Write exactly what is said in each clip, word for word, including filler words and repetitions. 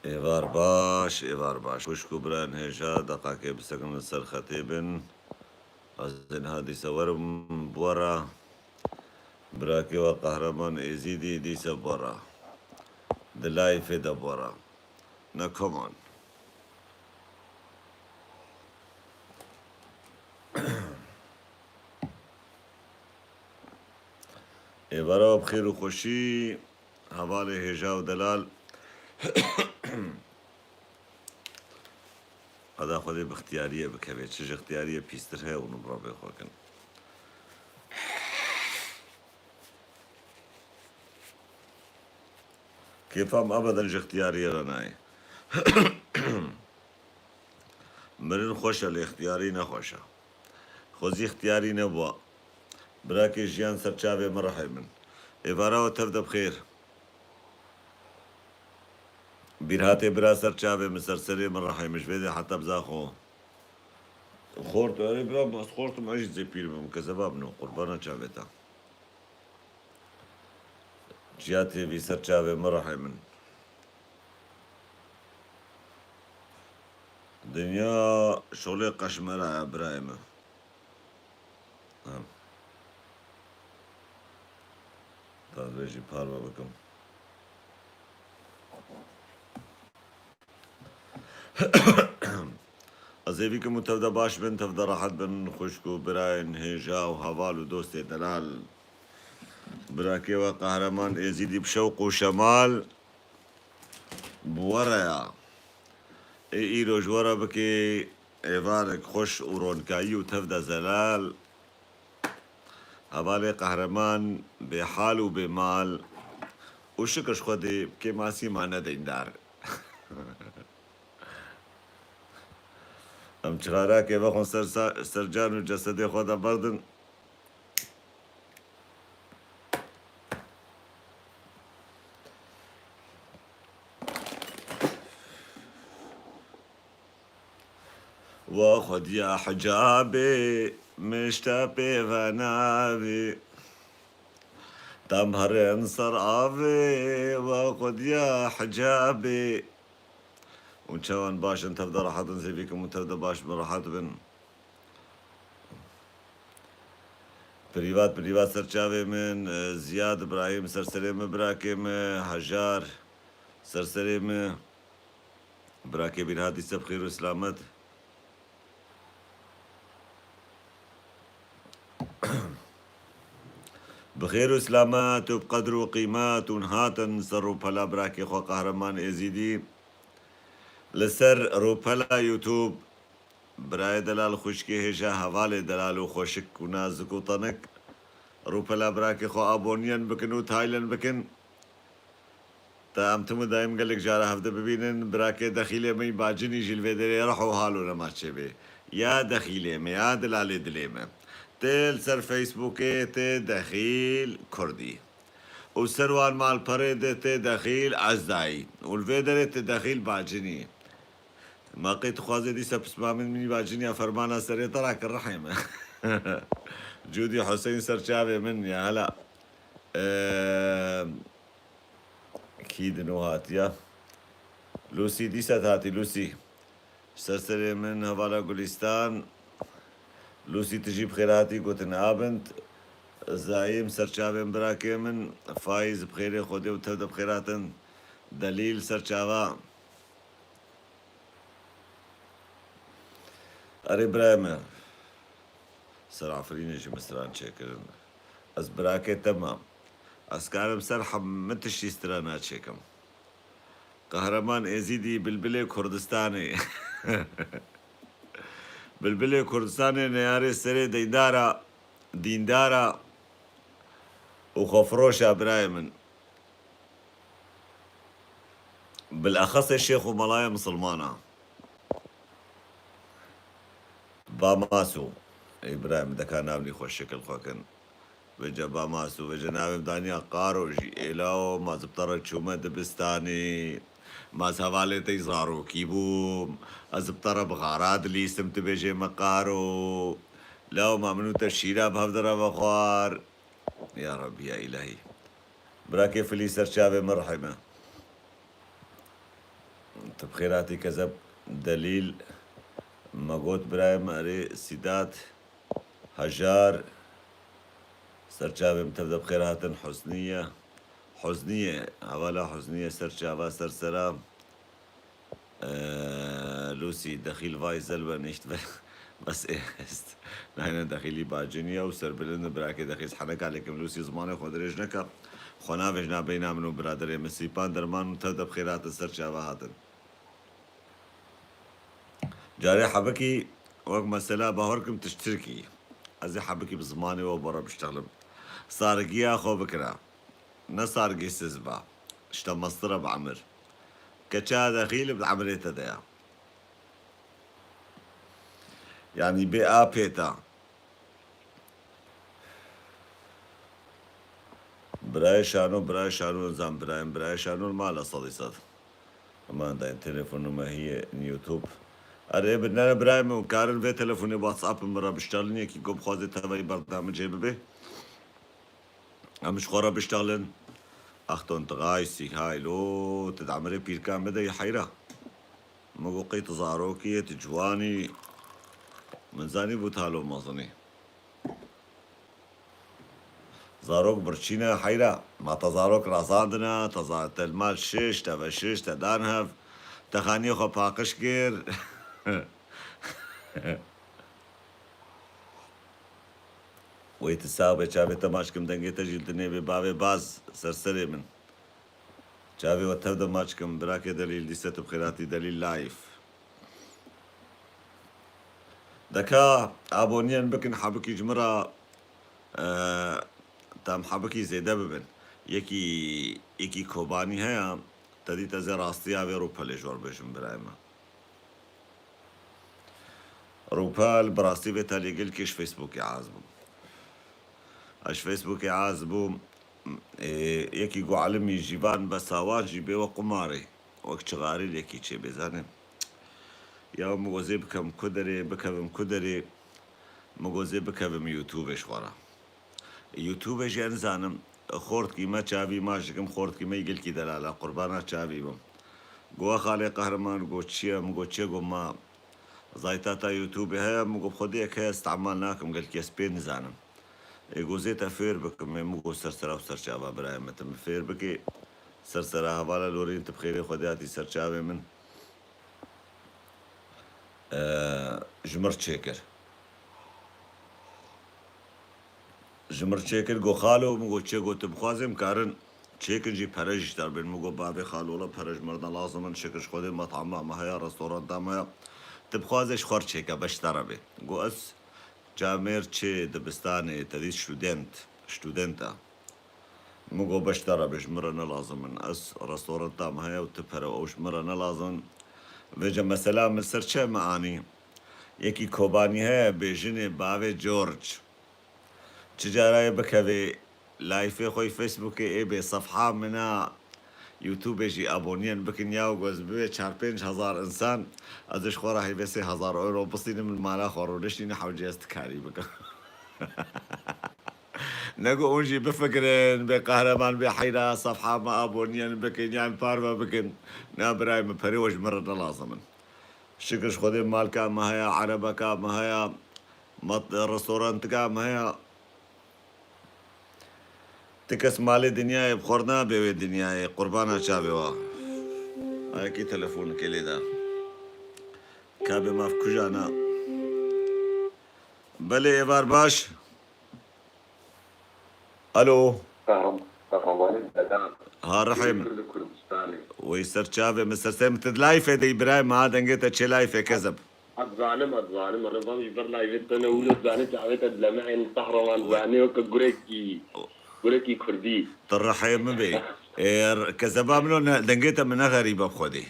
Êvar baş, êvar baş. Xwişk û birayên hêja, deqakê bisekin li ser xetê bin. Ez ê niha dîsa werim bi we re. Birakê we Qehreman Êzîdî dîsa bi we re. Di layfê de bi we re. Na, come on. Êvara we bi xêr û xweşî, hevalê hêja û delal. Qeda Xwedê bi xtiyariyê bikeve. Çi ji xtiyariyê pîstir heye, hûn bi Rebbê xwe kin. Kêfa min ebeden ji xtiyariyê re nayê. Mirin xweş e, lê xtiyarî ne xweş e. Xwezî xtiyarî nebûa. Birakê jiyan ser çavê min rehê min. Êvara we tev de bi xêr. Bîrhatê bira ser çavê min, ser serê min rehê min. Ji vê de heta biza xwe. Xort, erê bira, ez xortim, ez jî zê pîr bim, kezeba min o, qurbana çavê te. Ciya T V ser çavê min rehê min. Dinya şolê qeşmera ye birayê min. Ha. Ta ez vê jî parve bikim. Ez hêvî kim û tev de baş bin, tev de rehet bin, xwişk û birayên hêja û heval û dostê delal. Birakê we Qehreman Êzîdî bi şewq û şemal bi we re ya. Ê îro ji we re bikê êvarek xweş û ronkayî û tev de zelal. Hevalê Qehreman bêhal û bêmal û şikir ji Xwedê bi kêmasî mane deyndar. Em çixarakê vexwin ser sa-, ser can û cesedê xwe de berdin. Wa xwediya hicabê, mişta pê venavê. Tam herin ser avê, wa xwediya hicabê. Hûn çawan baş in, tev de rehet in, zêvî kim û tev de baş bin, rehet bin. Prîvat, prîvat ser çavê min, e, Ziyad, Ibrahîm, ser serê min, birakê min, Hejar, ser serê min. Birakê Bîrhat dîse bi xêr û silamet. Bi xêr û silamet û bi qedr û qîmet hûn hatin ser rûpela birakê xwe Qehreman Êzîdî. Li ser rûpela YouTube, birayê delal, xwişkê hêja, hevalê delal û xweşik û nazik û tenik, rûpela birakê xwe abonîyen bikin û taylen bikin. Te em tim û daîm gelek cara hevde bibînin, birakê dexîlê min Bacinî jî li vê derê rih û hal û nema çêbê. Ya dexîlê min, ya dilalê dilê min. Tê li ser Facebookê tê dexîl Kurdî. Û ser wan malperê de tê dexîl Ezdayî. Û li vê derê tê dexîl Bacinî. Ma qey tu xwazê dîsa pismamîn min Bacinî ya fermana serê te rakir rihê min. Cûdî Huseyîn ser çavê min ya hela. Eee, Kî din û hatiya? Lucy dîsa hatî, Lucy. Ser serê min hevala Gulistan. Lucy, tu jî bi xêr hatî gotin abint. Zayim ser çavên birakê min. Faiz bi xêrê Xwedê û tev de bi xêr hatin. Delîl ser çava. Erê birayê me, ser Efrînê jî min stran çêkirin. Ez birakê te me. Ez karim ser hemû tiştî strana çêkim. Qehreman Êzîdî, bilbilê Kurdistanê. Bilbilê Kurdistanê, neyarê serê deyndara, dîndara û xwefiroşa birayê min. Bilexesê şêx û melaya misilmana. Bamaso. Ey birayê min, deka navnî xwe şikil xwe kin. Vêca Bamaso, vêca navê min daniya Qaro jî. Ê lawo, ma ez bi te re çûme dibistanê. Ma ez hevalê te yî zarokî bûm. Ez bi te re bi xara dilîsim, tu bêjê me Qaro. Lawo, ma min û te şîra bi hev de re vexwar. Ya Rabbî, ya Îlahî. Birakê Filî ser çavê min rihê me. Tu bi xêr hatî Kezeb Delîl. Me got birayê me erê Sîdat Hejar. Ser çavê min tev de bi xêr hatin Husniye. Husniye, hevala Husniye ser çava ser sera. Ee, Lucy, dexîl vay zelwe nişt ve. Bes ê est. Nayne dexîlî baciniye û serbilind birakê dexîz heneka lêkim Lucy zimanê xwe dirêj neke. Xwe navêjna beyna min û biraderê min Sîpan Derman û tev de bi xêr hatin ser çava hatin. Carê hebikî wek mesela bawer kim tişt tirkî. Ez ê hebikî bi zimanê we bora biştexlim. Sargiya xwe bikira. Ne sargê siz ba. İşte mastira bi emir. Keça dexîl bi emrê te de ya. Yani bê apê ta. Birayê Şano, birayê Şano, zan birayên, birayê Şano mala sedî sed. Aman dayın telefonu me hiye YouTube. Erê bi nere birayê min karin vê telefonê WhatsApp min re biştelin yekî ku bixwazê tevayî berdamê cê bibe. Em ji xwe re biştelin. Achtung, drei, sî, hay, lo, tu di emirê pîrka min de yî heyra. Min got, qey tu zarokî yê, tu ciwanî. Min zanî bû talo mezinî. Zarok birçî ne, heyra. Ma te zarok razandine, te za-, te li mal şiş, te ve şiş, te dan hev. Te xaniyê xwe paqij kir. Wey tu sax be, çavê te maç kim, dengê te jî li dinê bê bavê baz ser serê min. Çavê we tev de maç kim, birakê Delîl, dîse tu bi xêr hatî Delîl Live. Deka abonîyan bikin, hebikî ji min re, e, tam hebikî zêde bibin. Yekî, yekî Kobanî heye, te dît ez ê rastiya vê rûpelê ji we re bêjim birayê me. Rûpel, bi rastî vê telî gilkê ji Facebookê az bûm. Ez ji Facebookê az bûm. Ê, yekî got Elimî Jîvan Besawan jî bê we qumarê. Wek çixarî lêkî çê bê zanê. Ya min got zê bikem ku derê, bikevim ku derê. Min got zê bikevim YouTubeê ji xwe re. YouTube jî nizanim. Xortkî me çavî ma ji kim xortkî me yî gilkî delala, qurbana çavî bim. Got, "Xalê Qehreman," got, "çi ye?" Min got, "Çi ye?" Got, "Ma zaytata YouTube heye?" Min got, "Xwedê yek heye, istemal nakim, gilkî ez pê nizanim." Ê, got, "Zê te fêr bikim." Ê, min got, "Ser sera û ser çava birayê me, tu min fêr bikê." Ser sera hevala Lorîn, tu bi xêrê Xwedê hatî ser çavê min. E, ji min re çêkir. Ji min re çêkir, got, "Xalo," min got, "Çi?" Got, "Tu bixwazê em karin çêkin jî pere jî ji te re bên." Min got, "Bavê xalo, wela pere ji min re ne lazim in, şikir ji Xwedê metama me heye, restoranta me heye. Tu bixwazê ji xwe re çêke, beş te re bê." Got, "Ez camêr çê dibistanê, te dît student, student e." Min got, "Beş te re bê, ji min re ne lazim in. Ez restoranta min heye û tu pere, ew ji min re ne lazim in." Vêca mesela min ser çi me anî? Yekî Kobanî heye, bêjinê bavê George. Çi cara yê bikevê layfê xwe yê Facebookê ê bê sefha min a, YouTubeê jî abonîyan bikin ya û goz bibê çar pênc hezar insan, ez ji xwe re heyvê sê hezar euro bistînim, min mala xwe rûniştîne hewcê ez tikarî bikim. Nego hûn jî bifikirin, bê qehreman, bê heyra, sefha me abonîyan bikin, yan parve bikin. Na birayê min, perê we ji min re ne lazim in. Şikir ji Xwedê malka me heye, erebeka me heye, mat-, restorantika me heye. Ti kes malê dinyayê bi xwe re nabe wê dinyayê, qurbana çavê we. Ayekî telefonekê lê de. Kabê maf kujana. Belê êvar baş. Alo. Qehram-, Qehramanê Bedan. Ha, rihê min. Kurd Kurdistanê. Wey ser çavê min, ser ser min, tu di layfê de yî birayê min, ha, dengê te çê layfê kezeb. Ez zanim, ez zanim, ez vam ji ber layfê te ne wilo zanî çavê te dilemehên Qehraman zanî weke gurekî, gurekî Kurdî. Tu rihê min bê. Ê, kezeba min o ne, dengê te min ne xerîbe bi Xwedê.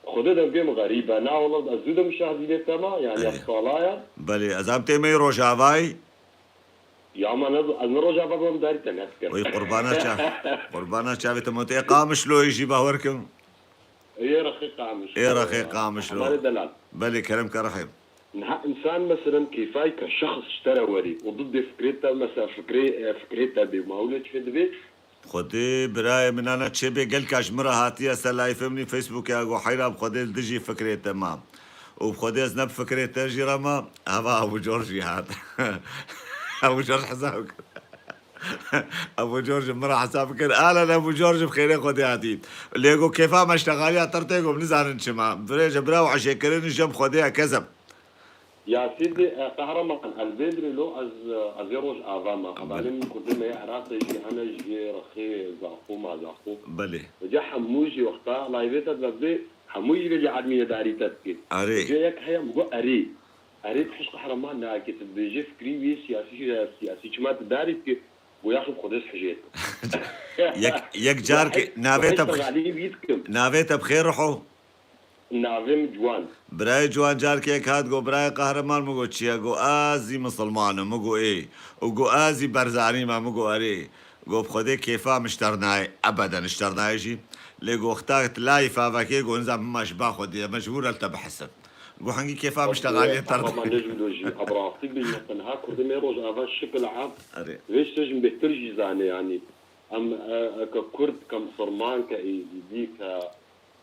Xwedê dengê min xerîbe. Na wela ez zû de mişahidî lê te ma, yani Ê. Ev sala ya. Belê, ez am tê me yê Rojavayê. Ya ma ne, ez ne Rojava bim, darî te nefikirim. Oy qurbana ça-, qurbana çavê te, motê Qamişloyê jî bawer kim. Ê rexê Qamişlo. Ê rexê Qamişlo. Hevalê delal. Belê, kerem ke rehê. Niha insan meselen keyfay ke şexs ji te re werî û didê fikrê te, mesela fikrê, e, fikrê te bê, ma wilo çi dibê? Xwedê birayê min ana çêbê gelka ji min re hatiye ser layfê min ê Facebookê, ya go heyra bi Xwedê li dijî fikrê te ma. Û bi Xwedê ez ne bi fikrê te jî re ma, heva Ebû Cor jî hat. Ebû Cor hesab kir. Ebû Cor ji min re hesab kir. Alen Ebû Cor ji bi xêrê Xwedê hatî. Lê go kêfa me ji texaliya te re tê, go nizanin çima. Birêje bira û eşêkirin ji em Xwedê ye kezeb. Ya Sîdî, e, Qehreman, ez vê dirê lo ez, e, ez ê Rojava me. Belê. Hevalê min Kurdê me yê Iraqê jî hene jê Rexê, Zaxo, Mazaxo. Belê. Vêca hemû jî wexta layvê te dibe, hemû jî vêca edmînedarî te dike. Erê. Vêca yek heye min got erê. Erê tu hişk Qehreman nake, tu dibêjê fikrî wî siyasî jî heye, siyasî çima tu darî dike, go yaxî bi Xwedê ez hijê dikim. Yek, yek carkê navê te bi xêr, navê te bi xêr Riho. Navê min Ciwan. Birayê Ciwan carkek hat, got, "Birayê Qehreman," min got, "Çi ye?" Got, "Ez zî misilman im," min got, "Ê." Û got, "Ez zî Berzanî me," min got, "Erê." Got, "Bi Xwedê kêfa min ji te re nayê, ebeden ji te re nayê jî." Lê got, "Xta tu layî favekê," got, "Niza min ma ji ba Xwedê ye, mecbûr e li te bihesim." Got, "Hingî kêfa min ji te xaliyê te re." Qehreman, ne ji wilo jî, ez bi rastî bêjim, tenha Kurdê me Rojava şikil am, erê, vê ji te jin bêhtir jî zane, yanî. Em, e, e, ke Kurd, ke Misilman, ke Êzîdî, ke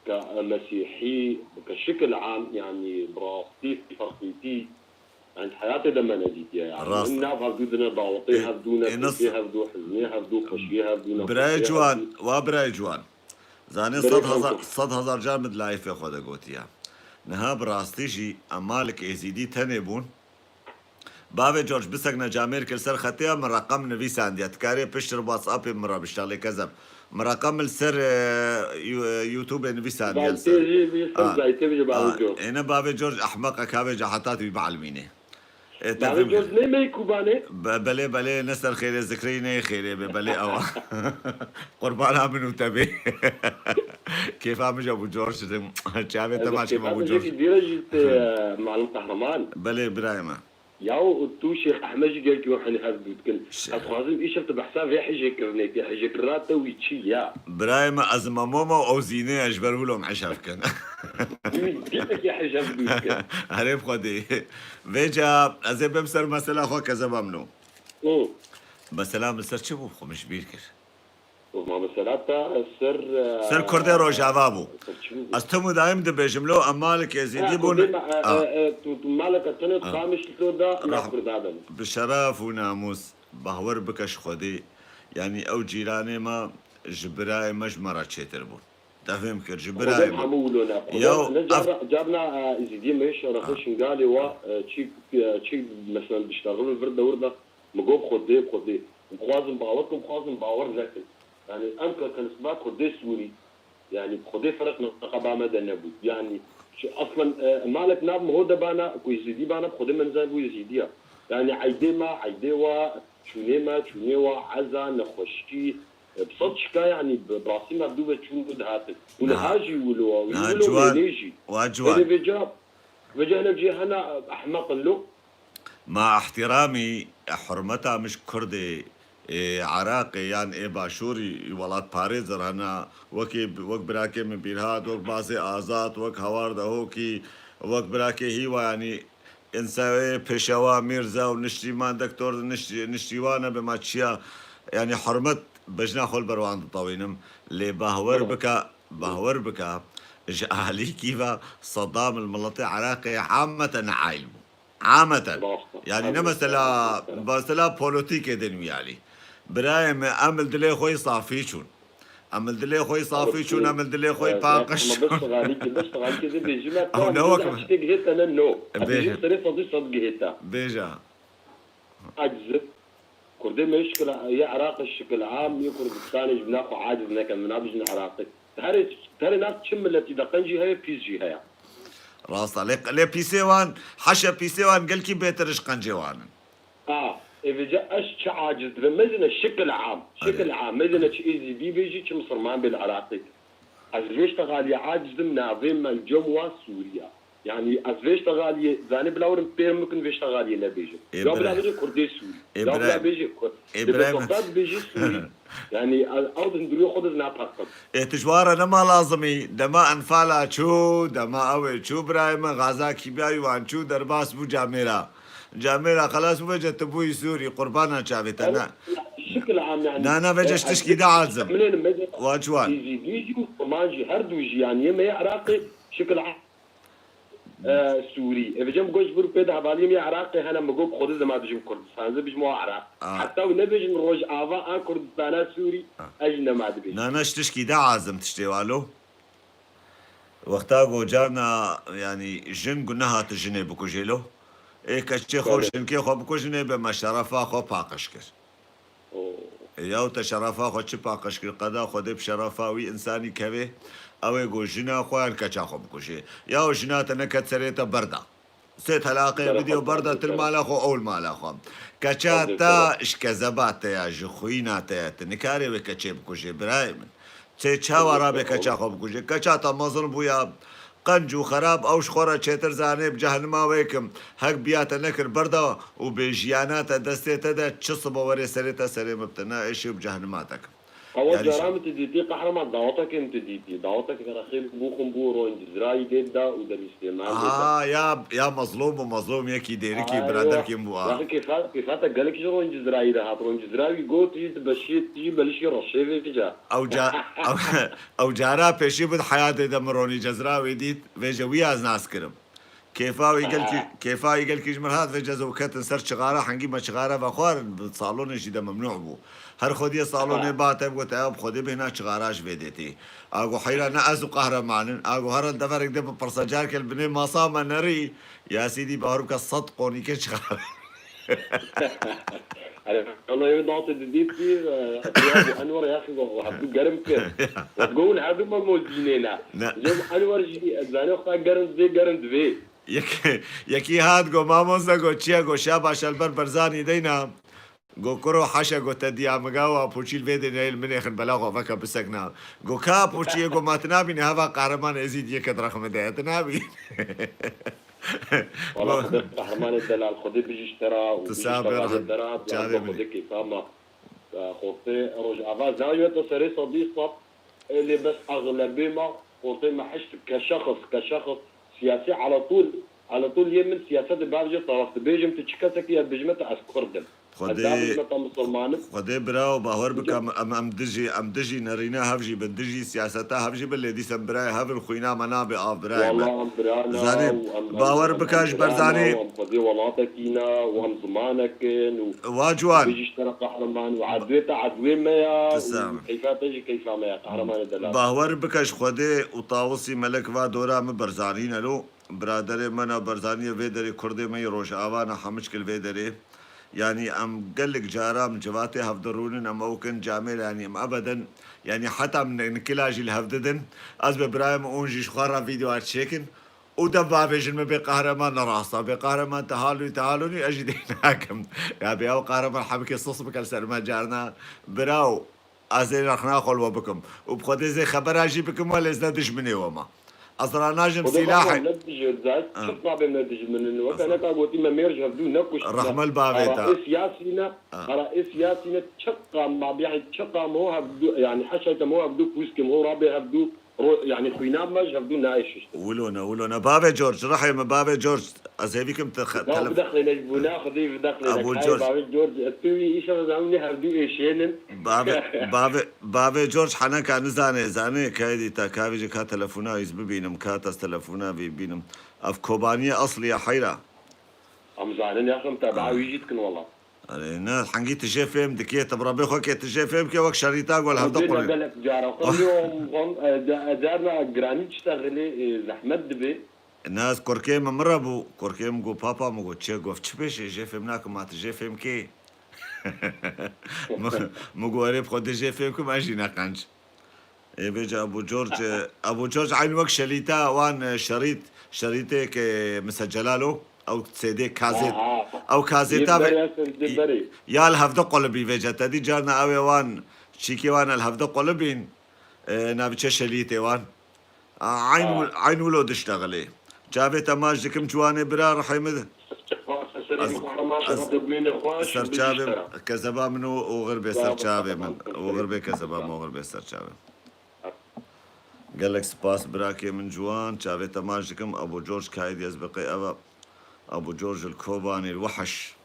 ke Mesîhî, ke şikil am, yanî bi rastî ferqîtî, yanî di heyatê de me nedîtiye, yanî. Rast. Em nav hevdû dine, dawetê hevdû ne, ê, ê, nas- kêfê hevdû, hiznê hevdû, xweşiyê hevdû ne. Birayê Ciwan, wa birayê Ciwan. Zanê sed hezar, sed hezar car min di layfê xwe de gotiye. Niha bi rastî jî em malik Êzîdî tenê bûn. Bavê George, bisekne camêrk li ser xetê ya, min reqem nivîsandiye. Dikarê piştre WhatsAppê min re bişta, lê kezeb. Min reqem li ser, e, You-, e, YouTubeê nivîsandiye li ser. Zaytê bî, ser Zaytê bî, bavê George. Êne bavê George ehmeq e, kavê ca heta tu bî bielmînê. E, bavê George nê mey Kubanê? Be-, belê, belê, ne ser xêrê zikrê, ne xêrê be, belê ewa. Qurbana min û te bê. Kêfa min ji Ebû George didim. Çavê te maçkê me Ebû George. Dîre jî te, e, Malim Qehreman. Belê, birayê me. Yaw, û tu Şêx Ehmed jî gelkî wan henî hev dû dikin. Ş- Ez dixwazim îşev tu behsa vê hijêkirinê kî, hijêkirina te wî çi ya? Birayê me, ez Memomo, ew Zînê ye, ji ber wilo em hijêv kin. Wî gelekî hijêv dû dikin. Erê bi Xwedê. Vêca ez ê bim ser mesela xwe kezeba min o. Hı. Mesela min ser çi bû xwe min ji bîr kir? Ma mesela te ser, e, ser Kurdê Rojava bû. Ser çi bû? Ez tim û daim dibêjim, lo em malek Êzîdî bûn. Kurdê me, e, e, e, tu, tu maleke tenê Qamişlo da, ya Kurda de. Bi şeref û namûs, bahwer bike ji Xwedê. Yanî ew cîranê me ji birayê me ji me re çêtir bûn. Te fêm kir, ji birayê me. Xwedê hemû wilo ne. Xwedê ne carna, carna, e, Êzîdî me şerefê Şingalê wa, e, çi, e, çi mesela diştexilin vir de wir de. Min got, "Xwedê, Xwedê." Em dixwazin bawer bikin, em dixwazin bawer nekin. Yanî em ke, ke nisba Kurdê Sûrî, yanî bi Xwedê ferq neqeba me de nebû. Yanî, çi, aslen, e, malek nav min ho de bana, ku Êzîdî bana, bi Xwedê me nizanî bû Êzîdî ya. Yanî eydê me, eydê wa, çûnê me, çûnê wa, eza, nexweşî, e, bi sed çika, yanî bi, bi rastî me bi dû ve çûn û dihatin. Û niha jî wilo, wilo lê jî. Wa ciwan. Êdî vêca, vêca hinek cihê hene, e, ehmeq in lo. Ma ihtiramî, hurmeta min ji Kurdê, ê, Iraqê yan ê Başûrî welatparêz re hene, wekî, wek birakê min Bîrhat, wek Bazê Azad, wek Hawar Dehokî, wek birakê Hîwa, yanî, însa-, ê, Pêşewa, Mîrza û Niştîman, Doktor Niştî-, Niştîwan e, bi ma çiya, yanî, hurmet bejna xwe li ber wan ditewînim. Lê bahwer bike, bahwer bike, ji ahlîkî ve Sedam li miletê Iraqê ameten neaîl bû. Ameten. Rast e. Yanî ne mesela, mesela polotîkê din wî alî. Birayê me, em li dilê xwe yî safî çûn. Em li dilê xwe yî safî çûn, em li dilê xwe yî paqij çûn. Ama bes xalîkê, bes xalîkê de bêjime, ew ne wek me. Tiştê gihête ne no. Em bêjin serê sed û sed gihête. Bêje. Aciz. Kurdê me şikil, yê Iraqê şikil am, yê Kurdistanê ji bina xwe aciz nekin, min nabêjin Iraqê. Herê, herê nav çi miletî de qenc jî heye, pîs jî heye. Rast e. Lê, lê pîsê wan, heşe pîsê wan gelkî bêtir ji qencê wan in. A, ê vêca ez çi aciz dibim? Mezine şikil am. Şikil am. Mezine çi Êzîdî bê jî, çi misilman bê li Iraqê. Ez vê ştexaliyê aciz im, navê me li cem wa Sûriya. Yanî ez vê ştexaliyê, zanî bila werin pêr min bikin vê ştexaliyê nebêjin. Ya bila bêje Kurdê Sûrî. Ya bila bêje Kurd. Ê, dê bi birayê min. Sohbet bêje Sûrî. Yanî, ew di hundiriyê xwe de napeqim. Ê, tu ji wan re nema lazimî. Dema Enfala çû, dema ew ê çû, birayê min, gaza kîmyayî wan çû, derbas bû camêra. Camêra xelas bû, vêce tu bûyî Sûrî, qurbana çavê te ne. şikil am yani. Na, na, veca e, tişkî de azim. Minênim, veca Wa ciwan. Êzîdî jî û Kurman jî, her du jî yani yê me yê Iraqê şikil am. E, Sûrî. E, vêca min got ji vir û pê de hevaliyê me yê Iraqê hene, min got bi Xwedê ez nema dibêjim Kurdistan, ez ê bêjim wa Iraq. Ah. Heta wî nebêjin Rojava a Kurdistana Sûrî, Ah. ez jî nema dibêjim. Na, na, tişkî de azim tiştê walo. Wexta ku carna, yanî jin gu nehate jinê bikujê lo. Ê keçê xwe, Belê. jinkê xwe bikujinê be me şerefa xwe paqij kir. Oo. Yaw te şerefa xwe çi paqij kir? Qeda Xwedê bi şerefa wî însanî kevê, ew ê ku jina xwe yan keça xwe bikujê. Yaw jina te neket serê te berda. Sê telaqê Bere bidî û xwe berda, tu li mala xwe, ew li mala xwe. Keça te ji kezeba te ya, ji xwîna te ya, tu nikarê wê keçê bikujê, birayê min. Çê çawa rabe keça xwe bikuje? Keça te mezin bûya, qenc û xerab, ew ji xwe re çêtir zanê bi cehenima wê kim. Hek biya te nekir berda û bê jiyana te destê te de çi sibo were serê te serê min bi te ne êşê û bi cehenima te kim. Ewa Yanî cara şa- min tu dîtî, qehreman, dawetekê min tu dîtî. Dawetekê rexî bû xum bû ron Cizrayî dê da û dervîstê me dê da. Aha, ya, ya mezlûm û mezlûm yekî dêrikî Aha, biraderkî ewa. min bû, aha. Rexî kêfa-, kêfa te gelek ji ron Cizrayî re hat. Ron Cizrayî got, tu ji belişî, tu ji belişî reşê vê ca. Ew ca-, ew, ew cara pêşî bû di heyatê de min ronî Cizra wê dît, vêje wî ez nas kirim. Kêfa wî gelkî, Ha. kêfa wî gelkî ji min hat, vêce ez û ketin ser çixara, hengî me çixara vexwarin, bi salonê jî de memnû bû. Her xwediyê salonê Ha. ba te got, "Ew bi Xwedê bêhna çixara ji vê dê tê." A got, "Heyra ne ez û Qehreman in." A got, "Her deverek de bi pirsa carke li binê masa me nerî." Ya sîdî bahar bike sed qonîke çixara. Erê, Allah ev dawetê didît ki, e, Abu Enwer ya xî, hevdu germ kir. Got, "Gon hevdu me mozînê ne." Ne. Jê Enwer jî, ez zanê xwe germ divê, germ divê. Yek-, yekî hat go, "Mamosta," go, "çiya?" Go, "Şabaş, el ber Berzanî deyna." Go, "Kuro haşa," go, "te diya miga wa poçîl vê de neyl minêxin bela xwe veke bisekna." Go, "Ka poçiyê?" Go, "Ma tu nabîne heva Qehreman Êzîd yeke direxme de, tu nabîne." Wala Go- Xwedê Qehremanê delal, Xwedê bijî ji te ra û Tu bijî ji sabe hevalê rahat, te ra, bi çavê alba min. Xwedê kêfa me. Xortê Rojava zayê te serê sedî sed. Ê, lê bes exlebê me, xortê me hişt ke şexs, ke şexs siyasî, ala tûl, ala tûl yê min siyasetê bavêje taraf dibêjim, tu çi kesekî ye, dibêjime te ez Kurd im. Ez Xwedê, bavêjime te Misilman im. Xwedê bira û bawer bike em, em, em dijî, em dijî nerîna hev jî bin, dijî siyaseta hev jî bin, lê dîsa em birayê hev in, xwîna me nabe av, birayê me. Wala em birana Zanî, û em, em, bawer em, bike em ji birana Berzanî. û em xwedê welatekî ne û em zimanek in û Wa ciwan. Bijî ji te re qehreman û edwê te edwê me ya û Tesam. keyfa te jî keyfa me ya, qehremanê delal. Bawer bike ji Xwedê û Tawusî Melek va dora min Berzanî ne lo. Biraderê me ne Berzanî ye, vê derê Kurdê me yê Rojava ne, hemû çikil vê derê. Yanî em gelek cara em civatê hev dirûnin, em ew kin camêr, yanî em ebeden, yanî heta em ni-, nikila jî li hev didin. Ez bi birayê min ûn jî ji xwe re vîdeo çêkin. Û de bavêjin min bê qehreman ne rast e, bê qehreman te halû, te halûnî, ez jî dê nakim. Ya bê ew qehreman hebikê sis bike li ser me carna. Biraw, ez ê rexna xwe li we bikim. Û bi Xwedê zê xebera jî bikim we, lê ez ne dijminê we me. Ez ranajim Xwedê sîlahê. Bexwe ne dijî, zay Ha. çiqa bê me dijminin. Weke Aslında. neka gotî me mêr ji hevdû nekuşt. Rehmel bavê Ara te. ê siyasî ne, Ha. ara ê siyasî ne, çiqa ma biyahî, çiqa mo hevdû, yani heşayte mo hevdû pûskim, ho rabê hevdû, ro-, yani xwîna me ji hevdû nayê şiştin. Wilo ne, wilo ne. Bavê George, rihê min, bavê George. Ez hêvî kim te xe-, Ya telef-, bidexlêne ji bûna Xwedê bidexlêne. Abu Kayê George. Bavê George, ez tu wî îşev zanî ne hevdû êşênin. Bavê, bavê, bavê George heneka nizane, zanê kayê dî te kavê ji ka telefona wî bibînim, ka te telefona vî bînim. Ev Kobaniyê eslî ya heyra. Em zanin ya xim tebaa Ah. wî jî dikin wala. Erê, ne, hengî tu jê fêm dikê, tu bi rebê xwe kê tu jê fêm ke wek şerîta gol hevde Xwedê qurê. ne gelek cara xwe lê om, om, e, ca-, e, carna giranî çi te xilê, e, zehmet dibê. Ne, ez kurkê min min re bû. Kurkê min got, "Papa," min got, "çi?" Got, "Çi pêşê jê fêm nakim, ma tu jê fêm kê?" Min, min got, "Erê, bi Xwedê jê fêm kim, ez jî ne qenc." Ê vêca Ebû Corc, Ebû Corc eyn wek şelîta wan, e, şerît, şerîtê ke Misa Celal o, ew C D kazêt, Aha. ew kazêta Yê ve, berê, yê berê. ya li hevde qulibî vêca te dî carna ew ê wan, çîkê wan li hevde qulibîn, e, naviçe şelîtê wan. A, eyn Ha. wil-, eyn wilo diştexilê. Çavê te maç dikim ciwanê bira rihê min. Serê Ez, min xwe maşallah ez, dibmêne xweş, ser bijî çavê sera. Kezeba min û oxir bê ser çavê min. Oxir bê kezeba min, oxir bê ser çavê. Gelek spas birakê min ciwan, çavê te maç dikim. Ebû Corc kayê dî ez bi qey eva. Ebû Corc li Kobanê li Wehiş.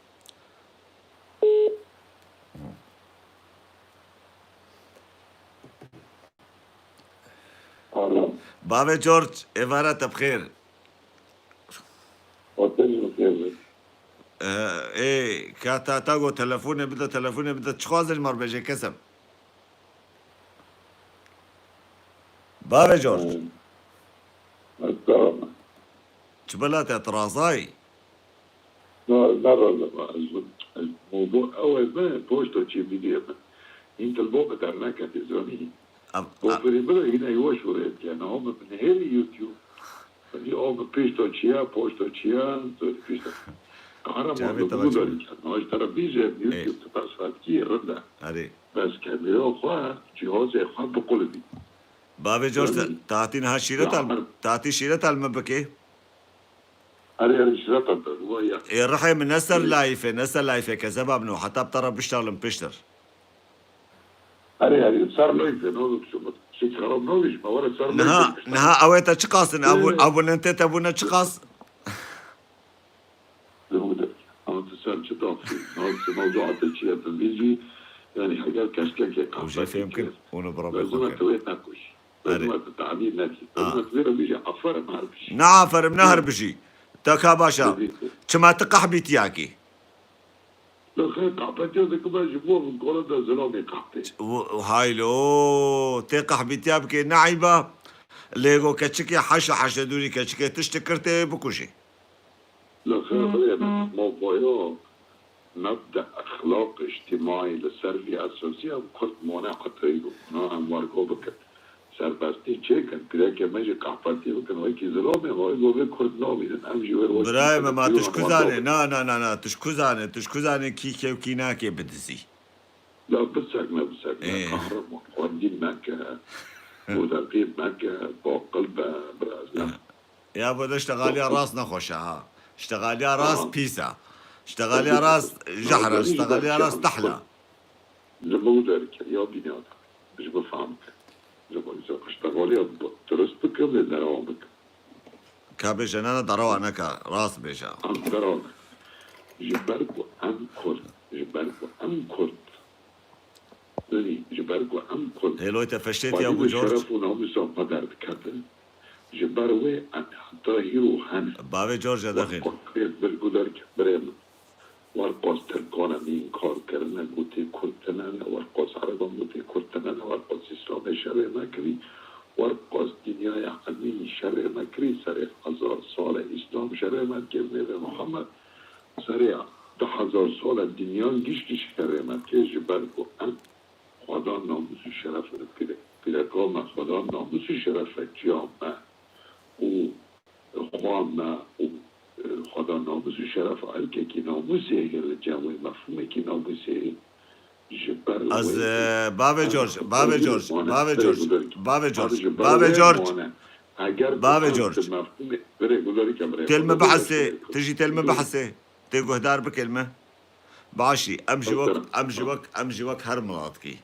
Bavê George, êvara te bi xêr. Ee, ê, ka ta, ta got telefonê bide, telefonê bide, çi xwazin ji me re bêje kesem? Bavê George. Çi bela te, tu razayî? Na, ne razama, ez, ez, mewdu ew e, me poşta çê bidî me. Hîn tilbo bi derneke tê zanî. Ev, ev Gofirî bira hîne yavaş oraya diye. Na, o min nihêrî YouTube. Hadi o min pêşta çiya, poşta çiya, zor pêşta. Kahraman Cavê da tava bu çi? Da diken. Na, işte Rabbi je YouTube tu tasfat ki rında. Erê. Bes kamera xwe, cihazê xwe bi qulibî. Bavê George, te, Yanî, te hatî niha şîret al, te hatî şîret al min bikê? Erê, erê, şîret al te, waya. Ê, rihê min ne ser layîfê, ne ser layîfê, kezeba min o. Heta bi te re biştalim piştir. Erê, erê, ser layîfê, ne olur, şu, şey, xerab nabî, ma were ser layîfê. Niha, niha ew ê te çi qasin? Ew, abonentê te bûne çi qas? Li Mûder. Ama tu ser çi taxî? Nasıl mewzuata çi ye? Tu bêjî, yani, heger keşkekê Ew jê qehwetî fêm kir, kir, onu bira bê lazim xwe e kir. Tu wê nekuş. Erê. Lazim e tu tadî nekî. Ah. Lazim e tu vê re bêjî, aferin her bijî. Ne aferin, ne her bijî. Te ka baş e. Tabii ki. Çima tu qehbîtiyakî? Li xwe qehbetiya dikime ji bo kola de zilamê qehbê. Û, û haylo, tê qehbîtiya bikê ne eyba. Lê go keçikê heşe heşe dûrî keçikê tiştik kir tê bikujî. Li xêr birê min, mavaya mebde exlaq îctimaî li ser vî esasî em Kurd mane qeteyî bû. Na em wergo bikin. Serbestî çêkin, pîrekê me jî qehpetî bikin. Wekî zilamê me, wê govê Kurd nabînin. Em jî wê wekî Birayê me, ma tu ji ku zanê? Na, na, na, na, tu ji ku zanê? Tu ji ku zanê kî kê û kî nakê bidizî? La bisek ne, bisek ne. Ê. Kahraman, xwendî meke, mudaqî meke, baqil be, biraz ne. Ya bo de ştexaliya rast nexweş e ha. Ştexaliya rast pîs e. Ştexaliya rast jehr e, ştexaliya rast tehl e. Ji bo derke ya bînata, ji bo fam ke. Ji bo ştexaliya durust bikim lê derewan bikim. Ka bêje, ne, ne, derewa neke, rast bêje. Em derewa ne. Ji ber ku em Kurd, ji ber ku em Kurd. Belê, ji ber ku em Kurd Hêloy te feştêtiya xwedî bû, bi George? Şeref û namûsa xwe derdiketin, ji ber wê em heta hîro hene. Bavê George Wek dexîn. Kurd pêr bir guder ke birê min. Werqas Tirkan em înkar kirine, gotê Kurd tine ne, werqas Ereban gotê Kurd tine ne, werqas Îslamê şerê me kirî, werqas dinyaya hemî şerê me kirî, serê hezar sal e Îslam şerê me dike, mêrê Mihemed. Serê du hezar sal e dinya giştî şerê me dike, ji ber ku em xwedan namûs û şeref li pîre-, pîreka me xwedan namûs û şerefe çiya me û xwa me û, e, xwedan namûs û şerefa erkekî namûsê heye li cem wê mefhûmekî namûsê heye. Ji ber Ez, wê e, bavê em George, bavê George, mane bavê George, bavê George, bavê George. Eger Bavê George. Mefhûmê, birê gudarî ke birê Têl min bihesê, tu jî têl min bihesê. Tê guhdar bikê li me. Başî, em ji wek, em ji wek, em ji wek her milatkî.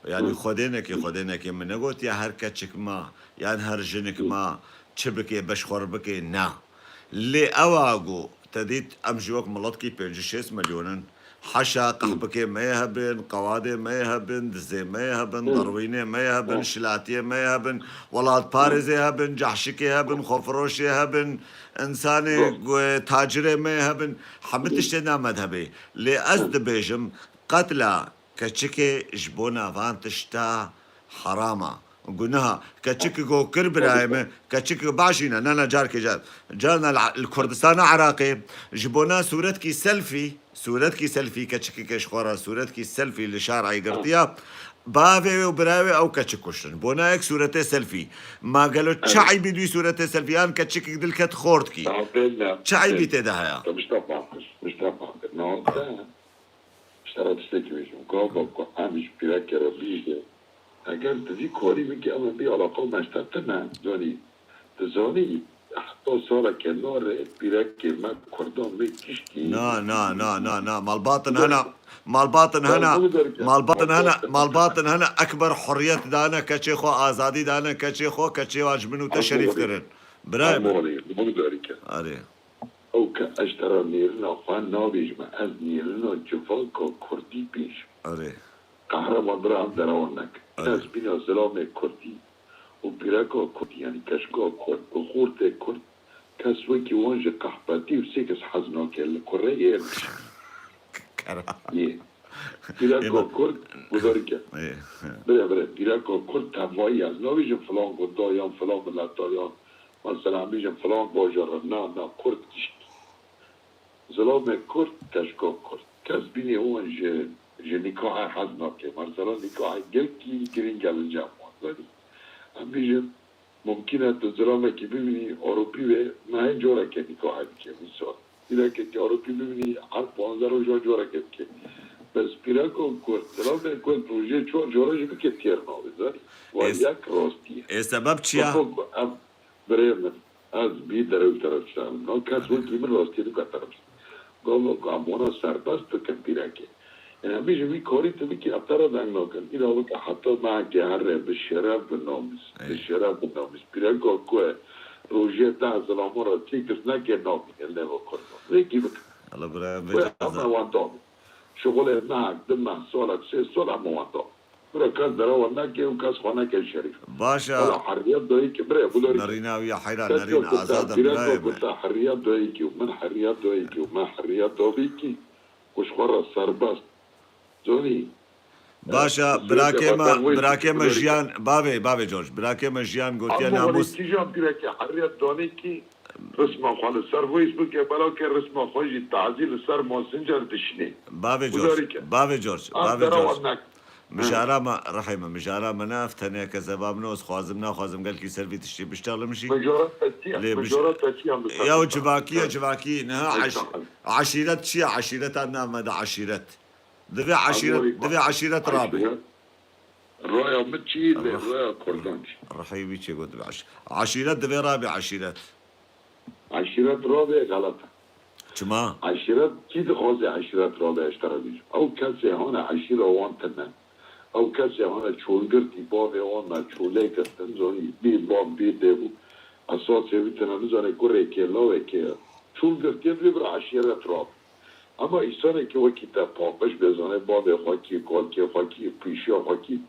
Yanî Xwedê nekê, Xwedê nekê min negotiye her keçik ma, yan her jinik ma, çi bikê, beşxwer bikê, na. Lê ewa ku te dît, em ji wek miletkî pêncî şêst milyon in. Heşa qehbikê me ye hebin, qewadê me ye hebin, dizê me ye hebin, derwînê me ye hebin, şilatiyê me ye hebin, welatparêzê hebin, cehşikê hebin, xwefiroşê hebin, insanê ku-, tacirê me ye hebin, hemî tiştê ne medhebê. Lê ez dibêjim, qetla keçikê ji bona van tişta heram e, gunaha. Keçik go kir birayê me, keçik başîne, ne, ne, carkê car. Carna li, li Kurdistana Iraqê, ji bona sûretkî selfie, sûretkî selfie, keçikeke ji xwe re sûretkî selfie li şarî girtiya, bavê wê û birayê wê ew keçik kuştin. Bona yek sûretê selfie. Ma gelo çi eybî dû sûretê selfie? Yan keçikek dilket xortkî. Çi eybî tê de heye? Te mişta fakir, mişta fakir. Nante. Ji te re tiştekî bêjim. Gava ku em ji pîrekê re bîjin, eger tu vî karî bikî, em ê bî alaqa me ji te tune. Zanî, tu zanî, heta saleke nare pîrekê me Kurdan me kiştî. Na, na, na, na, na. Malbatin hene. Malbatin hene. Malbatin hene. Malbatin hene. Ekber hurriyet dane keçê xwe, azadî dane keçê xwe, keçê wan ji min û te şerîf kirin. Birayê min. Erê. Ew ke ez ji te re nêrina xwe nabêjime, ez nêrina civaka kurdî bêjim. Erê. Qehreman bira em derewan nekin. Erê. Ez bîna zilamê kurdî û pîreka Kurd, yanî keşka Kurd û xortê Kurd, kes wekî wan ji qehpetî û sê kes hez nake li kurê yê. Yê. Pîreka Kurd gudarike. Bire, bire, pîreka Kurd tevayî ez nabêjim filan gunda yan filan mileta yan, mesela em bêjin filan bajara, na, na, Kurd gişt. Zilamê Kurd, keşka Kurd. Kes bînê wan ji, ji nîkahê hez nake. Mesela nîkahê gelkî girîng e li cem wan. Zanî? Em bêjin, mumkîn e tu zilamekî bibînî Ewropî be, me hê coreke nîkahê bike, vî sal. Pîrekekî Ewropî bibînî, her panzdeh rojan coreke bike. Bes pîreka Kurd, zilamê Kurd rojê çar cara jî bike têr nabe, zanî? Wa yek rastî ye. Ê sebeb çi ye? Em Birê min, ez bî derew terefşan. No kes wekî min rastî dike terefşan. Gava ku em wana serbest bikin pîrekê. Yanî em bêjin wî karî tu bikî, em te re deng nakin. Îro weke heta mehekê here bi şeref, bi namûs. Bi şeref, bi namûs. Pîreka ku rojê te zilaman re têkir neke namîne li nêva Kurdan. Wekî bikin. Hala bira em vê em wan dabin. Şixulê mehek, du meh, salek, sê sal em wan dabin. Bira kes derewa neke û kes xwe neke şerîf. Baş e. Wala heriya dayikê, bire, gudarî. Nerîna wî ya heyra, nerîna azad e, birayê me. Heriya dayikê û min heriya dayikê û me heriya dabîkî ku ji xwe re serbest. Zonî. Baş e, birakê me, birakê me jiyan, bavê, bavê George, birakê me jiyan gotiye namûs. Kîjan pîrekê heriya danîkî risma xwe li ser Facebookê bela ke risma xwe jî tazî li ser Messenger dişînê. Bavê George, bavê George, bavê George. Mijara me, rihê me, mijara me ne ev tenê kezeba min o, ez xwazim, naxwazim gelkî ser vî tiştî biştalim jî. Mijara te çi ye? Lê mij-, mijara te çi ye? Ya civakî ye, civakî. Niha eş-, eşîret çi ye? Eşîreta name de eşîret. Divê eşîret, divê eşîret rabe. Raya min çi, lê raya Kurdan çi? Rihê wî çê got divê eş-, eşîret divê rabe eşîret. Eşîret rabe xelet e. Çima? Eşîret, kî dixwaze eşîret rabe, ez te re bêjim. Ew kesê hane eşîra wan tune. Ew kesê hane çolgirtî bavê wan me çolê girtin, zanî bîr bav bîr dê bû. Esasê wî tune nizane kurê kê lawê kê ye. Çolgirtiyê divê bir eşîret rabe. Ema însanekî wekî te paqij bê, zanê bavê xwe kî, kalkê xwe kî, pîşiya xwe kî,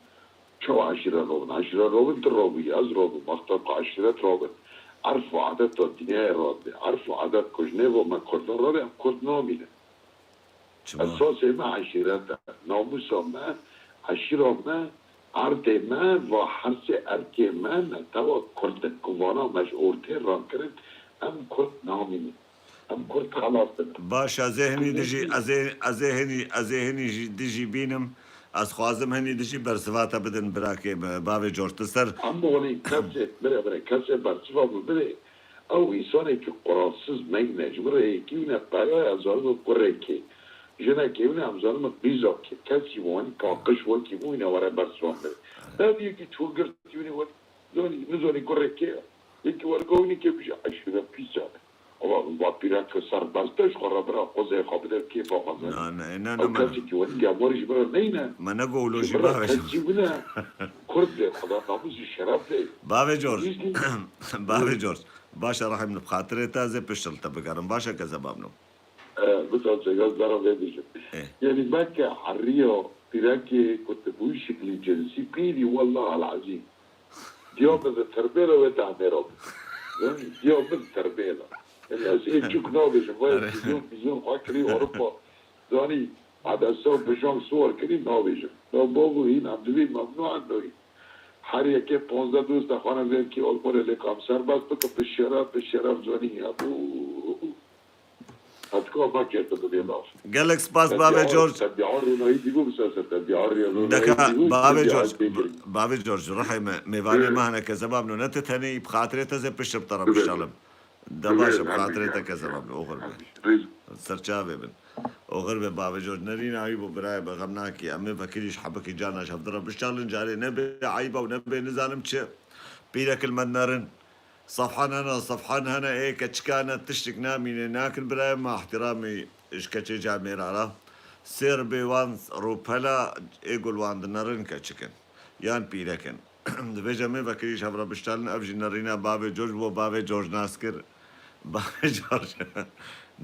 çawa eşîre rabin? Eşîre rabin tu rabûyî, ez rabûm, wexta ku eşîret rabin. Erf û adet a dinyayê rabe. Erf û adet ku ji nêva me Kurdan rabe, em Kurd namînin. Çima? Esasê me eşîret e, namûsa me, eşîra me, erdê me, va hersê erkê me, netewa Kurd in. Ku vana me ji ortê rakirin, em Kurd namînin. Em Kurd xelas dikin. Baş, ez ê hinî dijî, ez ê, ez ê hinî, ez ê hinî jî dijî bînim. Ez xwazim hinî dijî bersiva te bidin birakê me, bavê George, tu ser. Em bi wanî kesê, bire, bire, kesê bersiva bi bire. Ew însanekî quratsiz meyne, ji min re yekî wîne peraya, ez zanim kurê kê. Jinekê wîne, em zanim qîzakê. Kesî bi wanî paqij wekî min wîne were bersiva bire. Ev yekî çû girtî wîne were, zanî, nizanî kurê kê ye. Yekî were gawînî kê bije eşîre pîs e. Ama va pîreke serbest e, ji xwe re bira xwezê xwe bide kêfa xwe zanî. Na, ne, ne, ne, ew me kesekî wendî ya morî ji bira neyne. Me ne go lo jî bavê. Kesî bine. Kurd bê, xweda namûsî şeref bê. Bavê George. Bavê George. Baş e, rehim li xatirê te, ez ê pişt li te bigerim. Baş e, kezeba min o. E, bitan çeka zara vê bijim. E. Yanî me ke heriya pîrekê ku tu bûyî şiklî cinsî pîrî, wellah el ezîm. Diya min di terbêla wê dehmêra bû. Diya min terbêla. Yanî ez ê çûk nabêjim. Vay, vîzyon, vîzyon xwe kirî Ewropa. Zanî, Edesa bijang siwar kirî nabêjim. Ya babo hîn em divî memnû em doyî. Her yekê ponzdeh dosta xwe ne vêrkî olmorê lê kam serbest bikin bi şeref, bi şeref zanî ya. Hetka me kê tu bibê lav. Gelek spas bavê George. Tebiya ronahî dîbû bi ser ser tebiya rê ronahî dîbû. Deka bavê George, bavê George, rihê me, mêvanê me hene kezeba min o, ne tu tenê yî, bi xatirê te zê pişt bi te re bişalim. De baş e, bi xatirê te kezeba min o, oxir be. Ser çavê bin. Oxir be bavê George, nerîna wî bû birayê, bi xem nakî. Em ê vekirî ji hebikî carna ji hevdi re bişalin, carê nebe eyba û nebe nizanim çi. Pîrek li me nerin. Sefhan hene, sefhan hene, ê keçika ne tiştik namîne, nakin birayê me, ihtiramî ji keçê camêra re. Sêr bê wan rûpela ê gul wan dinerin keçikin. Yan pîrekin. Divêje me vekirî ji hev re biştalin, ev jî nerîna bavê George bû, bavê George nas kir. Bavê George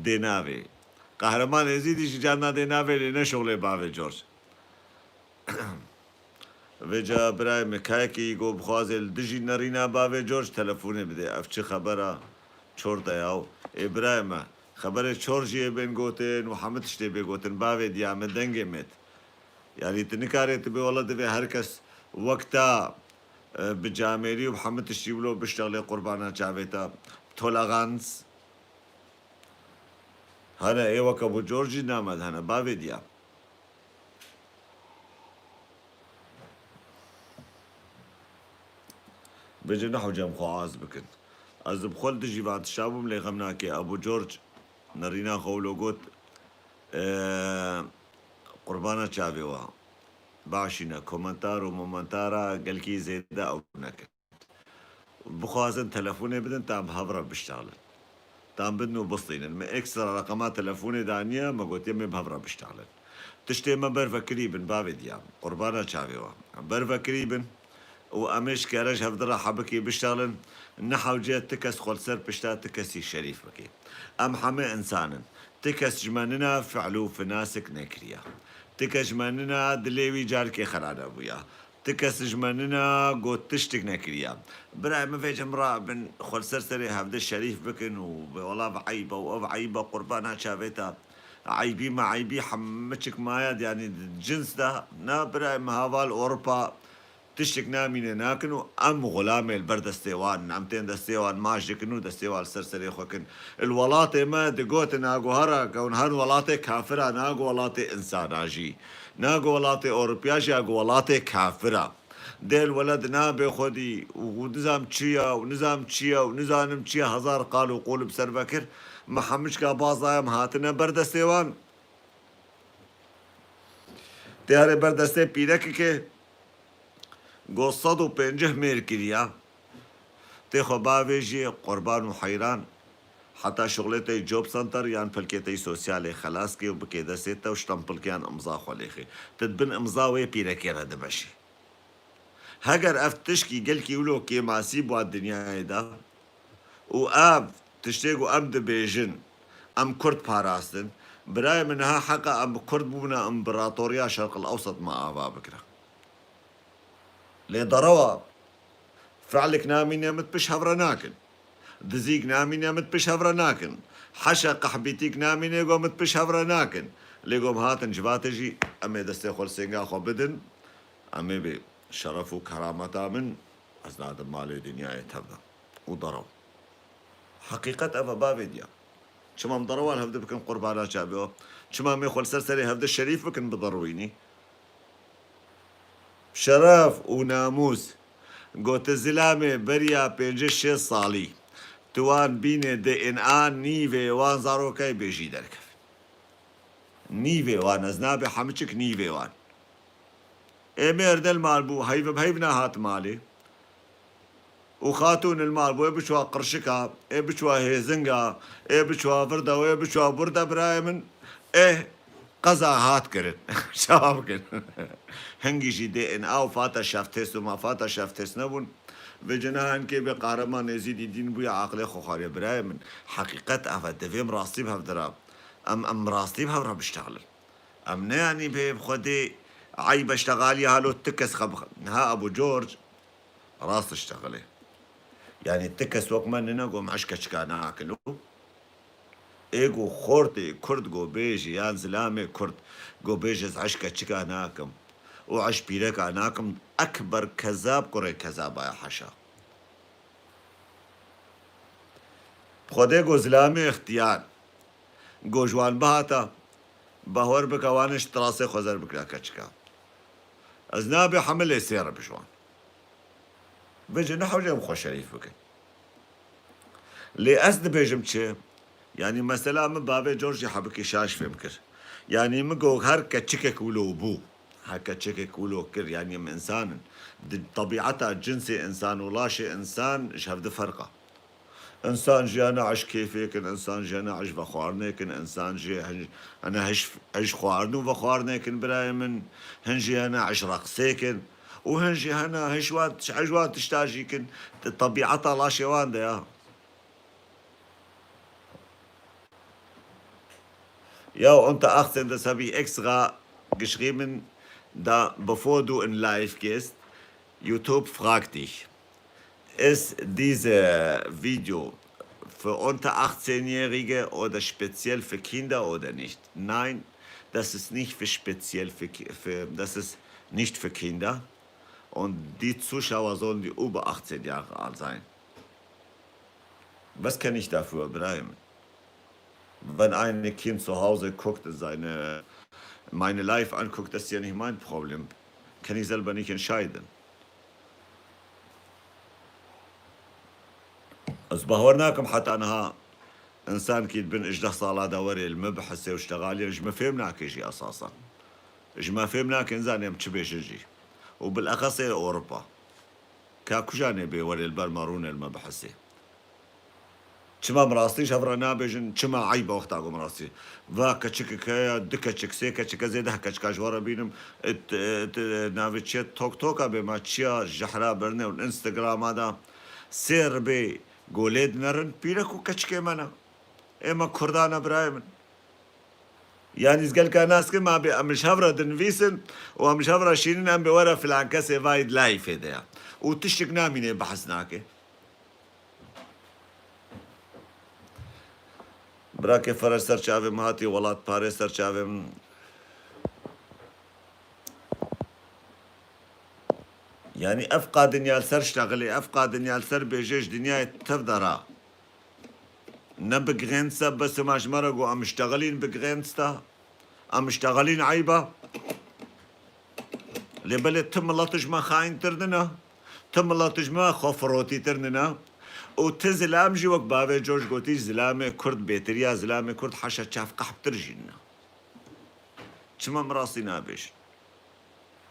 dê navê. Qehreman Êzîdî jî carna dê navê lê ne şolê bavê George. Vêca birayê min kayekî go bixwaze li dijî nerîna bavê George telefonê bide. Ev çi xebera çor te yaw? Ê birayê me, xeberê çor jî yê bên gotin û hemû tiştê bê gotin. Bavê diya min dengê mêt. Yanî tu nikarê tu bê wela divê her kes wek ta, e, bi camêrî û bi hemû tiştî wilo biştexlê qurbana çavê te. Tolerans. Hene ê weke bo George jî named hene. Bavê diya. Bêje ne hewce em xwe az bikin. Ez bi xwe li dijî van tişta bûm lê xem nake. Ebû George nerîna xwe wilo got, e, qurbana çavê we. Başîne, komentar û momentara gelkî zêde ew nekin. Bixwazin telefonê bidin, tan bi hev re biştexlin. Tan bidin û bistînin. Me ekstra reqema telefonê daniye, me gotiye me bi hev re biştexlin. Tiştê me ber vekirî bin, bavê diya. Qurbana çavê we. Ber vekirî bin û em ê ji kere ji hevdi re hebikê biştexlin. Ne hewce ti kes xwe li ser pişta ti kesî şerîf bikê. Em hemê insan in. Ti kes ji me nina fi'l û finasik nekiriye. Ti kes ji me nina dilê wî carkê xera nebûye. Ti kes ji me nina got tiştik nekiriye. Birayê min vêce min rabin xwe li ser serê hevde şerîf bikin û bê wela bi eyb e û ev eyb e qurbana çavê te. Eybî me eybî hemiçik maye, yanî di cins de, na birayê min heval Ewropa tiştik namîne nakin û em xulamê li ber destê wan in. Em tên destê wan maç dikin û destê wan li ser serê xwe kin. Li welatê me digotin, nago hera kewin her welatê kafira, nago welatê insana jî. Nago welatê Ewropiya jî, nago welatê kafira. Dêl weled nabe xwedî û nizam çi ya û nizam çi ya û nizanim çi ya, hezar qal û qûl bi ser vekir. Me hemûçka bazayem hatine ber destê wan. Tê herê ber destê pîrekike go sed û pêncî mêr kiriya. Tê xwe bavêjî qurban û heyran. Heta şuxlê te yî job center yan pilkê te yî sosyalê xelas kê û bikê destê te û ştempilkeyan imza xwe lêxê. Tu di bin imza wê pîrekê re dimeşî. Heger ev tişkî gelkî wilo kêmasî bûa dinyayê de û ev tiştê ku em dibêjin, em Kurd parastin, birayê min niha heqa em bi Kurd bûbûna împeratoriya Şerqil Ewsat me ava bikira. Lê derewa, fi'lik namîne min pişt hev re nakin. Dizîk namîne min pişt hev re nakin. Heşa qehbîtîk namîne go min pişt hev re nakin. Lê go em hatin civatê jî em ê destê xwe li sênga xwe bidin. Em ê bê şeref û kerameta min ez nadim malê dinyayê tev de. Û derew. Heqîqet ev e bavê diya. Çima em derewa li hevde bikin qurbana çavê we? Çima em ê xwe li ser serê hevde şerîf bikin bi derwînî? Şeref û namûs. Gote zilamê beriya pêncî şêst salî. Tu wan bîne D N A nîvê wan zarokay bêjî derkevin. Nîvê wan, ez nabe hemiçik nîvê wan. Ê mêrde li mal bû, heyv bi heyv nehat malê. Û xatûn li mal bû, ê biçwa qirşika, ê biçwa hêzinga, ê biçwa virda, ê biçwa burda birayê min. Ê qeza hat kirin. Çawa bikin? Hingî jî D N A û fata şeftês û mafata şeftês nebûn. Vê cina hinkê bê Qahreman Êzîdî dîn bûye aqilê xwe xwariye birayê min. Heqîqet ev e, divê em rastî bi hev dira. Em, em rastî bi hev re biştexilin. Em ne yanî bê bi xwedê eyb e ştexaliye halo ti kes xwe bix-, niha Ebû Corc rast diştexilê. Yanî ti kes wek me nine ku em eşke çika nakin û ê ku xortê Kurd go bêjî yan zilamê Kurd go bêjî ez eşke çika nakim û eş pîreka nakim, ekber kezab kurê kezaba ye, haşa. Xwedê go zilamê ixtiyar go ji wan bihata, bahwer bike wan ji tirasê xwe zer bikira keçika. Ez nabe hemilê sê re bi ji wan. Vêce ne hewce em xwe şerîf bikin. Lê ez dibêjim çi? Yanî mesela min bavê Corcî hebikî şaş fêm kir. Yanî min got her keçikek wilo bû. Her keçikek wilo kir. Yanî em însan in. Di tebîeta cinsê însan û laşê însan ji hevdi ferq e. Însan jî hene eş kêfêk in, însan jî hene eş vexwarinêk in, însan jî hin-, hene hiş, hiş xwarin û vexwarinêk in birayê min, hin jî hene eş reqsêk in û hin jî hene hiş wan, hiş wan tişta jî kin, di tebîeta laşê wan de ya. Ya unter achtzehn, das habe ich extra geschrieben, Da, bevor du in live gehst, YouTube fragt dich, ist diese Video für unter achtzehnjährige oder speziell für Kinder oder nicht? Nein, das ist nicht für speziell für, Ki- für das ist nicht für Kinder. Und die Zuschauer sollen die über achtzehn Jahre alt sein. Was kann ich dafür, Ibrahim? Wenn ein Kind zu Hause guckt und seine, meine Live anguckt, das ist ja nicht mein Problem. Kann ich selber nicht entscheiden. Ez bawer nakim heta niha însankî di bin hejdeh sala de were li me bihise û ştexaliye, ji me fêm nake jî esasen. Ji me fêm nake, nizane em çi bêjin jî. Û bilexesê Ewropa. Ka kujanê bê were li ber me rûne li me bihise. Çima em rastî ji hev re nabêjin? Çima eyb e wexta ku em rastî? Va keçikek heye, du keçik, sê keçik, ez ê deh keçika ji we re bînim. It, it, navê çi ye? Tok toka bê me çiya jehra birine û Instagrama da sê ribê golê dinerin. Pîrek û keçikê me ne. Ê me Kurdan e birayê min. Yanî ez gelka nas kim, ma bê em ji hev re dinivîsin û em ji hev re şînin, em bê were filan kesê vayî di layîfê de ya. Û tiştik namîne behs nake. Birakê Feres ser çavê min hatî, welat parê ser çavê min. Yanî ev qa dinya li ser ştexilê, ev qa dinya li ser bêjê ji dinyayê tev de ra. Ne begrenzt e, bes ma ji me re got em ştexilîn begrenzt e. Em ştexilîn eyb e. Lê belê ti milet ji me xayîntir nine. Ti milet ji me xwefirotîtir nine. Û ti zilam jî wek bavê Coş gotî, zilamê Kurd bêtir ya, zilamê Kurd heşa çav qehptir jî nine. Çima em rastî nabêjin?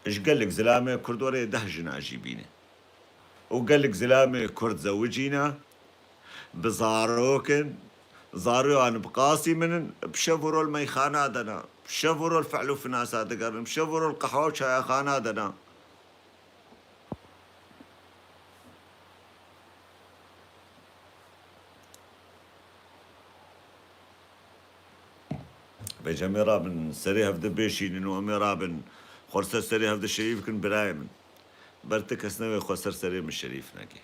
Ji gelek zilamê Kurd were deh jina jî bîne. Û gelek zilamê Kurd zewicîne, bi zarok in, zaroyan bi qasî min in, bi şev û rol meyxana de ne, bi şev û rol fe'l û finasa digerin, bi şev û rol qehwa û çayaxana de ne. Vêca em ê rabin, serê hev de bêşînin û em ê rabin, xwe ser serê hev de şerîf bikin, birayê min. Ber ti kes newê xwe ser serê min şerîf neke.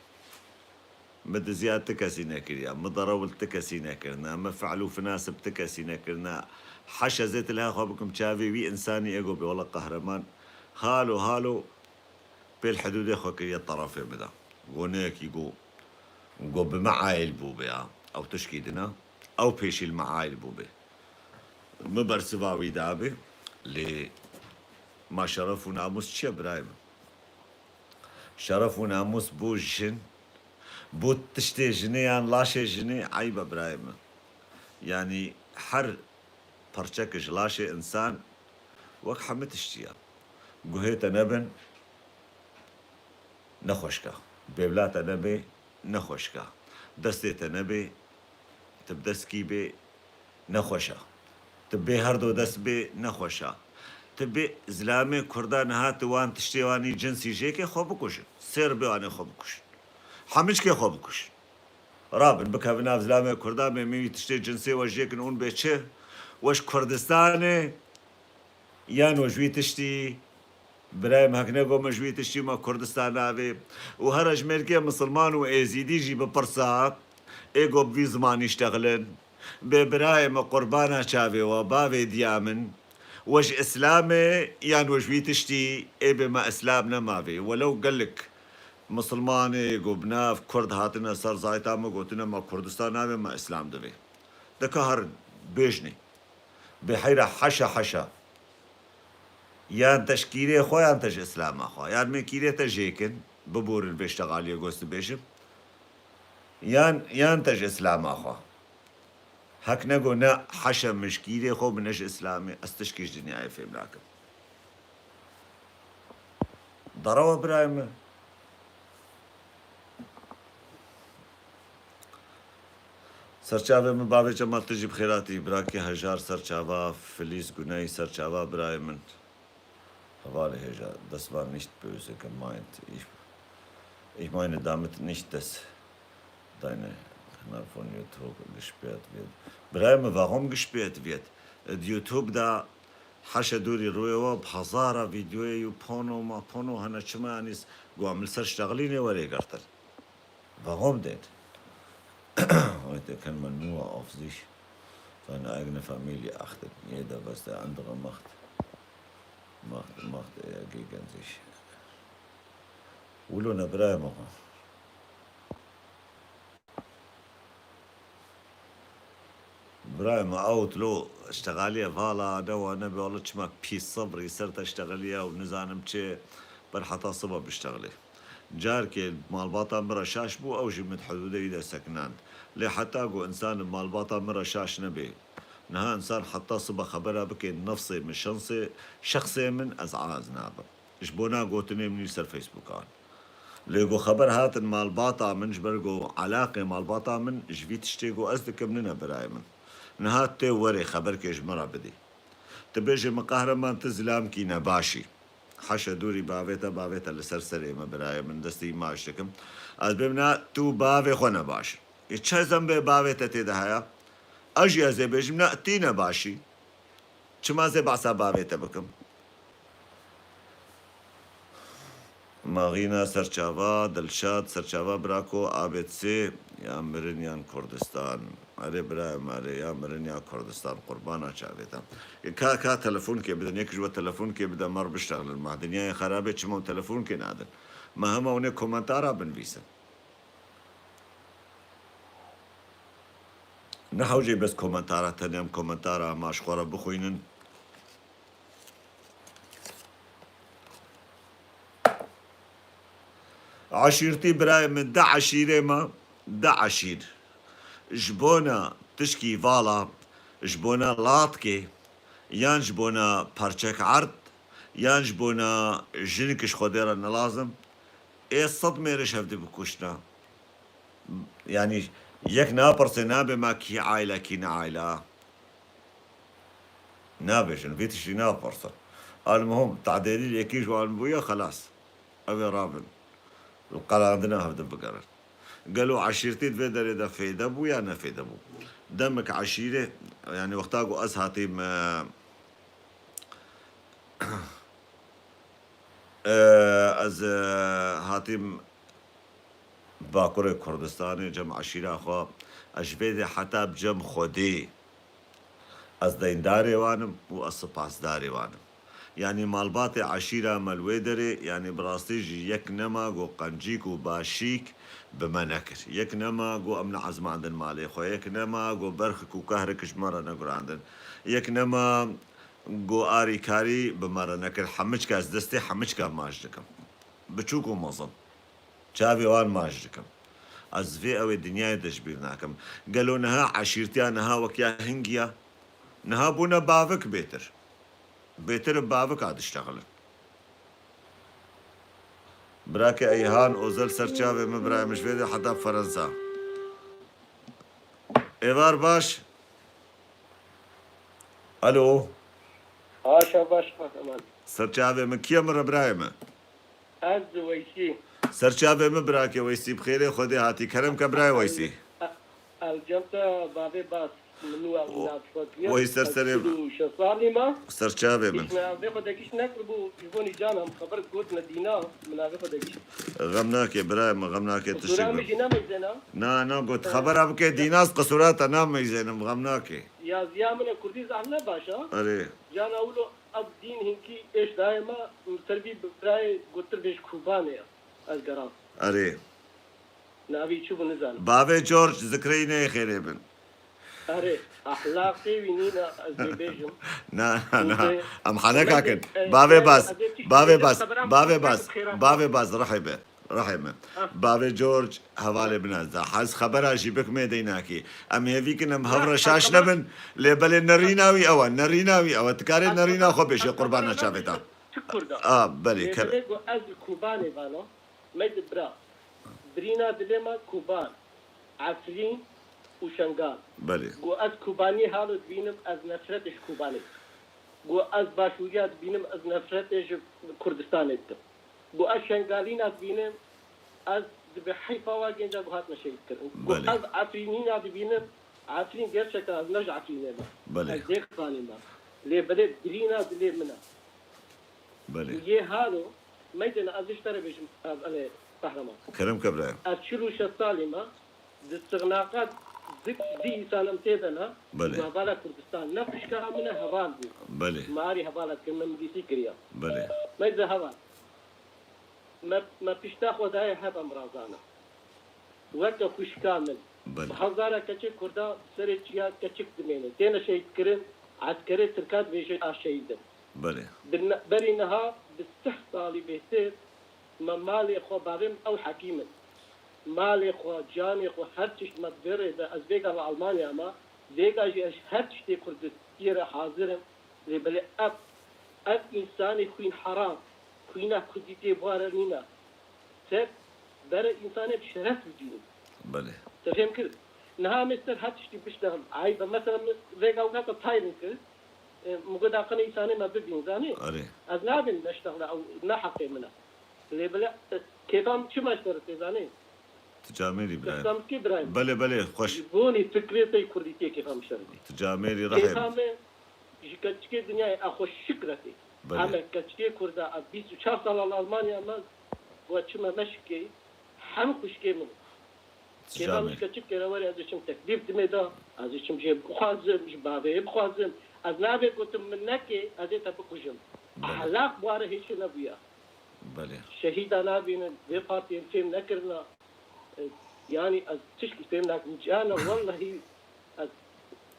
Min diziya ti kesî nekiriya, min derew li ti kesî nekirine, min fe'l û finas bi ti kesî nekirine. Heşa zêt li her xwe bikim çavê wî însanî ê go bê wele qehreman. Halo, halo, pêl hidûdê xwe kiriye terefê min de. Go ne yekî go, go bi me aîl bûbe ya. Ew tişkî dina, ew pêşî li me aîl bûbe. Min bersiva wî dabe, lê ma şeref û namûs çi ye birayê min? Şeref û namûs bo jin, bo tiştê jinê yan laşê jinê eyb e birayê min. Yanî her parçek ji laşê însan wek hemî tiştî ye. Guhê te nebin, nexweşka. Bêvla te nebê, nexweşka. Destê te nebê, tu bi dest kî bê, nexweşa. Tu bê her do dest bê, nexweşa. Tu bê zilamê Kurda niha tu wan tiştê wanî cinsî jêkê xwe bikujin. Sêr bê wanê xwe bikujin. Hemîçkê xwe bikujin. Rabin, bikevin nav zilamê Kurda, bê min wî tiştê cinsê we jêkin ûn bê çi? We ji Kurdistanê yan we ji wî tiştî? Birayê min hek nego min ji wî tiştî me Kurdistan navê. Û here ji mêrkê misilman û êzîdî jî bipirsa, ê go bi vî zimanî ştexilin. Bê birayê min qurbana çavê we, bavê diya min. We ji Îslamê yan we ji wî tiştî, ê bê me Îslam nemavê. Welew gelek misilmanê go bi nav Kurd hatine ser zayta me gotine me Kurdistan navê me Îslam divê. Dika her bêjnê. Bê heyra heşa heşa. Yan te ji kîrê xwe yan te ji Îslama xwe. Yan me kîrê te jêkin, biborin vê ştexaliyê gost dibêjim. Yan, yan te ji Îslama xwe. Hek nego ne heşa min ji kîrê xwe min ne ji Îslamê. Ez tişkî ji dinyayê fêm nakim. Derewa birayê min. Serçavê min bavê Cemal tu jî bi xêr hatî, birakê Hejar serçava, Filîz Guney serçava birayê min. Hevalê hêja, das war nicht böse gemeint. Ich, ich meine damit nicht, dass deine Kanal von YouTube gesperrt wird. Birayê min, warum gesperrt wird? Di YouTube da Haşa dûrî rûyê we bi hezara vîdyoyê û pono ma pono hene çima yanî s-, got em li ser ştexilînê werê girtin. Warum denn? Heute kann man nur auf sich, seine eigene Familie achten. Jeder, was der andere macht, macht, macht er gegen sich. Wilo ne birayê me xwe. Birayê me, ew tilo ştexaliye vala ne wa nebe, wala çima pî sebrî ser te ştexeliye û nizanim çi, ber heta siba biştexilê. Carkê malbata min re şaş bû, ew jî min hudûdê wî de sekinand. Lê heta ku însan li malbata min re şaş nebe, niha însan heta siba xebera bike nefsê min, şensê, şexsê min, ez az nabim. Ji bona gotinê min wî ser Facebookan. Lê ku xeber hatin malbata min, ji ber ku elaqê malbata min ji vî tiştê ku ez dikim nine birayê min. Niha tê werê xeberkê ji min re bidî. Tu bêjê min qehreman, tu zilamkî nebaşî. Haşa dûrî bavê te, bavê te li ser serê me birayê min, destî maç dikim. Ez bêm na tu bavê xwe nebaş. Ê çi zembê bavê te tê de heye? Ez jî ez ê bêjim na tî nebaşî. Çima zê behsa bavê te bikim? Maxîna serçava, Dilşad serçava, birako abêt sê ya mirin yan Kurdistan. Erê birayê me, erê ya mirin ya Kurdistan, qurbana çavê te. Ka, ka telefonkê bidin, yek ji we telefonkê bide, mer biştexilin. Ma dinyayê xerabê çima telefonkê nadin? Me hema hûnê komentara binivîsin. Ne hewcê bes komentara, tenê em komentara ma ji xwe re bixwînin. Eşîrtî birayê min, de eşîrê me, de eşîr. Ji bona tişkî vala, ji bona latkê, yan ji bona parçek erd, yan ji bona jinik ji Xwedê re nelazim, ê sed mêr ji hev dibikuştina. Yanî yek napirse, nabe ma kî aile, kî ne aile. Nabêjin, vê tiştî napirsin. Almuhim, tadêrî yekî ji wan bûye, xelas. Ew ê rabin. Li qelandina hev de bigerin. Gelo eşîrtî di vê derê de fêde bû ya nefêde bû? Demek eşîrê, yanî wexta ku ez hatîm, e, e, ez, e, hatîm Bakurê Kurdistanê cem eşîra xwe, ez ji vê de heta bi cem Xwedê ez deyndarê wan im û ez sipasdarê wan im. Yanî malbatê eşîra me li wê derê, yanî bi rastî jî yek nema ku qencîk û başîk bi me nekir. Yek nema ku em neezmandin malê xwe. Yek nema ku berxik û kehrik ji me re negurandin. Yek nema ku arîkarî bi me re nekir. Hemiçka ez destê hemiçka maç dikim. Biçûk û mezin. Çavê wan maç dikim. Ez vê ew ê dinyayê de ji bîr nakim. Gelo niha eşîrtiya niha wek ya hingiya? Niha bûne bavik bêtir. Bêtir bi bavika diştexilin. Birake Eyhan Ozel ser çavê min, birayê min ji vê de heta Ferensa. Êvar baş. Alo. Aşa baş, Kahraman. Ser çavê min, kî ye min re birayê min? Ez Weysî. Ser çavê min birake Weysî, bi xêrê Xwedê hatî. Kerem ke birayê Weysî. El cem te bavê bas. Min û ew O-, navê xwe diye. Wey ser serê min. Û şeş salî me. Ser çavê min. Îş me navê xwe de gişt nekiribû, ji bo nîcanan xeber got me dîna, min navê xwe de gişt. Xem nake, birayê min, xem nake, tiştek Qisûra min be. Jî nemeyzêna. Na, na, got, Evet. Xebera bike dîna, ez qisûra te nameyzênim, xem nake. Yaziya min e kurdî zehf ne baş a. Erê. Cana wilo ev dîn hinkî êş dayê me, min ser vî birayê gotir bêj Kubanê ya. Ez geran. Erê. Navî çi bû nizanim. Bavê George zikreyî neyê xêrê bin. Erê, ehlaqê wî nîne, ez ê bêjim. Na, na, na. Em heneka kin. Bavê Baz, bavê Baz, bavê Baz, bavê Baz, rihê be, rihê me. Bavê George hevalê min ez da. Hez xebera jî bik me dey nakî. Em hêvî kin em hev re şaş nebin, lê belê nerîna wî ew e, nerîna wî ew e. Tikarê nerîna xwe bêje qurbana çavê te. Çi kurda? A, belê, Lê ker- belê ku ez li Kubanê vana. Me di bira. Birîna dilê me Kuban, Efrîn û Şengal. Belê. Got ez Kubanî halo dibînim, ez nefretê ji Kubanê dikim. Got ez Başûriya dibînim, ez nefretê ji Kurdistanê dikim. Got ez Şengalîna dibînim, ez dibe heyfa wa genca ku hatine şehîd kirin. Got Belê. ez Efrînîna dibînim, Efrîn gerçekten ez ne ji Efrînê me. Belê. Ez Dêxanî me. Lê belê birîna dilê min e. Belê. Yê halo, meydene ez ji te re bêjim, ev, belê, Qehreman. Kerem ke birayê. Ez çil û şeş salî me, di sixnaqa di, di însan em tê de ne, Belê. Hevala Kurdistan. Ne xwişka min e, heval bû. Belê. Marî hevala dikin, min dîsî kiriya. Belê. Meyze heval. Me, me pişta xwe daye hep em razan in. Weke xwişka min. Belê. Bi hezara keçê Kurda serê çiya keçik dimêne. Têne şehîdkirin, eskerê Tirkan dibêje a şehîd in. Belê. Bi ne-, berî niha bi sih salî bêhtir me malê xwe, bavê min ew hekîm in. Malê xwe, canê xwe, her tişt me di vê rê de, ez vêga li Almanya me, vêga jî ez her tiştê Kurdistiyê re hazir im. Lê belê ev, ev însanê xwîn heram, xwîna Kurdî tê bû re nîne. Ser bere însanê bi şeref bicînin. Belê. Te fêm kir? Niha em ê ser her tiştî biştexin. Eyb e. Mesela min vêga weka te tayrin kir. E, min got, "Aqil însanê me bibîn, zanî?" Erê. Ez nabînim neştexile, ew ne heqê min e. Lê bile, e, kêfa min çima ji te re tê, zanî? Tu camêrî, birayê. Kêfa min kê, birayê? Belê, belê, xweş. Ji bonî fikrê te yê Kurdîtiyê kêfa min ji te re tê. Tu camêrî, rehê. Kêfa min ji keçikê dinyayê, a xwe şikre tê. Belê. Em e keçikê Kurda, a bîst û çar sala li Almanya me, we çime meşikê, hem xwişkê min. Kêfa min ji keçikê re were, ez ê çim teklîf dimê da, ez ê çim jê bixwazim, ji bavê bixwazim. Ez nabê gotim min nekê, ez ê te bikujim. Belê. Ehlaq bi wa re hêşê nebûye. Belê. Şehîda nabînin, vê partiyên fêm nekirina. E, yanî ez tişkî fêm nakim. Cana, wellahî ez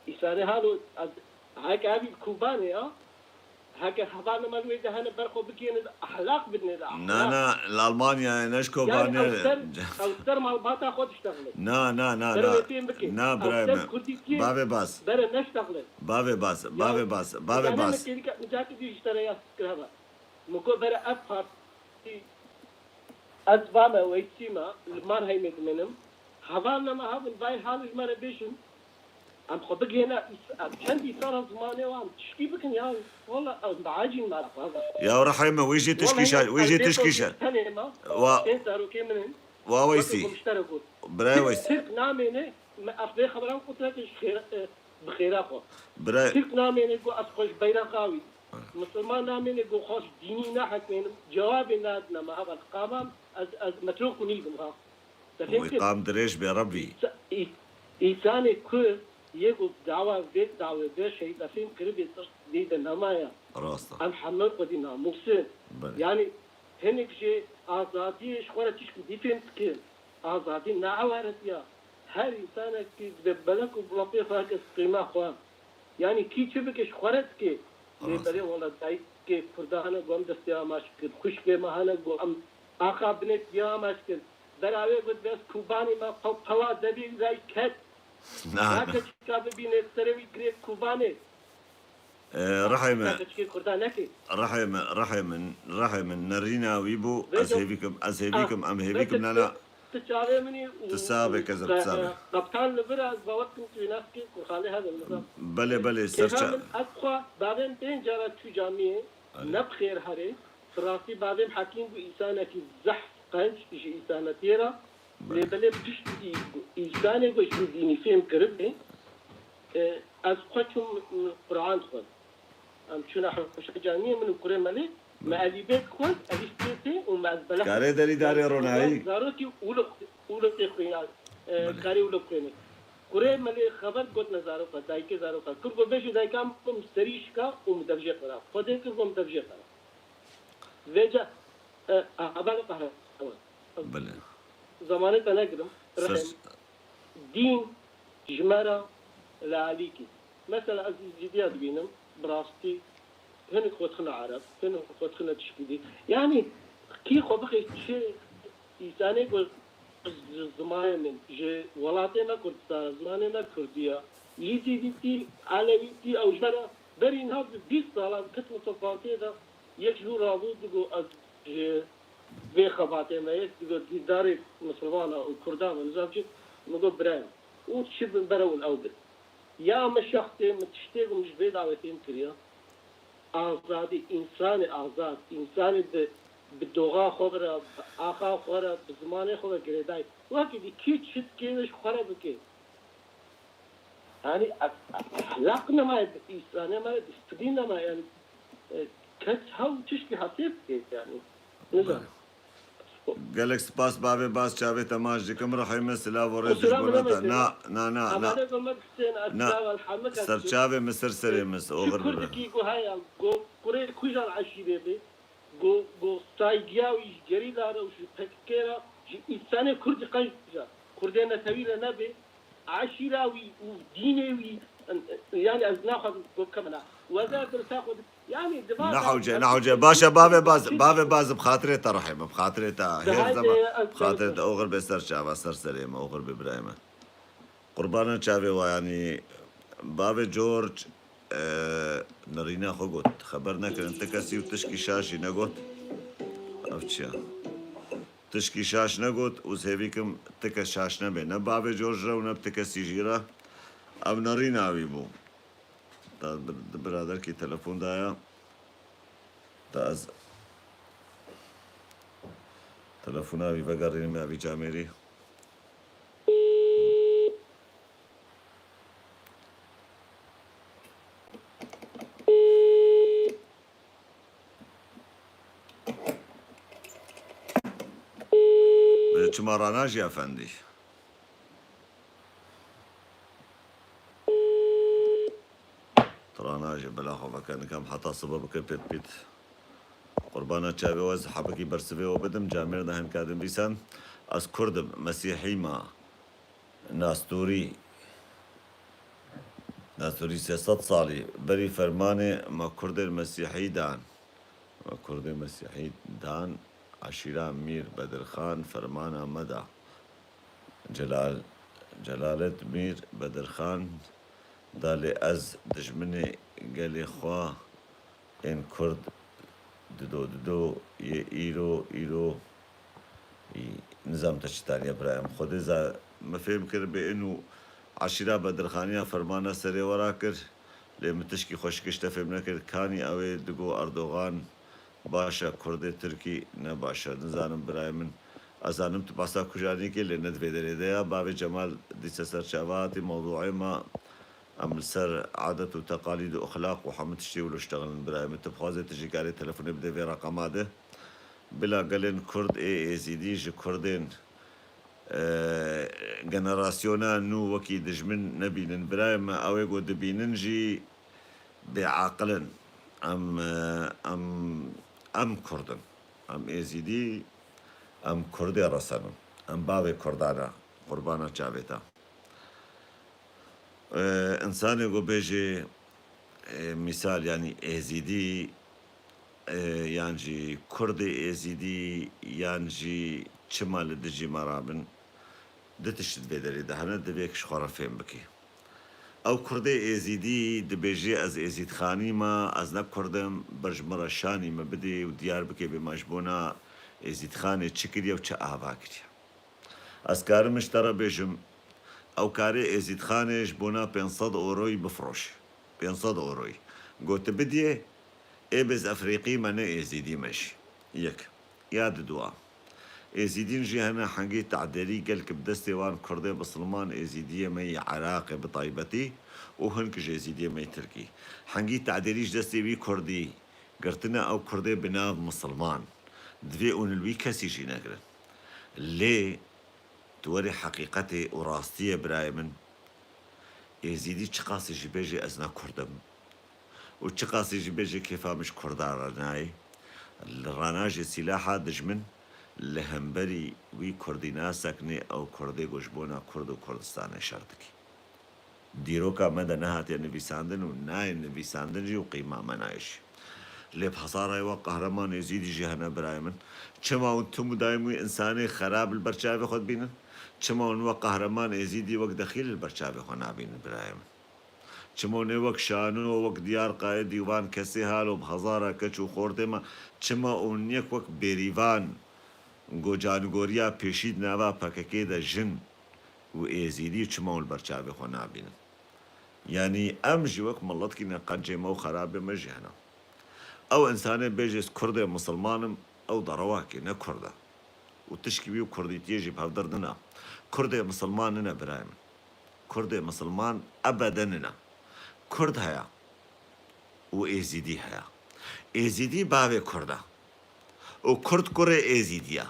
îsarê halo, ez heke evî Kubanê ya, heke hevalê me li wê de hene ber xwe bigihêne de, ehlaq bidine de, ehlaq. Na, na, li Almanyayê ne ji Kobanê. Yanî ew ser, ew ser malbata xwe diştexile. Na, na, na, na. Bere wê fêm bike. Na, birayê me. Ew ser Kurdîtiyê. Bavê bas. Bere neştexile. Bavê bas, bavê bas, bavê bas. Yanî me kêlîka, min careke dî ji te re ya kir heva. Min got, bere ev partî, ez va me, weysî me, li Mannheimê dimênim. Hevalna me hebin, vay hal ji me re bêjin. Em xwe bigihêne, em çend îsana zimanê wan, em tişkî bikin ya. Wala, em biacîn me re, wala. Ya rehê me, wê jî tişkî şa-, wê jî tişkî şa-, tenê me, wa-, tên zarokê min in. Wa Weysî. Wekî ku min ji te re got. Birayê Weysî. Tirk namêne, me ev vê xeberan qudretê ji xêra, e, bi xêra xwe. Birayê. Tirk namêne, got ez xwe ji beyreqa wî. Misilman namêne, got xwe ji dînî nehekmênim. Cewabê nadine me, heval qamam, ez, ez metroku nîbim ha. Te fêm kir? Wî qam dirêj bê Rebbî. Îsa-, î-, îsanê Kurd, yê ku dawa vê dawê vê şehîda fêm kiribê, tişt dî de nemaye. Rast e. Em hemû xwedî namûs in. Belê. Yanî hinek jê azadiyê ji xwe re tişkî dî fêm dikin. Azadî ne ewaretiya. Her însanekî dibe belek û bila pê xwe kes qîma xwe. Yanî kî çi bike ji xwe re dike. Lê Rast. Belê wela dayikê Kurda hene ku em destê amaç kir. Xwişkê me hene ku em axa binê diya amaç kir. Bera wê got bes Kubanê me pew-, pewa devî rey ket. Na, na. Nake çika bibîne serê wî girê Kubanê. E, rehê me. Nake çikê Kurda neke. Rehê me, rehê min, rehê min nerîna wî bû. Ez hêvî kim, ez hêvî kim, em hêvî kim, na, na. Tu çavê min î û, tu sax be, kezim, tu sax be. Qeptan li vir e, ez bawer dikim tu nas kê, kurxanê hebe li vir. Belê, belê, serça. Kêfa min, ez xwe bavê min pênc cara çû camiyê, ne bi xêr herê. Bi rastî bavê min hekîm bû, însanekî zehf qenc ji însanetiyê re. Lê belê piştî însanê ku ji dînî fêm kiribê, e, ez xwe çûm, m, Quran xwend. Em çûne hewşa camiyê, min û kurê me lê, me elîbê dixwend, elîf pê tê û me ez belek. Karê derî darê ronayî. Zarokî ûlo-, ûlo tê xwîna, e, karê ûlo bixwîne. Kurê me lê xeber got me zaroka, dayikê zaroka. Kir got bêjî dayika min serî şika û min devjê xwira. Xwedê kir got min devjê xwira. Vêca, e, hevalê qehreman. Belê. Zamanê te negirim. Ser rehim. Dîn ji me re li alîkî. Mesela ez Êzîdiya dibînim, bi rastî hinek xwe dixine Ereb, hinek xwe dixine tişkî dî. Yanî kî xwe bixê çi însanê ku ji zimanê min, ji welatê me Kurdistan, zimanê me Kurdî ye. Êzîdîtî, Elewîtî, ew ji me re berî niha bi bîst salan ketim topantiyê de, yek ji nû rabû digo ez ji vê xebatê me yek digo dîdarê misilmana û kurda me nizam çi, min got birayê min. Û çi bin bere û ew bin. Ya min şexsê min tiştê ku min ji vê dawetê min kiriya. Azadî, însanê azad, însanê bi, bi doxa xwe re, bi axa xwe re, bi zimanê xwe re girêdayî. Wekî dî kî çi dikê wê ji xwe re bike. Yani, e-, e-, ehlaq nemaye, îsra nemaye, disiplîn nemaye, yani, e, kes hew tiştî hesê bike, yani. Nizanim. Gelek spas bavê baz çavê te maç dikim, rihê min silav û rêz ji Kusura bona te. Bilemedin. Na, na, na, na. Amade Mehmet Hüseyin Na. Akrav Elhamik Ser Akrav. Çavê min, ser serê min, oxir bibe. Kurdekî ku haya, go, kurê kujan eşîrê be, go, go saygıya wî ji gerîla re û ji P K K re, ji însanê Kurdî qenc bike. Kurdê netewî re nebe, eşîra wî û dînê wî, yani ez naxwazim go bikevim na. Weza dirsa xwe di-, yani divan Ne hewce, ne hewce. Baş e, bavê baz, bavê baz bi xatirê te rihê min, bi xatirê te. Hêr zema, bi xatirê te, oxir bê ser çava, ser serê min, oxir bê birayê min. Qurbana çavê wa, yanî bavê George, e, nirîna xwe got. Xeber nekirin, ti kesî û tişkî şaş jî negot. Ev çi ya? Tişkî şaş negot û hêvî kim ti kes şaş nebe. Ne bavê George re û ne bi ti kesî jî re. Ev nirîna wî bû. Ta bi-, di biraderkî telefon daya. Ta ez telefona wî vegerînim ya vî camêrî. Çima ranajî efendî? Tirana jî bila xwe veke nikem heta sibe bike pêt pît. Qurbana çavê we, ez hebikî bersivê we bidim, camêr de hinka din bîsen. Ez Kurd im, Mesîhî me. Nasturî. Nasturî sê sed salî berî fermanê me Kurdên Mesîhî dan. Me Kurdên Mesîhî dan, eşîra Mîr Bedirxan fermana me da. Celal, Celalet Mîr Bedirxan da, lê ez dijminê gelê xwe ên Kurd dido, dido yê îro, îro, î, nizam te çi taniye birayê min. Xwedê za me fêm kir bê ên û eşîra Bedirxaniya fermana serê we ra kir, lê min tişkî xweşik ji te fêm nekir. Kanî ew ê digo Erdogan baş e, Kurdê Tirkî ne baş e. Nizanim birayê min. Ez zanim tu behsa kujanî kê, lê ne di vê derê de ya. Bavê Cemal dîse ser çava hatî mewdûê me. Em li ser adet û teqalîd û exlaq û hemû tiştê wilo ştexilin birayê min. Tu bixwazê tu jî karê telefonê bidê vê reqema de. Bila gelên Kurd ê Êzîdî ji Kurdên, e, generasyona nû wekî dijmin nebînin. Birayê me, ew ê ku dibînin jî bêaqil in. Em, e, em, em Kurd in. Em Êzîdî, em Kurdê resen in. Em bavê Kurdan e. Qurbana çavê te. E, însanê ku bêjê, e, mîsal, yanî Êzîdî, e, yan jî Kurdê Êzîdî, yan jî çima li dijî me rabin, du tişt di vê derê de hene, divê ji xwe re fêm bikî. Ew Kurdê Êzîdî dibêjê, ez Êzîdxanî me, ez ne Kurd im, ber ji min re şanî me bidê û diyar bikê bê me ji bona Êzîdxanê çi kiriye û çi ava kiriye. Ez karim ji te re bêjim, ew karê Êzîdxanê ji bona pênc sed euroyî bifiroşe. Pênc sed euroyî. Got, tu bidiyê, ê biz Efrîqî me ne Êzîdî me jî. Yek. Ya didua. Êzîdîn jî hene hengî te'derî gelk bi destê wan Kurdê Bisilman Êzîdiyê me yê Iraqê bi taybetî û hin ki ji Êzîdiyê me yê Tirkî. Hengî te'derî ji destê wî Kurdî girtine, ew Kurdê bi nav Misilman. Divê û li wî kesî jî negirin. Lê tu werê heqîqetê û rastiyê birayê min, Êzîdî çiqasî jî bêjê ez ne Kurd im û çiqasî jî bêjê kêfa min ji Kurdan re nayê, li ranajê sîlaha dijmin li hemberî wî Kurdî nasekine, ew Kurdê ku ji bona Kurd û Kurdistanê şer dike. Dîroka me de nehatiye nivîsandin û nayê nivîsandin jî û qîma me nayê jî. Lê bi hezarayê wek Qehreman Êzîdî jî hene birayê min. Çima hûn tim û daîm wî însanê xerab li ber çavê xwe dibînin? Çima hûn wek Qehreman Êzîdî, wek dexîl li ber çavê xwe nabînin birayê min? Çima hûn ê wek Şano, wek Diyar Qayedî û van kesê halo bi hezara keç û xortê me, çima hûn yek wek Bêrîvan, ku canigoriya pêşî di nava P K K de jin û Êzîdî, çima hûn li ber çavê xwe nabînin? Yanî em jî wek miletkî ne qencê me û xerabê me jî hene. Ew însanê bêjê ez Kurdê misilman im, ew derewakê ne Kurd e. Û tişkî wî û Kurdîtiyê jî bi hevdir nine. Kurdê misilman nine birayê min. Kurdê misilman ebeden nina. Kurd heye û Êzîdî heye. Êzîdî bavê Kurd e û Kurd kurê Êzîdî ye.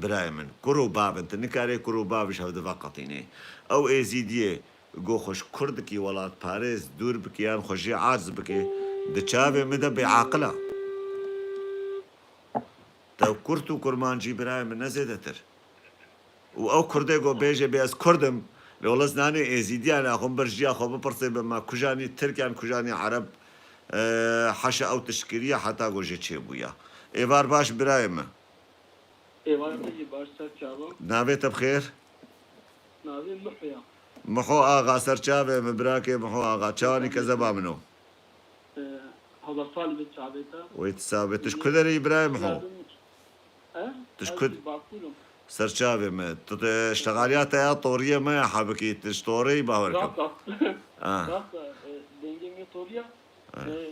Birayê min, kur û bav in, tu nikarê kur û bav ji hev di veqetînê. Ew Êzîdiyê go xwe ji Kurdikî welatparêz dûr bike yan xwe jê aciz bike, di çavê min de bêaqil e. Tev Kurd û Kurmancî birayê min ne zêdetir. Û ew Kurdê go bêje bê ez Kurd im, lê wele ez nanê Êzîdiya ne, xwe bir jiya xwe bipirse be me kujanî Tirk yan kujanî Ereb, e, haşa ew tişt kiriye heta go jê çêbûye. Êvar baş birayê min. Êvara te jî baş ser çava. Navê te bi xêr? Navê Miho ya. Miho Axa ser çavê min, birakê Miho Axa. Çawanî kezeba min o? E, hezar salî bi çavê te. Wê tu sabê. Tu ji ku derê yî birayê Miho? E? Tu ji ku? Bakur im. Ser çavê min. Tu, tu, ştexaliya te ya toriyê me ya hebikî, tu ji torê yî bawer kim. Rast, rast. Ha. Rast, e, dengê me toriya. Ha. E,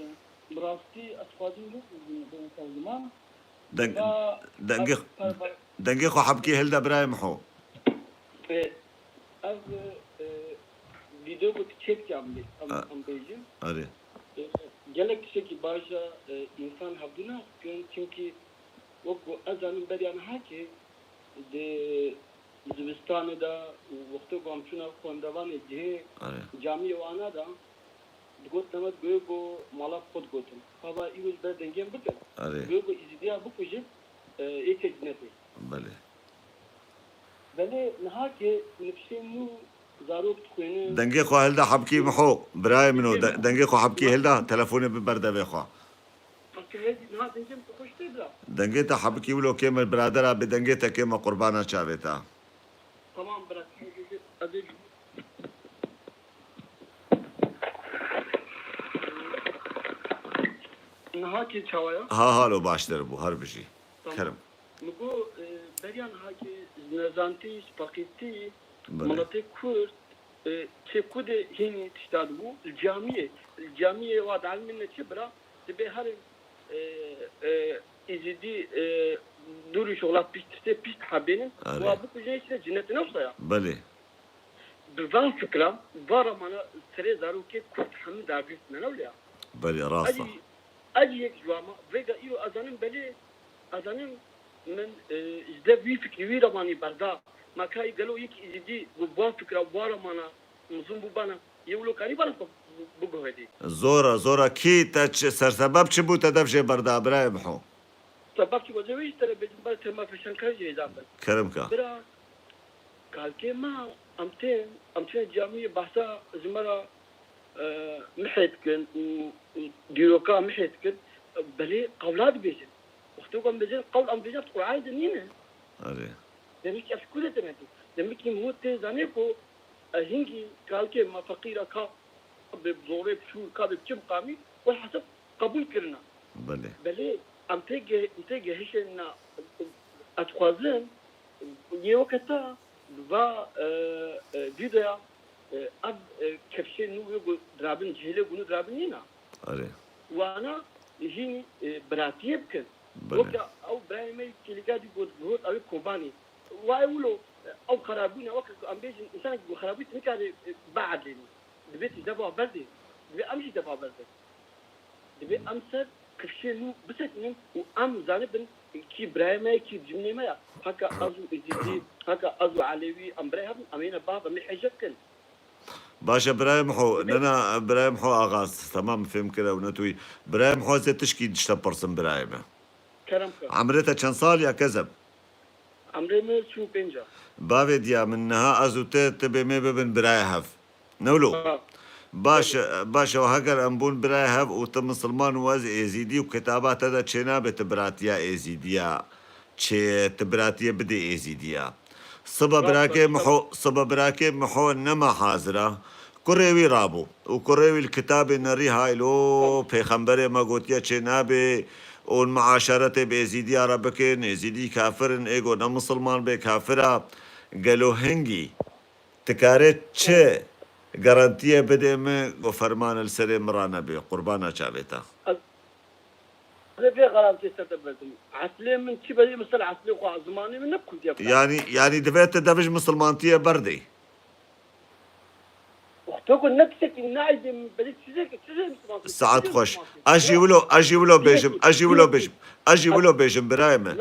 bi rastî ez xwazim bû, bû, bû, bû, Deng-, dengê, dengê xwe hebkê hilde birayê Miho. E, ev, e, vîdeo ku tu çêdikî em bê-, em, em bêjin. Erê. E, gelek tiştekî baş e, e, însan hevdû nas dikin, çimkî wek ku ez zanim beriya niha ki di zivistanê de û wextê ku em çûne xwendevanê cihê Erê. camiyê wana de, digot Demet goyê ku mala xwe digotin. Hava îro ji ber dengên bikin. Erê. Goyê ku Îzîdiya bikujin, e, ê çê cinetê. Belê. Belê niha ki nifşên nû zarok dixwînin. Dengê xwe hilda hebkî Miho, birayê min o, de-, dengê xwe hebkî hilda, telefonê bi berdevê xwe. Fakir hêdî niha dengê min xweş tê bira. Dengê te hebkî wilo kêm e, biradera bi dengê te kêm e, qurbana çavê te. Tamam bira, ez ê, ez ê Niha kê çawa ya? Ha, halo baştir bû, her bijî. Tamam. Kerem. Min got, e, beriya niha kê ji nezantî, ji feqîrtî, Belê. miletê Kurd, e, çê ku de hînî tişta dibû, li camiyê, li camiyê wa dalmîne çi bira, dibê herin, e, e, Îzîdî, e, dûrî şoxla pişt, tiştê pişt hebênin, Erê. wa bikujin, şine cinetê ne wisa ya. Belê. Bi van fikra, va ramana serê zarokê Kurd hemû dagirtine, ne wile ya? Belê, rast e. Ecî, ecî yek ji wan ma, vêga îro ez zanim belê, ez zanim min, e, ji dev wî fikrî, wî ramanî berda. Ma kayî gelo yekî Îzîdî bi van fikra, va ramana mizûn bû bana, yê wilo karî bana xwe bi-, biguhedî. Zor e, zor e. Kî te çi, sersebeb çi bû te dev jê berda, birayê Miho? Sebab çi wezê wê jî te re bêjim, ber tema fêşanker jî hêzan bin. Kerem ka. Bira, kalkê me, em tên, em tîne camiyê behsa ji me re, e, mihê dikin û, û dîroka mihê dikin, belê qewla dibêjin. Wextê ku em bêjin qewl, em bêjin Qur'anê de nîne. Erê. Demekî ev ji ku de têne dî? Demekî min tê zanê ku, e, hingî kalkê me feqîr e ka bê bi zorê, bi şûr, ka bê bi çi miqamî, welhasil qebûl kirina. Belê. Belê, em tê ge-, em tê gehişên na, ez dixwazim, yê weke te, va, e, e, vîdeoya, e, ev, e, kefşê nû wê ku dirabin, cihêlê ku nû dirabin nîna. Erê. Wana hînî, e, biratiyê bikin. Belê. Weke ew birayê me Kêlîka dî got, got ew ê Kobanê. Wa ew wilo, e, ew xerabûyî ne, weke ku em bêjin, însanekî ku xerabûyî tu nikarî, e, biedlênî. Divê tu ji deva berdê. Divê em jî deva berdin. Divê em ser kifşê nû bisekinin û em zanibin kî birayê me ye, kî dijminê me ye. Heke ez û Êzîdî, heke ez û Elewî, em birayê hev in, em ê ne bav, em ê hêja bikin. Baş e, birayê Miho, Divê ne, ne, birayê Miho Axas, temam fêm kir ew ne tu yî. Birayê Miho, ez ê tişkî dişte pirsim birayê me. Kerem ke. Emrê te çend sal ya kezeb? Emrê min sî û pênc e. Bavê diya min, niha ez û te, tu bê me bibin birayê hev. Ne wilo? Ha. Baş e, baş e, heger em bûn birayê hev û tu misilman û ez êzîdî û kitaba te de çênabe tu biratiya êzîdiya çê, tu biratiyê bidê êzîdiya. Sibe Rast birakê e. Miho, sibe birakê Miho nema hazir e. Kurê wî rabû. Û kurê wî li kitabê nerî haylo, pêxemberê me gotiye çênabe û muaşeretê bi êzîdiya re bikin, êzîdî kafir in, ê go ne misilman bê kafir e. Gelo hingî tu karê çi garantiyê bidê min ku ferman li serê min re nebe, qurbana çavê te? Ez ê vê garantiyê ser te bidim. Eslê min çi be, min ser eslê xwe, zimanê min ne bi kurdî ye. Yanî, yanî divê tu dev ji misilmantiyê berdê. To ku ne tiştekî naîdê min belê çizek, çizek Misliman. Saet xweş. Ez jî wilo, ez jî wilo bêjim, ez jî wilo bêjim, ez jî wilo bêjim, birayê min.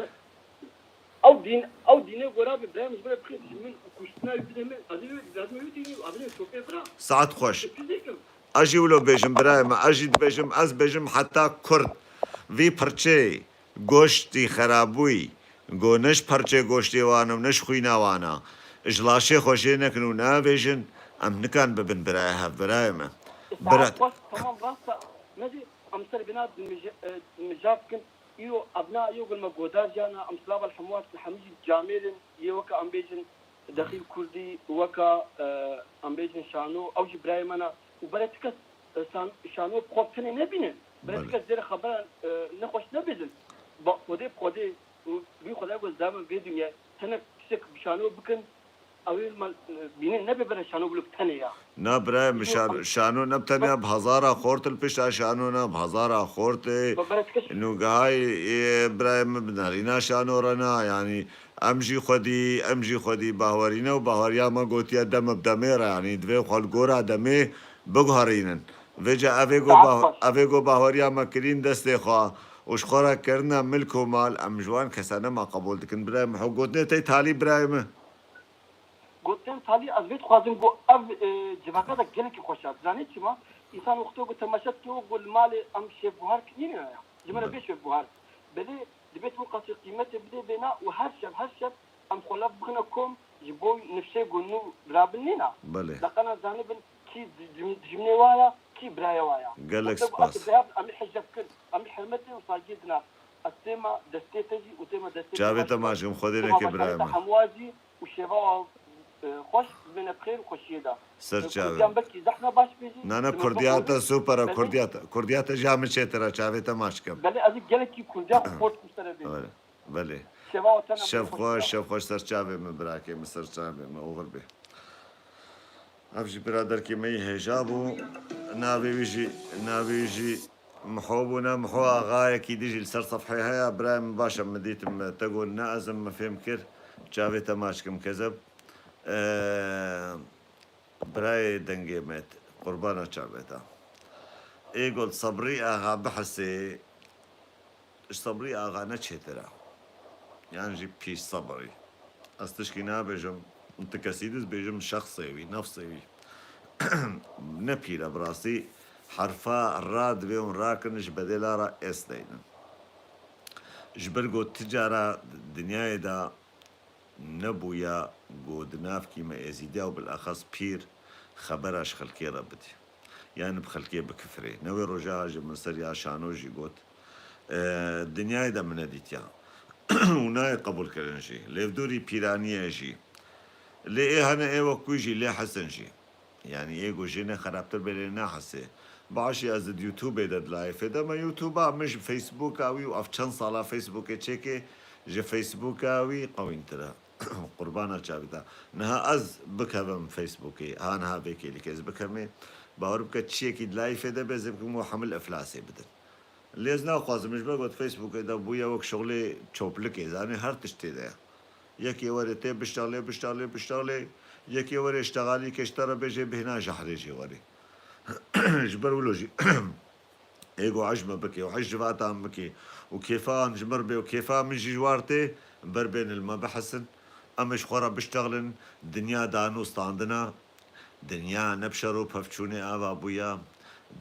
Ew dîn, ew dînê gora bi birayê min ji min re bixê ji min kuştina wî bide min. Ez ê wî, lazim wî tînî, ez ê şopê bira. Saet xweş. Çizek im. Ez jî wilo bêjim, birayê min, ez jî dibêjim, ez bêjim heta Kurd vî pirçeyê goştî xerabûyî, go ne ji perçê goştê wan û ne ji xwîna wan a, ji laşê xwe jê nekin û neavêjin, em nikan bibin birayê hev, birayê me. Bira- Saet xweş, tamam, rast e. Nedî, em ser bina dimij-, e, dimijaf kin. Îro evna yo gul me godar jana, em silava li hemû hat, hemî jî camêr in, yê weke em bêjin dexîl kurdî, weke, e, em bêjin şano, ew jî birayê me ne. Û bere ti kes, e, san-, şano bi xwe tenê nebînin. Bere ti Belê. kes zêre xeberan, e, nexweş nebêjin. Ba, xwedê bi xwedê û wî xwedê ku ez dame vê dinyayê, tenek tiştek bi şano bikin, ew ê me, e, bînin nebe bere şano bilo bi tenê ya. Na birayê min, Îro şano, em şano ne bi tenya bi hezara xort li pişta şano ne, bi hezara xort ê. Ba, bere ti kes Nûgehayê ê birayê min bi nerîna şano re na, yanî em jî xwedî, em jî xwedî bahwerî ne û bahweriya me gotiye deme bi demê re, yanî divê xwe li gora demê biguherînin. Vêca evê go Saet bah-, baş. evê go bahweriya me kirîn destê xwe û ji xwe re kirine milk û mal, em ji wan kesane me qebûl dikin. Birayê min, hew gotinê te talî birayê min. Gotin talî, ez vê dixwazim ku ev, e, civaka de gelekî xweş e. Zanî çima? Însan wexto ku temaşe dike, wek ku li malê em şevguhar kirîne ya. Ji me re Be- bê şevguhar. Belê, dibê tu qasî qîmetê bidê bêna û her şev, her şev em xwe lev bixine kom ji bo nifşê ku nû rabin nîna. Belê. Deqena zanibin kî di-, di-, dijminê wa ya, kî biraya wa ya. Gelek Wexto ku spas. Em bi hev, em ê hiceb kin, em ê hurmetê û saygiyê dina. Ez têma destê te jî û têma destê Çavê te maç kim, Xwedê neke birayê min. Hemû wa jî û şêva, e, xweş bimîne bi xêr û xweşiyê de. Ser E, çavê. Kurdiyan belkî zehf ne baş bêjî. Na, na, Kurdiya te super e, Kurdiya te, Kurdiya te ji min çêtir e, çavê te maç kim. Belê, ez ê gelekî Kurdiya xwe xort ku ser e bêjim. Belê, belê. Şeva te ne Şev xweş, şev xweş, ser çavê min, birakê min, ser çavê min, oxir bê. Ev jî biraderkê me yî hêja bû. Navê wî jî, navê wî jî Miho bû, ne Miho Axayekî dijî li ser sefhê heye. Birayê min, baş e, min dîtim te got ne ez im, min fêm kir. Çavê te maç kim kezeb. Ee, birayê dengê me, qurbana çavê te. Ê got Sebrî Axa bihisê, ji Sebrî Axa ne çêtir e. Yan jî pîr Sebrî. Ez tişkî nabêjim, ti kesî diz bêjim şexsê wî, nefsê wî. Ne pîr e bi rastî, herfa ra divê hûn rakin ji bedêla re ês deynin. Ji ber ku ti cara dinyayê de nebûya ku di navkî me êzîdiya û bilexas pîr xebera ji xelkê re bidî. Yan bi xelkê bikifirê. Ne wê roja jî min ser ya şano jî got. E, dinyayê de min nedîtiya. Û nayê qebûlkirin jî. Lêvdûrî pîraniyê jî. Lê ê hene ê wek wî jî lê hesin jî. Yanî ê ku jê ne xerabtir bê lê nahesê. Baş e, ez di YouTubeê de di layfê de me YouTube'a, min ji Facebook'a wî û ev çend sala Facebookê çêkê, ji Facebook'a wî qewîntir e. Qurbana çavê te. Niha ez bikevim Facebookê, ha niha vê kêlîkê ez bikevmê, bawer bike çiyekî di layfê de bê, ez ê bikim û hemil iflasê bidin. Lê ez naxwazim, ji ber got Facebookê de bûye wek şixulê çoplikê, zanî her tişt tê de ye. Yekê were tê biştexlê, biştexlê, biştexlê, yekê were ştexalî ke ji te re bêjê bihêna jehrê jê were. Ji ber wilo jî ê ku ecme bike û hez civatan bike û kêfan ji mir bê û kêfa min jî ji war tê, ber bên li me bihesin. Em ê ji xwe re biştexlin, dinya danû standina. Dinya ne bi şer û pevçûnê ava bûya,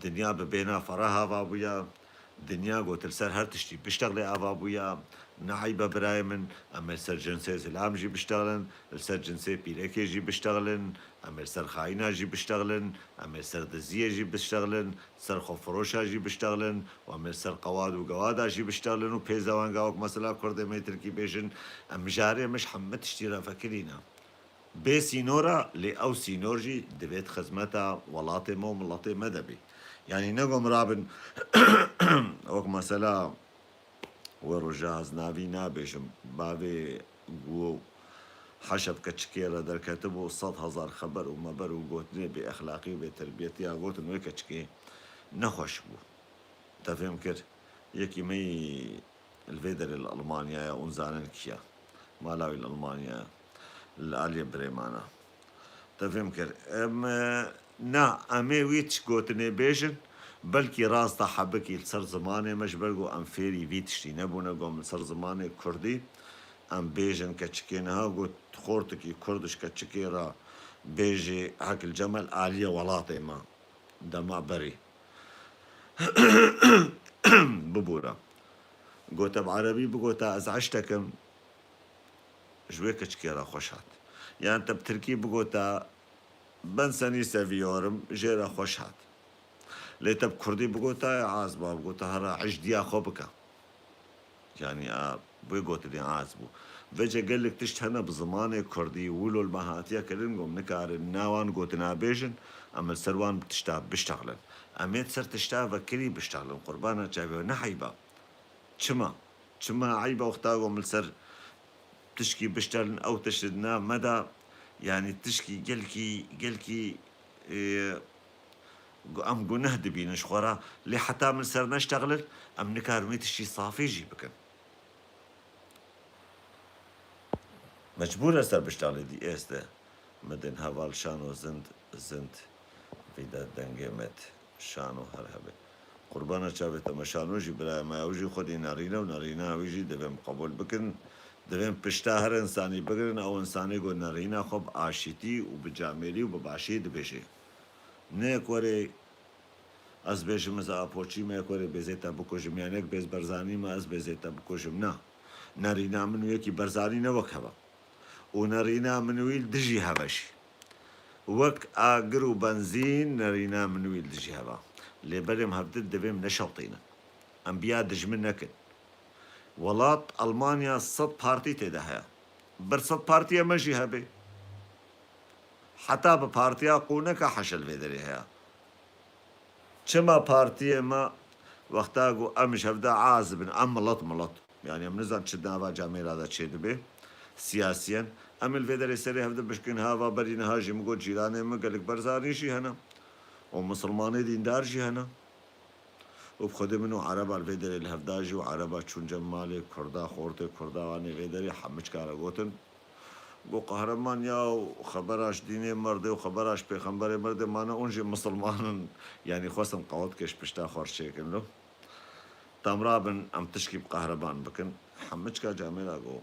dinya bi bêhna ferah ava bûya, dinya got li ser her tiştî biştexlê ava bûya. Ne eyb e birayê min, em ê li ser cinsê zilam jî biştexlin, li ser cinsê pîrekê jî biştexlin, em ê li ser xayîna jî biştexlin, em ê li ser diziyê jî biştexlin, li ser xwefiroşa jî biştexlin û em ê li ser qewad û gewada jî biştexlin û pêzewenga wek mesela kurdê me yê tirkî bêjin, em mijarê me ji hemû tiştî re vekirîne. Bê sînor e, lê ew sînor jî divê di xizmeta welatê me û miletê me de bê. Yanî ne ku em rabin, wek mesela, wê roja ez navî nabêjim, bavê ku heşa bi keçikê re derketibû, sed hezar xeber û meber û gotinê bêexlaqî û bêterbiyetî ya gotin wê keçikê nexweş bû. Te fêm kir? Yekî me yî li vê derê li Elmanyaya, hûn zanin kî ye. Mala wî li Elmanyaya, li aliyê birêman e. Te fêm kir? Em, e, Na, em ê wî tişt gotinê bêjin, belkî rasta hebikî li ser zimanê me, ji ber ku em fêrî vî tiştî nebûne, ku em li ser zimanê kurdî, em bêjin keçikê niha got, xortikî kurd ji keçikê re bêjê hek li cem e li aliyê welatê me, dema berî. Bibûre. Gote bi erebî bigota ez eştekim, ji wê keçikê re xweş hat. Yan te bi tirkî bigota ben seni seviyorum, jê re xweş hat. Lê te bi kurdî bigota ez ba bigota hera ecdiya xwe bike. Yanî a, wê gotinê az bû. Vêce gelek tişt hene bi zimanê kurdî, wilo li me hatiye kirin, ku em nikarin na wan gotina bêjin, em li ser wan tişta biştexlin. Em ê ser tişta vekirî biştexlin, qurbana çavê we, ne eyb e. Çima? Çima eyb e wexta ku em li ser tişkî biştexlin, ew tişt di nav me de, yanî tişkî gelkî, gelkî, ê, gu-, em guneh dibînin ji xwe re, lê heta min ser neştexlin, em nikarin wê tiştî safî jî bikin. Mecbûr e ser biştexlê dî êste. Midin heval şano zind, zind, vî de dengê met, şano her hebe. Qurbana çavê te me şano jî birayê me, ew jî xwedî nerîne û nerîna wî jî divê em qebûl bikin. Divê em pişta her insanî bigirin, ew insanê ku nerîna xwe bi aşîtî û bi camêrî û bi başî dibêje. Ne ku erê ez bêjim ez Apoçî me, ku erê bêzê te bikujim, yan yek bêz Berzanî me, ez bêzê te bikujim. Na. Nerîna min û yekî Berzanî ne wek hev e. Û nerîna min û wî li dijî hev e jî. Wek agir û benzîn nerîna min û wî li dijî hev e. Lê berê em hevdin divê em neşewtînin. Em bi ya dijmin nekin. Welat Almanya sed partî tê de heye. Bir sed partiya me jî hebe. Heta bi partiya qûneka heşel vê derê heye. Çima partiyê me wexta ku em ji hev de az bin, em milet milet. Yanî em nizan çi nava camêra de çêdibe. Siyasiyen. Em li vê derê serê hev de bişkin, hava berî niha jî min got cîranê min gelek Berzanî jî hene. Û misilmanê dîndar jî hene. Û bi xwedê min û Ereba li vê derê li hevda jî û Ereba çûn cem malê Kurda, xortê Kurda, anê vê derê hemiçka re gotin. Got, Qehreman ya, xebera ji dînê merdê û xebera ji pêxemberê merdê mane, hûn jî misilman in. Yanî xwestin qewet ke ji pişta xwe re çêkin lo. Tam rabin, em tişkî bi Qehreman bikin. Hemiçka camêra got,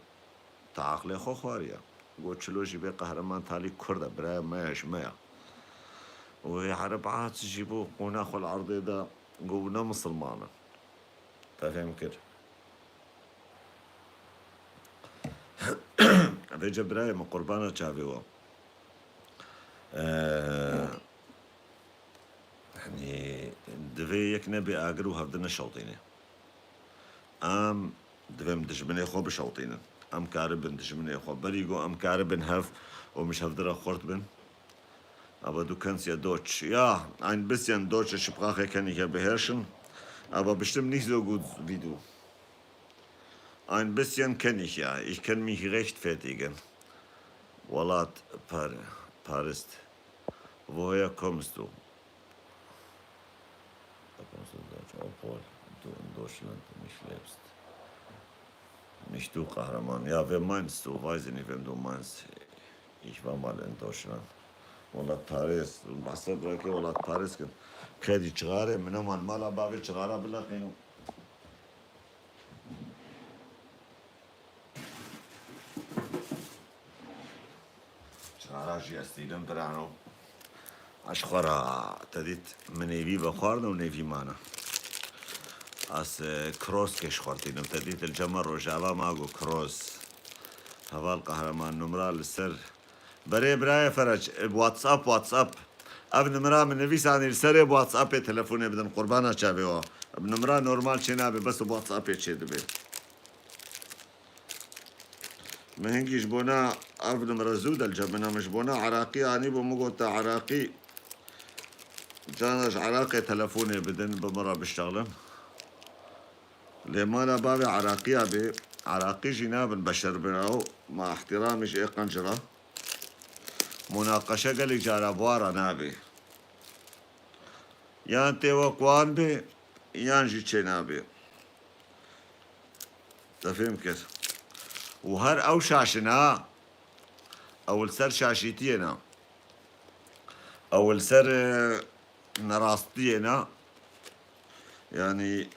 te aqlê xwe xwariye. Got, çilo jî bê Qehreman talî Kurd e, biraya me ya, ji me ya. Û wê Ereb Aziz jî bû qûna xwe li erdê de, got, ne misilman in. Te fêm kir. Vêce birayê min, qurbana çavê we. Ee, Yanî divê yek nebê agir û hevdin neşewtîne. Em divê em dijminê xwe bişewtînin. Em karibin dijminê xwe. Berî got em karibin hev û em ji hevdin re xurt bin. Aber du kannst ja Deutsch. Ja, ein bisschen Deutsche Sprache kann ich ja beherrschen, aber bestimmt nicht so gut wie du. Ein bisschen kann ich ja. Ich kann mich rechtfertigen. Welat Par-, Parist. Woher kommst du? Da kommst du Deutsch, obwohl du in Deutschland nicht lebst. Nicht du, Qahraman. Ja, wer meinst du? Weiß ich nicht, wen du meinst. Ich war mal in Deutschland. Welat Paris. Behsa bira ke welat Paris kin. Kedî çixarê min eman mala bavê çixara bileqîno. Çixara jî ez tînim birano. Ez xwe ra te dît min nêvî vexwardim û nêvî mane. Ez, e, Kroskê ji xwe tînim. Te dît li cema Rojava ma got Kros. Heval Qahraman numra li ser. Berê birayê Ferec, e, WhatsApp, WhatsApp. Ev numra min nivîsanî li serê bi WhatsAppê telefonê bidin, qurbana çavê we. Ev numra normal çê nabe, bes bi WhatsAppê çê dibe. Min hingî ji bona ev nimre zû de li cem min e, min ji bona Iraqî anîbû, min got te Iraqî, cana ji Iraqê telefonê bidin, bi min re biştexlin. Lê mala bavê Iraqiya bê, Iraqî jî nabin beşer bin ew, ma îhtîramî ji ê qenc re. Munaqeşe gelek cara bi wan re nabê. Yan tê wek wan bê, yan jî çê nabê. Te fêm kir. Û her ew şaş in ha. Ew li ser şaşîtiyê ne. Ew li ser, e, nerastiyê ne. Yanî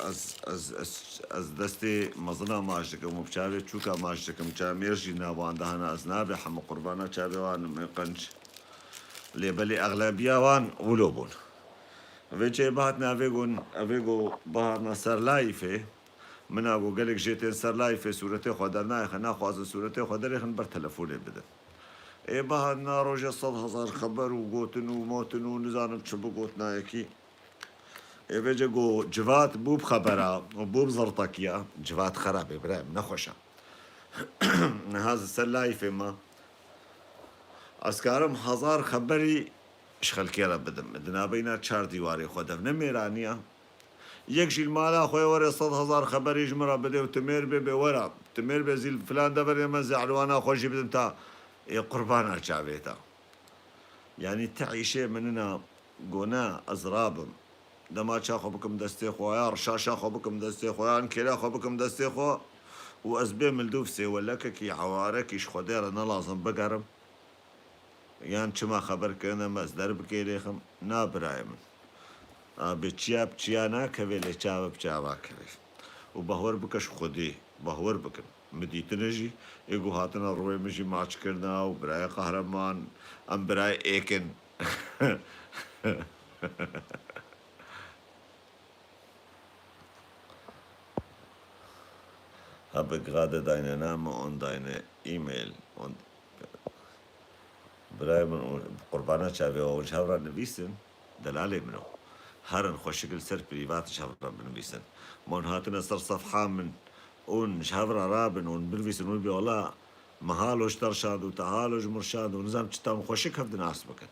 ez, ez, ez, ez destê mezina maç dikim û bi çavê çûka maç dikim. Çavê mêr jî nav wan de hene. Ez nabê hemû qurbana çavê wan im, ê qenc. Lê belê exlebiya wan wilo bûn. Vê çê bihatin evê gon, evê go bihatina ser layîfê. Min a got, gelek jê tên ser layîfê sûretê xwe dernayêxin, naxwazin sûretê xwe derêxin, ber telefonê bidin. Ê bihatina rojê sed hezar xeber û gotin û motin û nizanim çi bigot nayekî. Ê vêce got, civat bû bi xebera û bû bi zirtekiya. Civat xerab e, birayê min, nexweş e. Niha ji ser layîfê me. Ez karim hezar xeberî ji xelkê re bidim. Di navbeyna çar dîwarê xwe de ne mêraniya. Yek jî li mala xwe were sed hezar xeberî ji min re bide û tu mêr bê, bê were. Tu mêr bê zî li filan deverê me zî elwana xwe jî bidin ta ê qurbana çavê te. Yanî ti îşê min nina, go ne, ez rabim. Dema ça xwe bikim destê xwe, ya rişaşa xwe bikim destê xwe, yan kêla xwe bikim destê xwe û ez bê mildûv sêwelekekî, ewarekî ji Xwedê re nelazim bigerim. Yan çima xeber kirine me ez derbikêlêxim? Na birayê min. A bi çiya bi çiya nakeve lê çava bi çava keve. Û bahwer bike ji Xwedê, bahwer bikin. Min dîtine jî, ê ku hatine rûyê min jî maç kirina û birayê qehreman, em birayê êk in. Habe gerade deine Name und deine E-Mail und Birayê min û qurbana çavê we hûn ji hev re nivîsin, delalê min o. Herin xweşik li ser prîvat ji hev re binivîsin. Mon hatine ser sefha min ûn ji hev re rabin ûn binivîsin ûn bê wela me halo ji te rişand û te halo ji min rişand û nizam çi tam xweşik hev di nas bikin.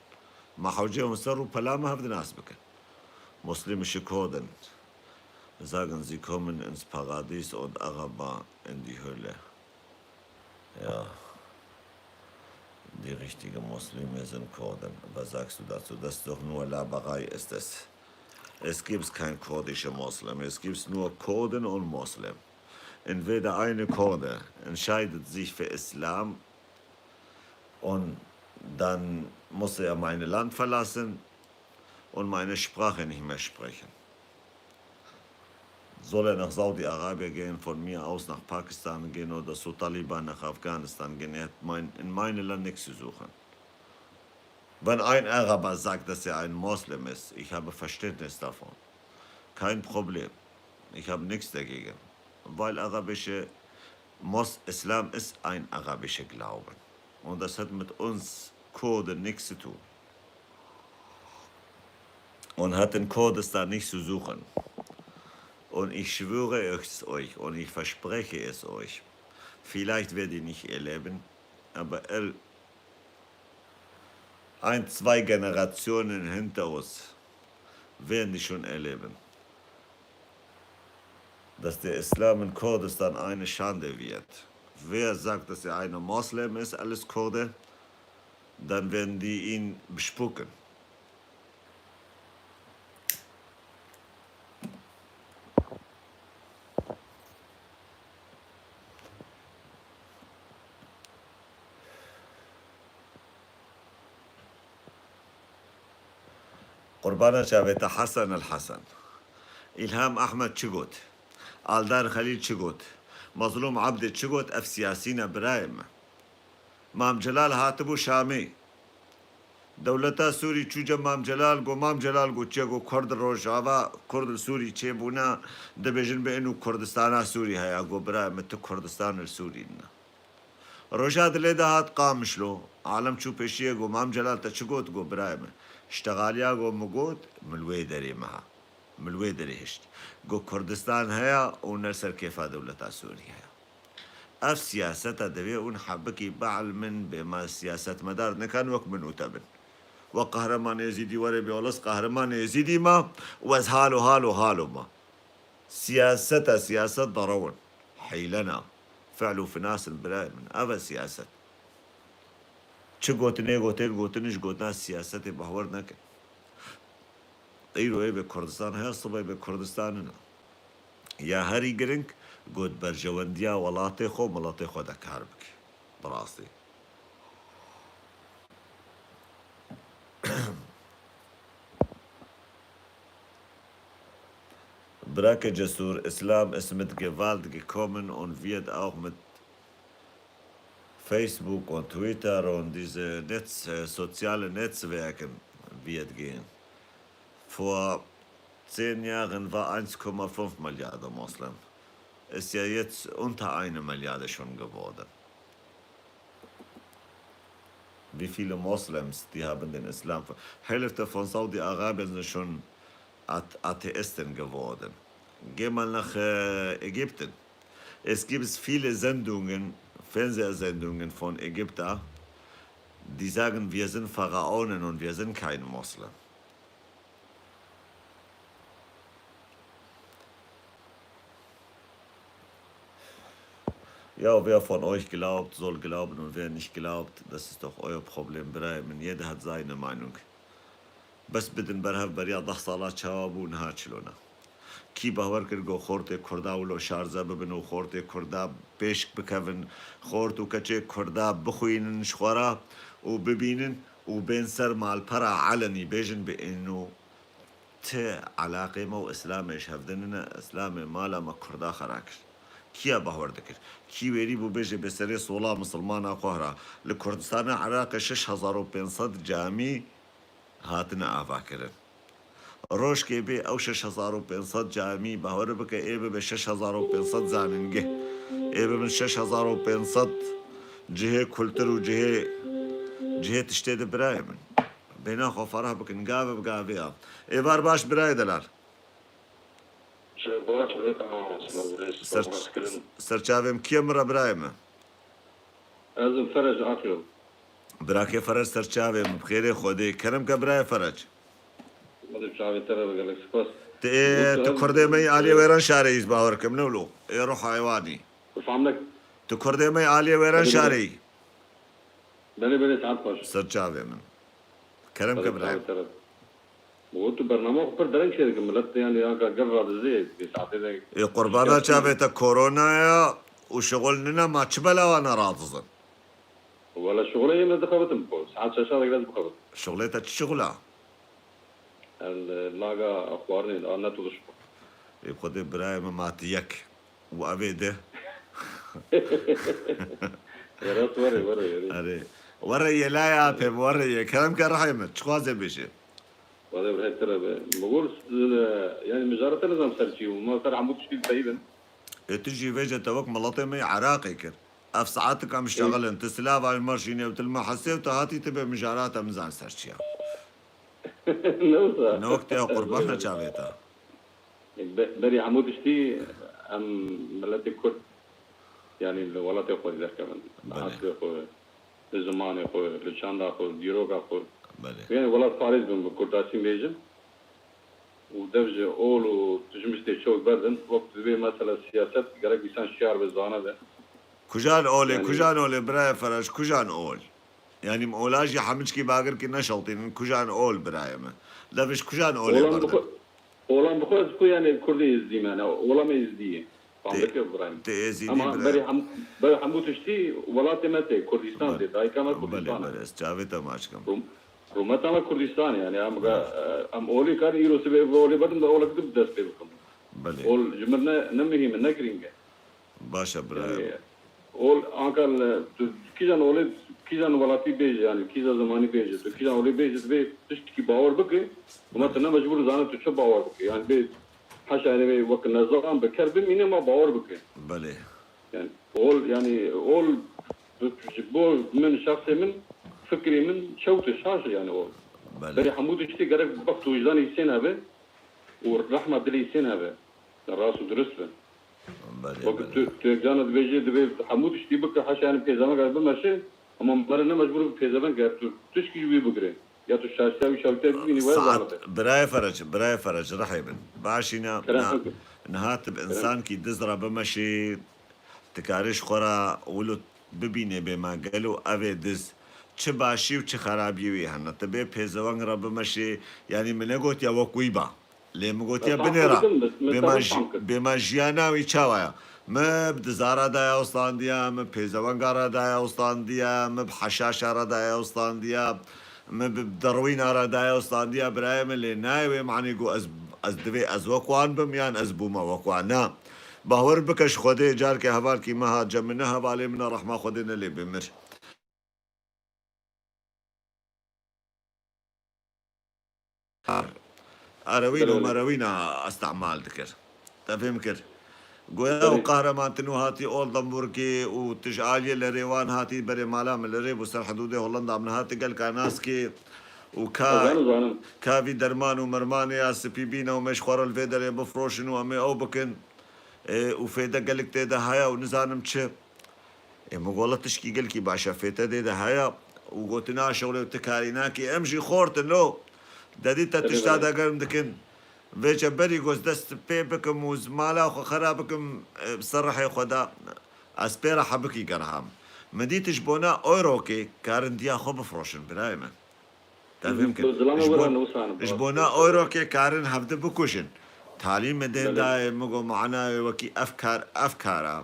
Me hewce hûn ser rû pela me hev di nas bikin. Muslimische Kurden sagen, sie kommen ins Paradies und Araber in die Hölle. Ja. Die richtigen Muslime sind Kurden. Was sagst du dazu? Das ist doch nur Laberei, ist es. Es gibt kein kurdische Muslim. Es gibt nur Kurden und Muslim. Entweder eine Kurde entscheidet sich für Islam und dann muss er mein Land verlassen und meine Sprache nicht mehr sprechen. Soll er nach Saudi-Arabien gehen, von mir aus nach Pakistan gehen oder zu Taliban nach Afghanistan gehen, er hat mein, in meinem Land nichts zu suchen. Wenn ein Araber sagt, dass er ein Moslem ist, ich habe Verständnis davon. Kein Problem. Ich habe nichts dagegen. Weil arabische Mos-, Islam ist ein arabischer Glauben. Und das hat mit uns Kurden nichts zu tun. Und hat in Kurdistan nichts zu suchen. Und ich schwöre es euch und ich verspreche es euch, vielleicht werdet ihr nicht erleben, aber el-, ein, zwei Generationen hinter uns werden die schon erleben, dass der Islam in Kurdistan eine Schande wird. Wer sagt, dass er ein Moslem ist, als Kurde, dann werden die ihn bespucken. Qurbana çavê te Hesen el Hesen. Îlham Ehmed çi got? Aldar Xelîl çi got? Mazlûm Ebdî çi got? Ev siyasî ne birayê me. Mam Celal hatibû Şamê. Dewleta Sûrî çû cem Mam Celal, got Mam Celal, got çi ye, got Kurd Rojava, Kurd li Sûrî çêbûne, dibêjin bi ên û Kurdistana Sûrî heye, got birayê min tu Kurdistan li Sûrî nîne. Roja dilê de hat Qamişlo. Alem çû pêşiyê, got Mam Celal te çi got? Got birayê min, ştexaliya, got min got, min li wê derê me ha. Min li wê derê hişt. Got Kurdistan heye û ne li ser kêfa dewleta Sûrî heye. Ev siyaseta divê hûn hebikî bielmin bê, me siyasetmedar nekan wek min û te bin. Wek Qehreman Êzîdî were bê, wela ez Qehreman Êzîdî me û ez halo halo halo me. Siyaseta, siyaset derewin. Hîlena. Fi'l û finasin birayê min. Ev e siyaset. Çi gotinê gotên gotin ji gotina siyasetê bahwer nekin. Îro ê bê Kurdistan heye, sibe bê Kurdistan nina. Ya herî giring got berjewendiya welatê xwe, miletê xwe de kar bike. Bi rastî. Brake Cesur, Islam ist mit Gewalt gekommen und wird auch mit Facebook und Twitter und diese Netz-, äh, soziale Netzwerken wird gehen. Vor zehn Jahren war eins Komma fünf Milliarden Moslem. Ist ja jetzt unter eine Milliarde schon geworden. Wie viele Moslems, die haben den Islam ver-, Hälfte von Saudi-Arabien sind schon At-, Atheisten geworden. Geh mal nach, äh, Ägypten. Es gibt viele Sendungen, Fernsehsendungen von Ägypter, die sagen, wir sind Pharaonen und wir sind kein Moslem. Ja, wer von euch glaubt, soll glauben, und wer nicht glaubt, das ist doch euer Problem, Bremen. Jeder hat seine Meinung. Bes bidin berhev beriya deh sala çawa bû, niha çilona. Kî bawer kir ku xortê Kurda wilo şarze bibin û xortê Kurda pêşk bikevin, xort û keçê Kurda bixwînin ji xwe re û bibînin û bên ser malpera elenî bêjin bi êno. Ti elaqê me û Îslamê ji hev de nine, Îslamê mala me Kurda xera kir. Kî ya bawer dikir? Kî wêrî bû bêje bê serê sola misilmana xwe hira? Li Kurdistana Iraqê şeş hezar û pênc sed camî hatine avakirin. Rojkê bê ew şeş hezar û pênc sed camî, bawer bike ê bibe şeş hezar û pênc sed zanîngeh. Ê bibin şeş hezar û pênc sed cihê kultur û cihê, cihê tiştê di birayê min. Bêhna xwe fereh bikin, gave bi gavê ya. Êvar baş birayê delal. Ser, serçavê min kî ye min re birayê min? Ez im Ferec Akyol. Birakê Ferec serçavê min, bi xêrê Xwedê. Kerem ke birayê Ferec. Xwedê çavê te re be, gelek spas. Tu ê, tu kurdê me yî aliyê wêran şarê yî, bawer kim ne wilo. Ê ruh heywanî. Fam nek. Tu kurdê me yî aliyê wêran şarê yî. Belê, belê, saet xweş. Serçavê min. Kerem ke birayê. Bo tu bernama xwe pir dereng çêdikin, milet de yani ya gel radizê, bir saate de. Ê qurbana çavê te, korona ya û şixul nine, ma çi bela wana radizin? Wala şixulê yê min dixebitim xwe. Saet şeşa de biraz bixebit. Şixulê te çi şixul a? El, laga xwarinê, a net û dişko. Ê Xwedê birayê min ma tu yek. Û ev ê di. Were, were, were, were. Erê. Were yê laya apê, were yê. Kerem ke rihê min. Çixwaze bêje? Were, were, tere be. Mugul, e, yani mijarete nizam ser çi. Ma ser hemû tiştî peyvin. Ê tu jî vêje te wek miletê me yê Iraqê kir. Ev saetik em şexilin. Tu silava ji me şînê û tu li me hesê û tu hatî tu bê mijarata min zan ser çi ya. Ne wisa. Ne wek te ya qurbana çavê te. Be-, berî hemû tiştî em miletê Kurd, yanî li welatê xwe derkevin. Li Belê. Eslê xwe, li zimanê xwe, li çanda xwe, li dîroka xwe. Belê. Yanî welat parêz bin bi kurtasî bêjin. Û dev ji ol û tijmiştê çewt berdin. Wek divê mesela siyaset gerek însan şiyar be, zane be. Kujan olê, yanî kujan olê, birayê Ferec, kujan ol? Yanî em ola jî hemiçkî bagir kî neşewtînin, kujan ol birayê me? Dev ji kujan olê Olan berdin? Bixwe-, olan bixwe ez ku yani Kurdê Êzdî me, ne, ola me Êzdî ye. Fam Tê, dike birayê me. Tê Êzîdî Ama bira. Berî hem-, berî hemû tiştî welatê me tê, Kurdistan Belê. Tê, dayika me Belê, Kurdistan e. Belê, ez çavê te maç kim. Rûm-, rûmeta me Kurdistan e, yani em, Belê. Em olê kar îro sibê ve olê bedin de olek dib dest pê bikim. Belê. Ol ji min ne, ne muhîm e, ne girîng e. Baş e, birayê. Yani, ol anka li, tu kîjan olê, kîjan welatî bêje, yani kîja zimanî bêje, tu kîjan olê bêje, divê tiştekî bawer bike, hema tu ne mecbûr zane tu çi bawer bike. Yani bê heşa, yani bê wek nezan bi ker bimîne ma bawer bike. Belê. Yani ol, yani ol ji bo min, şexsê min, fikrê min çewt e, şaş e yani ol. Belê. Berê hemû tiştî gerek bext û wijdanê sên hebe û rehma dilê sên hebe. Rast û dirust be. Belê, Wek belê. Tu, tu yek cana dibêjî, divê hemû tiştî bike, heşa yani pêzeveng bimeşe, ama mere ne mecbûr bi pêzeveng, eger tu tişkî ji wî bigire. Ya tu şaştiya wî çawîtiya bibînî, were Saet, zane be. Birayê Ferec, birayê Ferec, rihê bin. Başî na, Kerem na, bike. Niha tu bi Kerem. Însankî diz re bimeşî, tu karî ji xwe re wilo bibînê bê ma gelo ev ê diz çi başî û çi xerabiyê wî hene. Tu bê pêzeweng re bimeşî, yanî min negotiya wek wî ba. Lê min gotiye Ez binêra. Bê ma ji-, bê ma jiyana wî çawa ya? Me bi dizara daye ustandiya, me pêzewenga re daye ustandiya, me bi heşaşa re daye ustandiya, me bi derwîna re daye ustandiya, birayê min lê nayê wê manî ku ez, Ez divê ez wek wan bim yan ez bûme wek wan. Na. Bawer bike ji Xwedê, carkê hevalkî me hat cem min, ne hevalê min e, rehma Xwedê nelê bimir. Erewîn û merewîna îstîmal dikir. Te fêm kir? Goya û qehreman tinu hatî Oldenburgê û tu ji aliyê Lerê wan hatî berê mala min Lerê bû ser hidûdê Hollanda min hatî gelka naskê û ka, ka vî derman û mermanê ya spî bîne û me ji xwe re li vê derê bifroşin û em ê ew bikin. Ê, û fêde gelek tê de heye û nizanim çi. Ê, min got, "Wele tişkî gelkî baş e, fête dê de heye." Û gotina şewlê û ti karî nakî. Em jî xortin lo. Dedî te tişta de germ dikin. Vêce berî goz dest pê bikim û mala xwe xera bikim, e, ser rihê xwe de. Ez pê re hebikî gerham. Min dît ji bona Eurokê karin diya xwe bifroşin, birayê min. Te fêm kir? Ji bo, ji bona Eurokê karin hevdi bikujin. Talî min dê dayê, min got, manayê wekî ev kar, ev kara,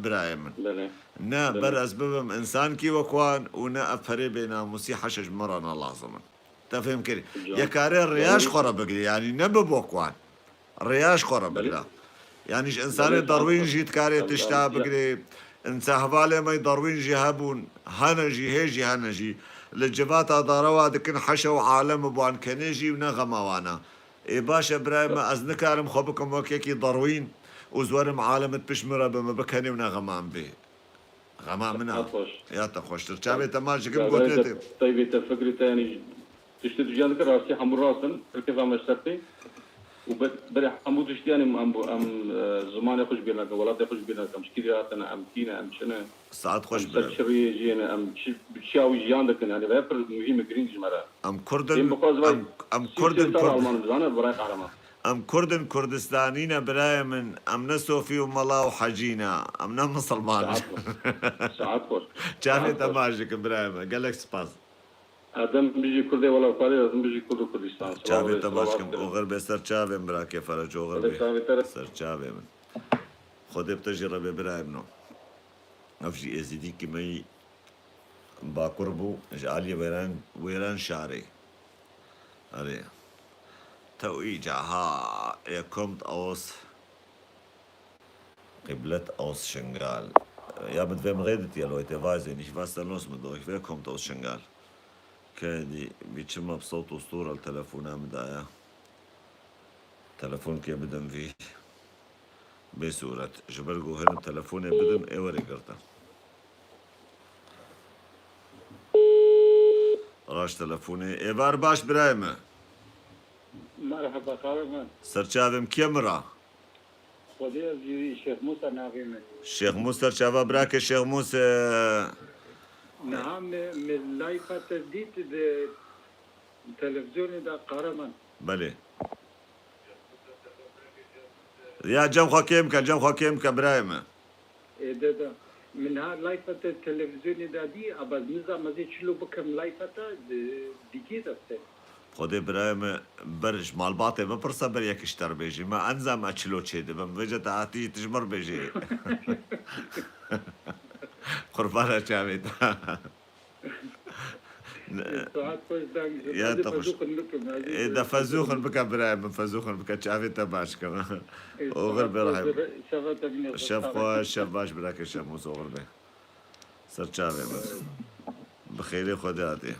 birayê min. Ne ber ez bibim însankî wek wan û ne ev perê bênamûsî heşe ji min re ne lazim in. Te fêm kir? Yekare rêya ji xwe re bigirî, yanî ne bibo wek wan. Rêya ji xwe re bigire. Yanî ji însanê derwîn jî dikarê tişta bigirê. Însa hevalê me derwîn jî hebûn. Hene jî, hê jî hene jî. Li civata darewa dikin heşe û alem bi wan kenê jî û ne xema wan e. Ê baş e birayê me, ez nikarim xwe bikim wek yekî derwîn û zwerim alem di pişt min re bi min bikenê û ne xema min bê. Xema min a. Ya te xweştir. Çavê te maç dikim gotinê te. Taybê te fikrê te yanî tiştê tu jiyan dikir rastî hemû rast in. Pir kêfa me ji ser tê. Û be-, berê hemû tiştî yanî em, em, e, zimanê xwe ji bîr nakin, welatê xwe ji bîr nakin, em ji kî re hatine, em kî ne, em çi ne. Saet xweş bire. Em ser çi riyê jiyê ne, em çi, bi çiya wî jiyan dikin, yanî veye pir muhîm e, girîng ji me re. Em Kurd in, em, em Kurd in, Kurd. Alman bizane, birayê qehreman. Em Kurd in, Kurdistanî ne birayê min. Em ne sofî û mela û hecî ne. Em ne misilman in. Saet xweş. Saet xweş. Çavê te baş dikin birayê min. Gelek spas. Erdem bijî Kurdê welat parê, Erdem bijî Kurd û Kurdistan. Çavê te baş dikin. Oxir bê ser çavê min birakê Ferec, oxir bê. Ser çavê min. Xwedê bi te jî re bê birayê min o. Ev jî Êzîdîkî me yî Bakur bû, ji aliyê Wêran, Wêran şarê. Erê. Tew îca ha, ê kommt aus, Qiblet aus Şingal. Ja, mit wem redet ihr, Leute? Weiß ich nicht. Was ist da los mit euch? Wer kommt aus Şingal? Kedî, bi çima bi sewt û stûr li telefona min daye? Telefonkê bidin vî. Bê sûret. Ji ber ku hirim telefonê bidin, ê werê girtin. Raş telefonê. Êvar baş birayê me. Merheba, xalê min. Serçavê min kê min ra? Xwedê ez jî Şêx Mûsa navê min. Şêx Mûsa serçava birake Şêx Mûsa. Niha me, me layfa te dît di televizyonê de, Qahreman. Belê. Ya cem xwe kêm ke, cem xwe kêm ke birayê me. Ê dede, min ha layfa te televizyonê de dî, aba ez nizam ez ê çilo bikim layfa te, di-, digê de te. Xwedê birayê me ber ji malbatê bipirse ber yek ji te re bêjî. Me enzam ez çilo çêdibim. Vêce te hatî jî tu ji min re bêjî. Qurbana çavê te. Ne. Saet xweş deng ji. Ya te xweş. Fezûxin bikim, ez ê Ê de fezûxin bike birayê min, fezûxin bike, çavê te baş kim. Ê, oxir saet bê xweş, rehim. Şeva te bîne xweş, Şev saet xweş, şev baş birake, şev mûs oxir bê. Ser çavê min. Bi xêrê Xwedê hatê.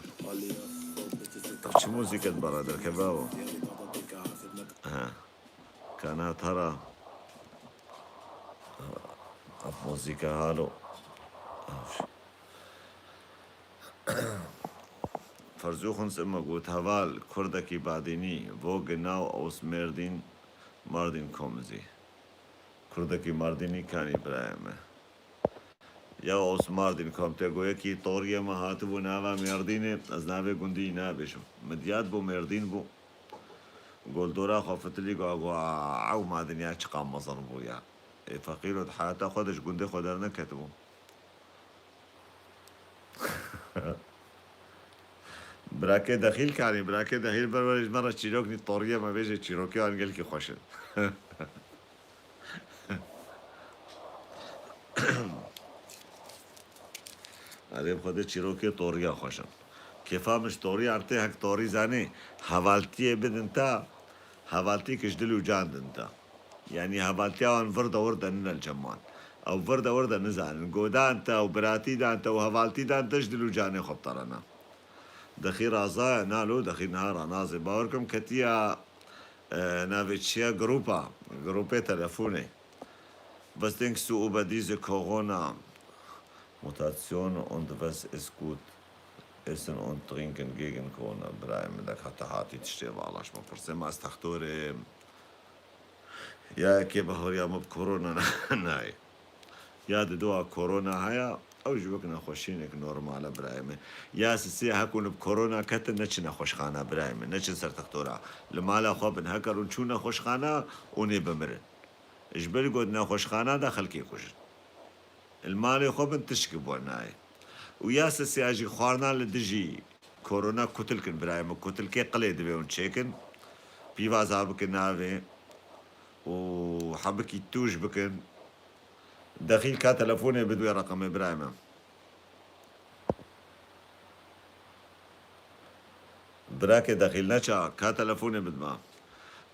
Çi muzîket bera derkeve o? Ha. Kana tara. Ev muzîka halo. Versuchen es immer gut. Heval, Kurdekî Badînî, wo genau aus Merdin, Mardin kommen Sie? Kurdekî Mardînî kanî birayê me? Ya aus Mardin kommen. Te got yekî toriyê me hatibû nava Mêrdînê, ez navê gundî nabêjim. Midyat bû, Mêrdîn bû. Goldora xwe fitilî got, got, ew ma dinya çiqa mezin bû ya. Ê feqîro di heyata xwe de ji gundê xwe derneketibû. Birakê Dexîl kanî, birakê Dexîl ber werê ji me re çîrok nî toriyê me bêje, çîrokê wan gelkî xweş in. Erê bi Xwedê çîrokê toriya xweş in. Kêfa min ji toriya tê, hek torî zanî, hevaltiyê bidin ta, Hevaltîk ji dil û can din te. Yanî hevaltiya wan vir de wir de nine li cem wan. Ew vir de wir de nizanin. Godan te û biratî dan te û hevaltî dan te ji dil û canê xwe biterene. Dexî razaya nalo, dexî niha ranazê. Bawer kim ketiya, e, navê çi ye? Grupa. Grupê telefonê. Was denkst du über diese Corona-Mutation und was ist gut essen und trinken gegen Corona? Birayê min, de ka te hatî tiştê vala ji min pirsê, ma ez textorê im. Ya yekê bahoriya min bi korona nayê. Ya didoa korona heye, ew jî wek nexweşînek normal e birayê min. Ya sisê heku hûn bi korona ketin, neçin nexweşxana birayê min, neçin ser textora. Li mala xwe bin, heker hûn çûn nexweşxana, hûn ê bimirin. Ji ber ku di nexweşxana de xelkê kujin. Li malê xwe bin, tişkî bo nayê. Û ya sisiya jî xwarina li dijî korona kutilk in birayê min. Kutilkê qilê divê hûn çêkin. Pîvaza bikin navê. Û hebikî tûj bikin. Dexîl ka telefonê bidwê reqemê birayê min. Birakê dexîl neça, ka telefonê bidma.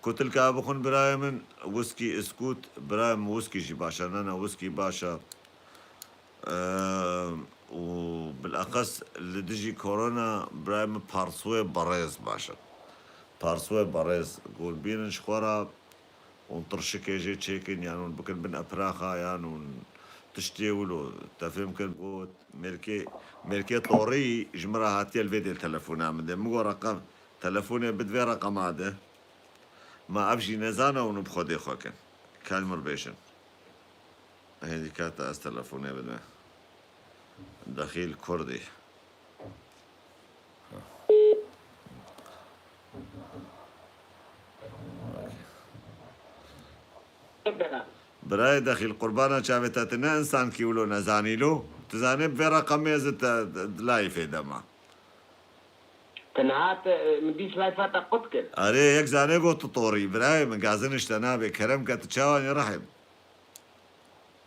Kutilka bixwin birayê min, wiskî iskût, birayê min wiskî jî baş e. Ne, ne, wiskî baş e. Eee, û bileqes li dijî korona birayê min parsoyê berêz baş e. Parsoyê berêz, ku bînin ji xwe re, hûn tirşikê jê çêkin, yan hûn bikin bin epraxa, yan hûn tiştê wilo, te fêm kir, got, mêrkê, mêrkê torî ji min re hatiye li vê dê telefona min de. Min got, reqem, telefonê bi di vê reqema de. Ma ev jî nezane hûn bi xwedê xwe kin. Ka li min bêjin. Hêdî ka te ez telefonê bidime. Dexîl Kurdî. Birayê Dexîl, qurbana çavê te, tu ne însankî wilo nezanî lo. Tu zanî bi vê reqemê ez te, te, layîfê de ma. Te niha te, min dîs layfa te qut kir. Erê, yek zanê got tu torî, birayê min, gazin ji te nabê, kerem ke tu çawa nî rehê.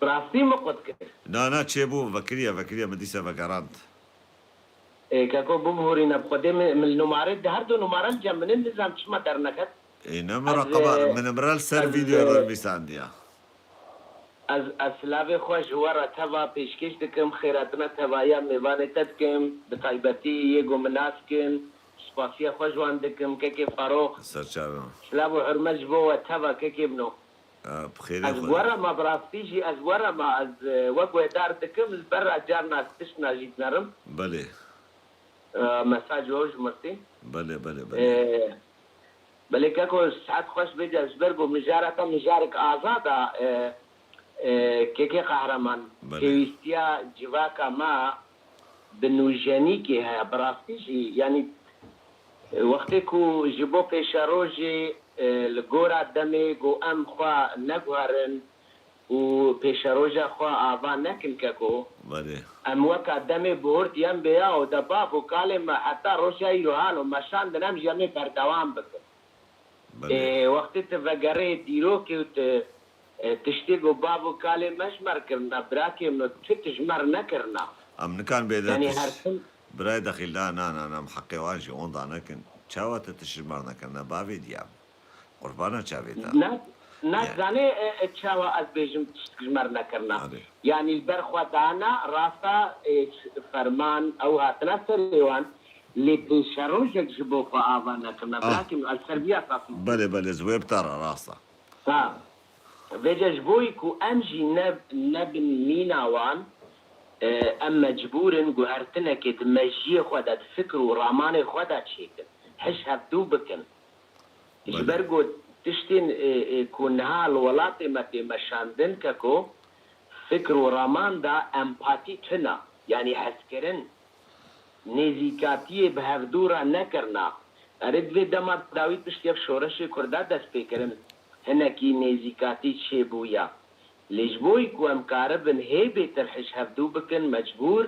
Bi rastî min qut kir. Na, na, çêbû, vekiriye, vekiriye, min dîse vegerand. Ê, keko, bibihurîne, bi Xwedê min, min numare, di her du numare li cem min in, nizam çima derneket. Ê, ne min Ez, reqeba, e, min, min re li ser ez, vîdeo e, re nivîsandiya. Ez, ez silavê xwe ji we re teva pêşkêş dikim, xêratina tevaya mêvanê te dikim, bi taybetî yê ku min nas kin, spasiya xwe ji wan dikim, kekê Faroq. Serçavê min. Silav û hurmet ji bo we teva, kekê min o. A, bi xêrê Ez xwe. Werema, bi rastî jî ez werema, ez, e, we guhdar dikim, li ber re carna tiştna jî dinerim. Belê. E, mesaj we ji mirsî. Belê, belê, belê. E, belê keko, saet xweş bêje, ji ber ku mijara te mijarek azad a, e, e, kekê Qehreman. Belê. Pêwîstiya civaka me bi nûjenîkê heye, bi rastî jî, yanî, wextê ku ji bo pêşerojê, e, li gora demê ku em xwe neguherin û pêşeroja xwe ava nekin keko, Belê. Em weka demê bihurtî em bêya û de bav û kalê me heta roja îro halo meşandin, em jî em ê berdewam bikin. Belê. Ê, wextê tu vegerê dîrokê û tu, e, tiştê ku bav û kalê me ji me re kirina, birakê min, tu tişt ji me re nekirina. Em nikan bê de Yanî tişt. Her tim Birayê Dexîl, na, na, na, na, em heqê wan jî onda nekin. Çawa tu tişt ji me re nekirina? Bavê diya min. Qurbana çavê te. Na, na Ya. zanê, e, e, çawa ez bêjim tişt ji me re nekirina. Erê. Yanî li ber xwe dana, rasta, e, ferman, ew hatina serê wan. Lê pêşerojek ji bo xwe ava nekirine. Ah. Birakê min, ez ser vî esasî Belê, belê, ez wê bi te re rast e. Ha. Vêce ji bo ku em jî ne, nebin mîna wan, e, em mecbûr in guhertinekê di mejiyê xwe de, di fikr û ramanê xwe de çêkin. Hiş hevdû bikin. Ji Belê. ber ku tiştên, e, e, ku niha li welatê me tê meşandin, keko, fikr û raman de empatî tune, yanî hezkirin, nêzîkatiyê bi hevdû re nekirina. Erê, di vê dema dawî piştî ev şoreşê Kurda dest pê kirin, hinekî nêzîkatî çêbûye. Lê ji bo ku em karibin hê bêtir hiş hevdû bikin, mecbûr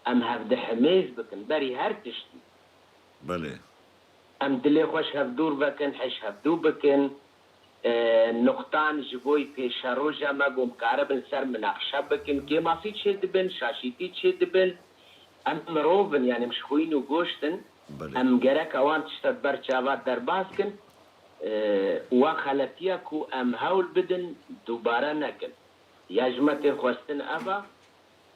em hevdihimêz bikin berî her tiştî. Belê. Em dilê xwe ji hevdûr vekin, hiş hevdû bikin. E, nuqtan ji bo pêşeroja me ku em karibin ser minaqşe bikin, kêmasî çêdibin, şaşîtî çêdibin. Em mirov in, yanî em ji xwîn û goşt in. Belê. Em gerek ewan tişta di ber çava derbas kin. e, wa xeletiya ku em hewl bidin dubare nekin. Ya ji me tê xwestin ev e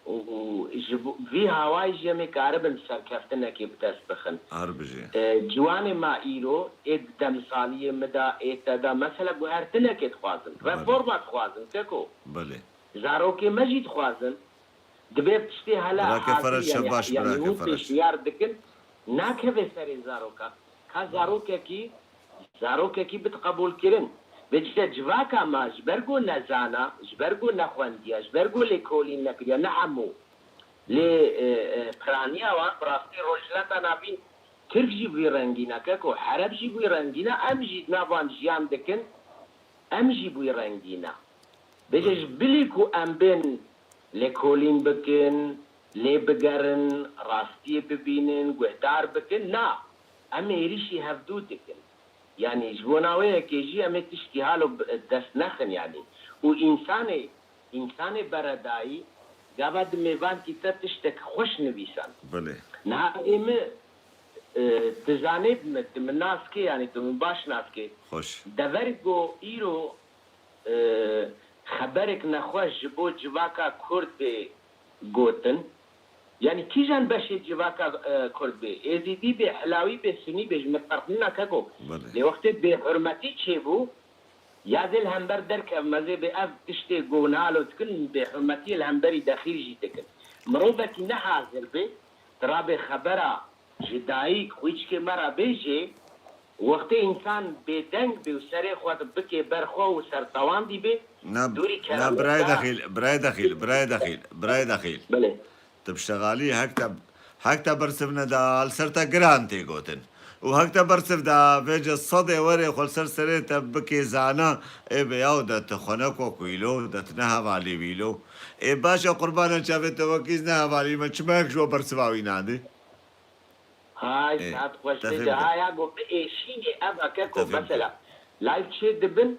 û, û ji bo vî hawayî jî em ê karibin serkeftinekê bi dest bixin. Her bijî. E, ciwanê me îro ê di demsaliyê min de, ê te de, mesela guhertinekê dixwazin, Belê. reforma dixwazin, keko. Belê. Zarokê me jî dixwazin, divê tiştê hele Birakê hazir, Ferec, yanî, şebaş, yanî birakê hûn Ferec. pêşniyar dikin, nakeve serê zaroka. Ka zarokekî, zarokekî bit qebûlkirin. Vêce civaka me ji ber ku nezana, ji ber ku nexwendiye, ji ber ku lêkolîn nekiriye, ne hemû. Lê, e, e, piraniya wan bi rastî Rojhilata Navîn Tirk jî bi vî rengî ne, keko, Hereb jî bi vî rengî ne, em jî di nav wan jiyan dikin, em jî bi wî rengî ne. Vêce ji bilî ku em bên lêkolîn bikin, lê bigerin, rastiyê bibînin, guhdar bikin, na, em êrîşî hevdû dikin. Yanî ji bona wê yekê jî em ê tişkî halo bi dest nexin yanî. Û însanê, însanê beredayî gava di mêvankî te tiştek xweş nivîsan. Belê. Niha ê min, e, tu zanê bi min, tu min nas kê, yanî tu min baş nas kê. Xweş. Dever ku îro, e, xeberek nexweş ji bo civaka Kurd bê gotin, yanî kîjan beşê civaka, e, Kurd bê, Êzîdî bê, Hilawî bê, Sunî bê, ji min ferq nîna keko. Belê. Lê wextê bêhurmetî çêbû, ya zê li hember derkevim, ez ê bê ev tiştê ku hûn halo dikin, bêhurmetiyê li hemberî dexîl jî dikin. Mirovekî ne hazir bê, tu rabê xebera ji dayik, xwîçkê me re bêjê, wextê însan bêdeng bê û serê xwe bikê ber xwe û sertewandî bê, Na, dûrî na, kerem birayê da. Dexîl, birayê Dexîl, birayê Dexîl, birayê Dexîl. Belê. Tu bi şexalî hek te, hek te bersiv neda, li ser te giran tê gotin. Û hek te bersiv da, vêce sedê werê xwe li ser serê te bikê zana, ê be yaw de tu xwe neko ku îlo, de tu ne hevalî wî lo. Ê baş e qurbana çavê te wekî ne hevalî me, çima yek ji we bersiva wî nadê? Hay, Ê, saet xweş te bê fêm de. kir. Haya go bi êşînê ev e keko, Te fêm kir. mesela. Live çê dibin,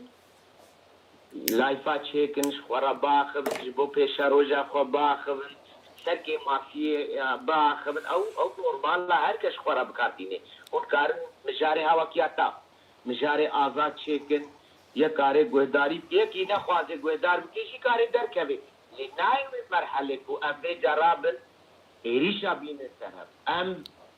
live-a çêkin, ji xwe re biaxivin, ji bo pêşeroja xwe biaxivin, serkêmasiyê, ya, biaxivin. Ew, ew normal e, her kes ji xwe re bi kar tînê. Hûn karin mijarê hewakiya ta, mijarê azad çêkin, yek karê guhdarî bike, yekî nexwaze guhdar bike jî karê derkeve. Lê nayê wê merhelê ku em vêca rabin, êrîşa bînin ser hev. Em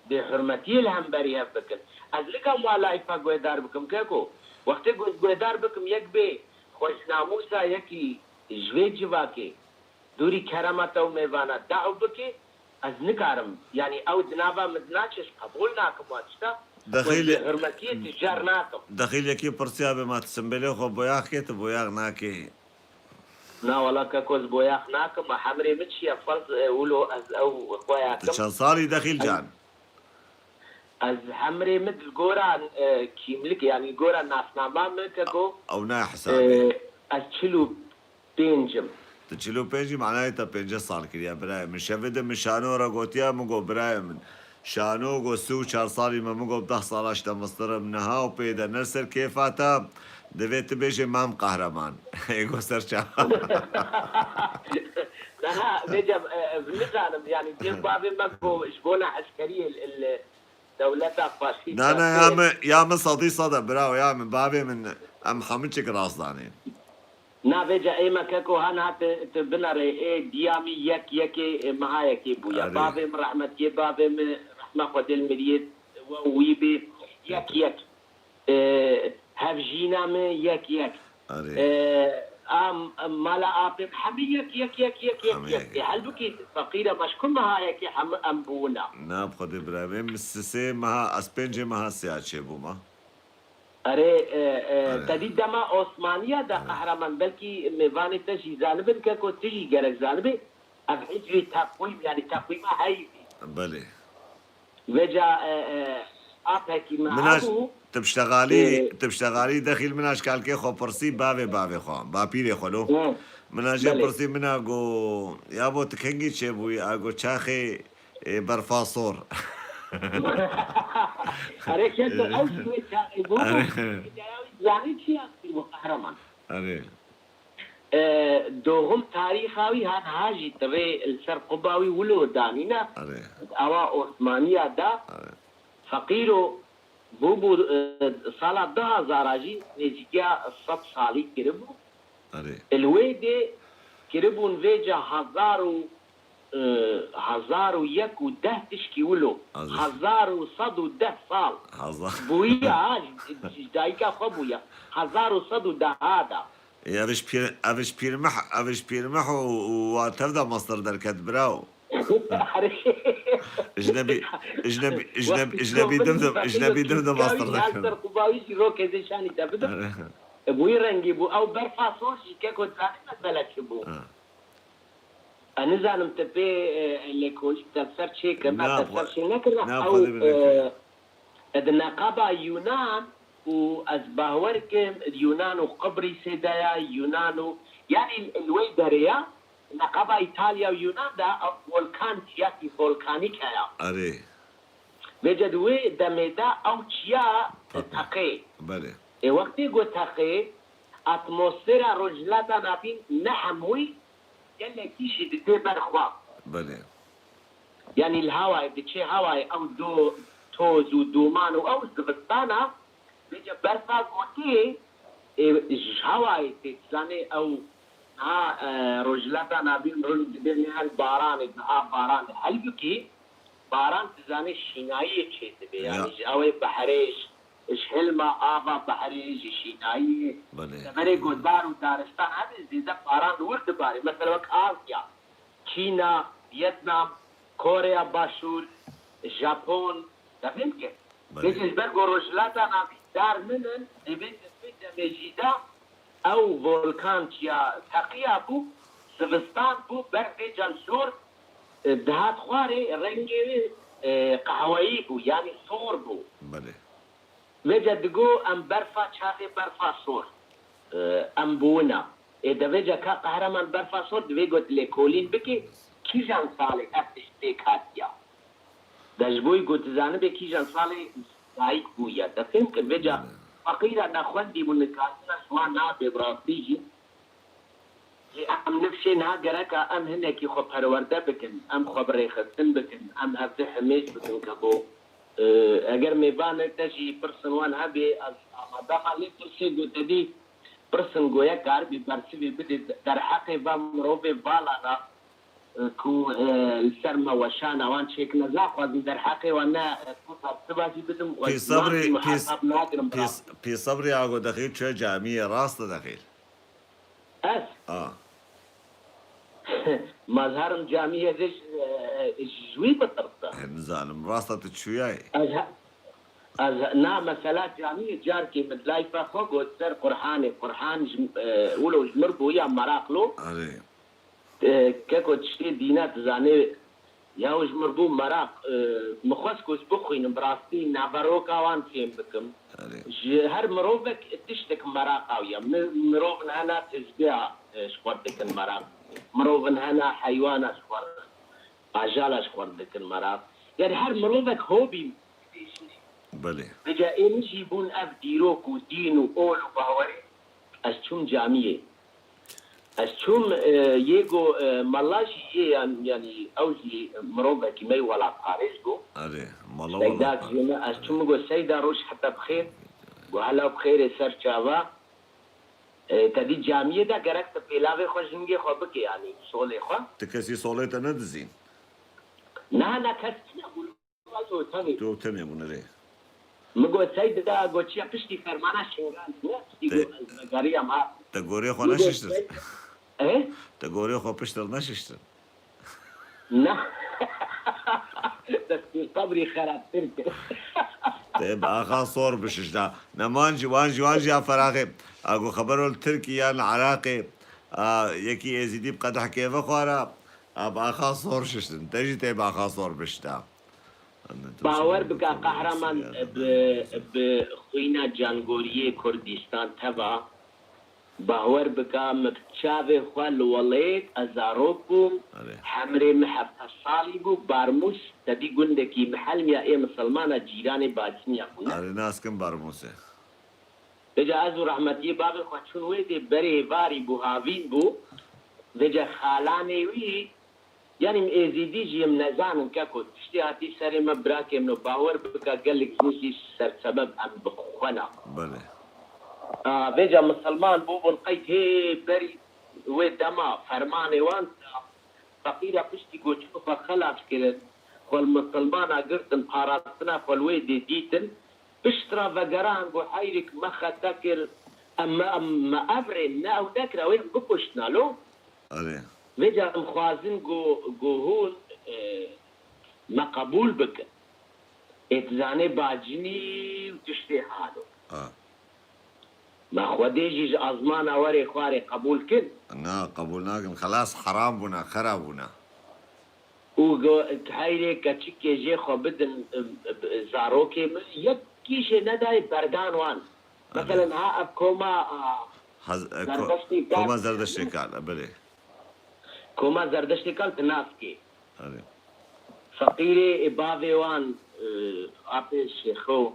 bêhurmetiyê li hemberî hev bikin. Ez nikim wa layfa guhdar bikim, keko. Wextê ku ez guhdar bikim, yek bê xweşnamûsa yekî ji vê civakê, dûrî kerema te û mêvana, daw bike, ez nikarim. Yanî ew di nava min de naçe, ez qebûl nakim wan tişta. Dexîl, Wezî hurmetiyê tu cer nakim. Dexîl yekî pirsiya be ma tu simbêlê xwe boyax kê, tu boyax nakê. Na wala keko, ez boyax nakim. Ma hemrê min çi ye? Ferz, e, wilo ez ew xwe Tu yakim. çend salî Dexîl can? Ez hemrê min li gora, e, kîmlik, yanî li gora nasnama min keko, Ew ne hesabê. e, ez çil û pênc im. Tu çil û pênc î, manayê te pêncî sal kiriye birayê min. Şevê de min Şano re gotiye, min got, birayê min, Şano got, sî û çar salî me, min got, deh sala ji te mestir im niha û pê de ne ser kêfa te, divê tu bêjê Mam Qehreman. Ê got, ser çav. Niha vêca, e, ez nizanim, yanî cem bavê me got, ji bona eskeriyê li, li dewleta faşîst Na, na, de ya min, ya min sedî sed e, birawo, ya min, bavê min, em hemû çik rast danê. Na vêca ê me keko, ha niha tu, tu binerê ê diyamî yek yekê, e, meha yekê bûye. Erê. Bavê min rehmetiyê, bavê min rehma Xwedê li miriyê we û wî bê, yek yek. E, hevjîna min yek yek. Erê. E, am, mala apê min hemî yek, yek, yek, yek, yek, Hemî yek. yek. E, helbikî feqîr e, me ji ku meha yekê hemî em bûna. Na, bi Xwedê bira, em sisê meha, ez pêncê meha siya çêbûma. Erê, e, e, Erê. te dî dema Osmaniya de Erê. qehreman, belkî mêvanê te jî zanibin, keko tu jî gerek zanibî. Ev hicrî teqwîm, yanî teqwîma heyvî. Belê. Vêca, e, e, apekî me Min a hebû. tu bi ştexalî, Ê. tu bi ştexalî dexîl min a ji kalkê xwe pirsî, bavê bavê xwe, bapîrê xwe lo. Hı. Min a jê Belê. pirsî, min a got, ya bo tu kengî çêbûyî? A got, çaxê Ê, berfa sor. Erê, keko, ew jî wê çaxê bû. Erê. Zanî çi ya bû, qehreman? Erê. E, doğum tarîxa wî ha niha jî divê li ser quba wî wilo danîne. Erê. Awa Osmaniya da. Erê. Feqîro, Bû bû, e, sala du hezara jî nêzîkiya sed salî kiribû. Erê. Li wê dê kiribûn vêca hezar û, e, hezar û yek û deh tişkî wilo. Azî. Hezar û sed û deh sal. Hazar. Bûye ha, ji, ji dayika xwe bûye. Hezar û sed û deh da. Ê, ev ji pîr, ev ji pîrmeh, ev ji pîrmeh û, û wa tev de mastir derket, birawo. Ejnebî, ejnebî, ejnebî, ejnebî dim dim, ejnebî dim dim mastir derket. Ser Qubawî jî rokê zê şanî te bidim. Bûyî rengî bû. Ew berfa sor jî keko zanî mesele çi bû. Ha. Ez nizanim te pê, e, lêkolî te ser çêkirine, Na, te ser çê nekirine. na, Ew, xwedê bi nekiriye. E, di neqaba Yunan û ez bawer kim Yunan û Qibrîsê de ya, Yunan û, yanî li wê derê ya, neqaba Îtalya û Yunan de ew volkan, çiyakî volkanîk heye. Erê. Vêce di wê demê de ew çiya Peki. teqê. Belê. Ê wextê ku teqê, atmosfera Rojhilata Navîn ne hemûyî, gelekî jî didê ber xwe. Belê. Yanî li hawayê diçê hawayê ew do, toz û dûman û ew zivistana, vêca berfa gotê, ê, ji hawayê tê, dizanê ew niha, e, Rojhilata Navîn rûn dibê niha baranê, niha baranê. Helbikî baran dizanê şînayiyê çêdibe. Ya. Yanî ji ew ê behrê, ji, ji hilma ava behrê, ji şînayiyê. Belê. Severê ku dar û daristan hebe zêde baran li wir dibarê. Mesela wek Asya, Çîna, Vietnam, Koreya Başûr, Japon, te fêm kir. Belê. Vêca ji ber ku Rojhilata Navîn dar nînin, divê di vê demê jî de ew volkan çiya teqiya bû, zivistan bû, berfê can sor, e, dihat xwarê, rengê wê, e, qehweyî bû, yanî sor bû. Belê. Vêca digo em berfa çaxê berfa sor, e, em bûna. Ê de vêca ka qehreman berfa sor divê got lêkolîn bike, kîjan salê ev tişt pêk hatiya? De ji bo ku tu zanibe kîjan salê dayik bûye. Te fêm kir. Vêca feqîra nexwendî bû, nikandina ji wan nabe bi rastî jî. Lê em nifşê niha gereka em hinekî xwe perwerde bikin, em xwe bi rêxistin bikin, em hevdi himêz bikin ke bo, e, eger mêvanek te jî pirsin wan hebê, ez amade me, lê pirsê ku te dî pirsin goye karibî bersivê bidê derheqê va mirovê vala ra, e, ku, e, li ser me weşana wan çêkine, naxwazim derheqê wan ne, e, ku bersiva jî bidim, Pî Sebrî, xwe pî, hesab nagirim. pî, pî Sebrî ago dexîl çi camiyê rast dixîl. Ez? A. Mazharim camiyê de ji, ji wî bitirsa. Nizanim, rasta tu çûyayê. Ez, he- ez, he- na mesela camiyê carkê min layfa xwe got ser Qur'anê. Qur'an ji, e, wilo ji mir bûya meraqlo. Erê. E, keko tiştê dîna dizanê, ya ji mir bû meraq. E, min xwest ku ez bixwînim, bi rastî naveroka wan fêm bikim. Erê. Ji her mirovek tiştek meraq awiya. Mi-, mirovin hena tezbêha, e, ji xwe dikin meraq. Mirovin hena heywana ji xwe, ajala ji xwe dikin meraq. Yani her mirovek hobî. Belê. Vêca ê min jî bûn ev dîrok û dîn û ol û bawerê. Ez çûm camiyê. Ez çûm, e, yê go, e, mela jî yê yan, yanî ew jî mirovekî me yî welatparêz bû. Erê, mala Seyda welatparêz. Zîne, ez çûm go Seyda roj heta bi xêr. Go hela bi xêrê ser çava. E, te dî camiyê de gerek tu pêlavê xwe jingê xwe bikê, yanî solê xwe. Tu kesî solê te nedizîn? Na, na, kes tune bûn. Walo tenê. Tu tenê bûn rê. Min got Seyda, got çiya piştî fermana Şingal ne? Piştî Te- got ez vegeriyam ha. Te gorê xwe Min got neşiştir. Seyda. E? Te gorê xwe piştir neşiştir. Na. Destê Sebrî xerabtir kir. Te bi axa sor bişişta. Neman jî wan jî wan jî ya feraxê. Ago xebero li Tirkî yan li Iraqê. A, yekî Êzîdî bi qedehkê vexwara. A, bi axa sor şiştin. Te jî tê bi axa sor bişta. Bawer bike qehreman bi, bi xwîna cangoriyê Kurdîstan teva. Bawer bike min bi çavê xwe li welêt ez zarok bûm. Erê. Hemrê min hevdeh salî bû. Barmûs, te dî gundekî mihelmiya ê misilmana cîranê Baciniya bûne. Erê, nas kim Barmûsê. Vêca ez û rehmetiyê bavê xwe çûn wê dê berê êvarî bû, havîn bû. Vêca xalanê wî Yanî em êzîdî jî em nezanin keko, tiştê hatî serê me, birakê min, bawer bike gelek jin jî sersebeb em bi xwe ne. Belê. A, vêca misilman bûbûn qeyd hê berî wê dema fermanê wan da, feqîra piştî ku çû xwe xelas kirin, xwe li misilmana girtin, parastina xwe li wê dê dîtin, pişt re vegeran ku heyrek me xete kir, em me, em me ev rê ne ew nekira, wê em bikuştina lo. Erê. Vêca em xwazin ku, ku hûn, e, me qebûl bikin. Ê dizanê bacinî û tiştê halo. Ha. Me Xwedê jî ji azmana werê xwarê qebûl kin. Na, qebûl nakin. Xelas heram bûna, xera bûna. Û go-, heyrê keçikê jê xwe bidin, e, e, zarokê min. Yek kîşê nedayê berdan wan. Mesela niha ev koma, a, Hez, e, ko, Zerdeştê kal. Koma Zerdeştê kal, e, belê. Koma Zerdeştê kal ti naskê. Erê. Feqîrê ê bavê wan, e, apê şêxo.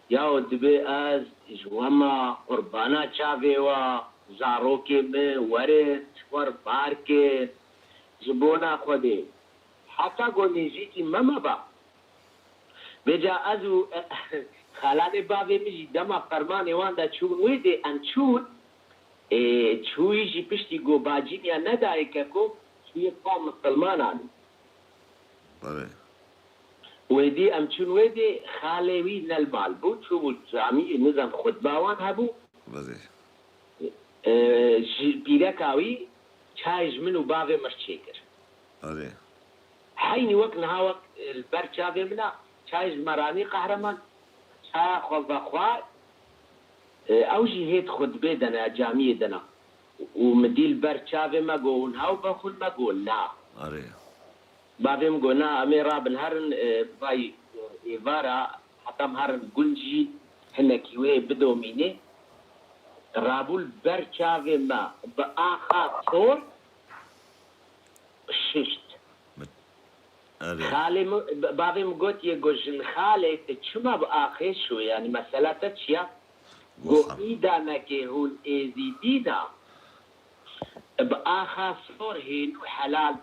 Yaw dibê ez ji we me qurbana çavê we, zarokê min, werin ji xwe re bar kin. Ji bona Xwedê. Heta ku nêzîkî me meba. Vêca ez û xalanê bavê min jî dema fermanê wan de çûn wê dê em çûn. Ê, çûyî jî piştî ku bacîniya nedayê keko, çûyê pa misilmanan. Belê. Wê dî em çûn wê dê, xalê wî ne li mal bû, çûbû camiyê, nizam xutba wan hebû. Belê. Ê, ji pîreka wî çayê ji min û bavê min re çêkir. Erê. Heynî wek niha wek, e, li ber çavê min a, çayê ji me ranî qehreman, çaya xwe vexwar, e, ew jî hêt xutbê de ne, camiyê de ne. Û min dî li ber çavê me got, hûn hew vexwin, me got, na. Erê. Bavê min got, na, em ê rabin herin, e, vay, e, êvara, heta em herin gund jî hinekî wê bidomînê. Rabû li ber çavê me bi axa sor şişt. Erê. Xalê min, bavê min gotiye, got, jin xalê, tu çima bi axê şû, yanî mesela te çi ya? Got, Got, îdanekê hûn êzîdî ne, bi axa sor hênû helal.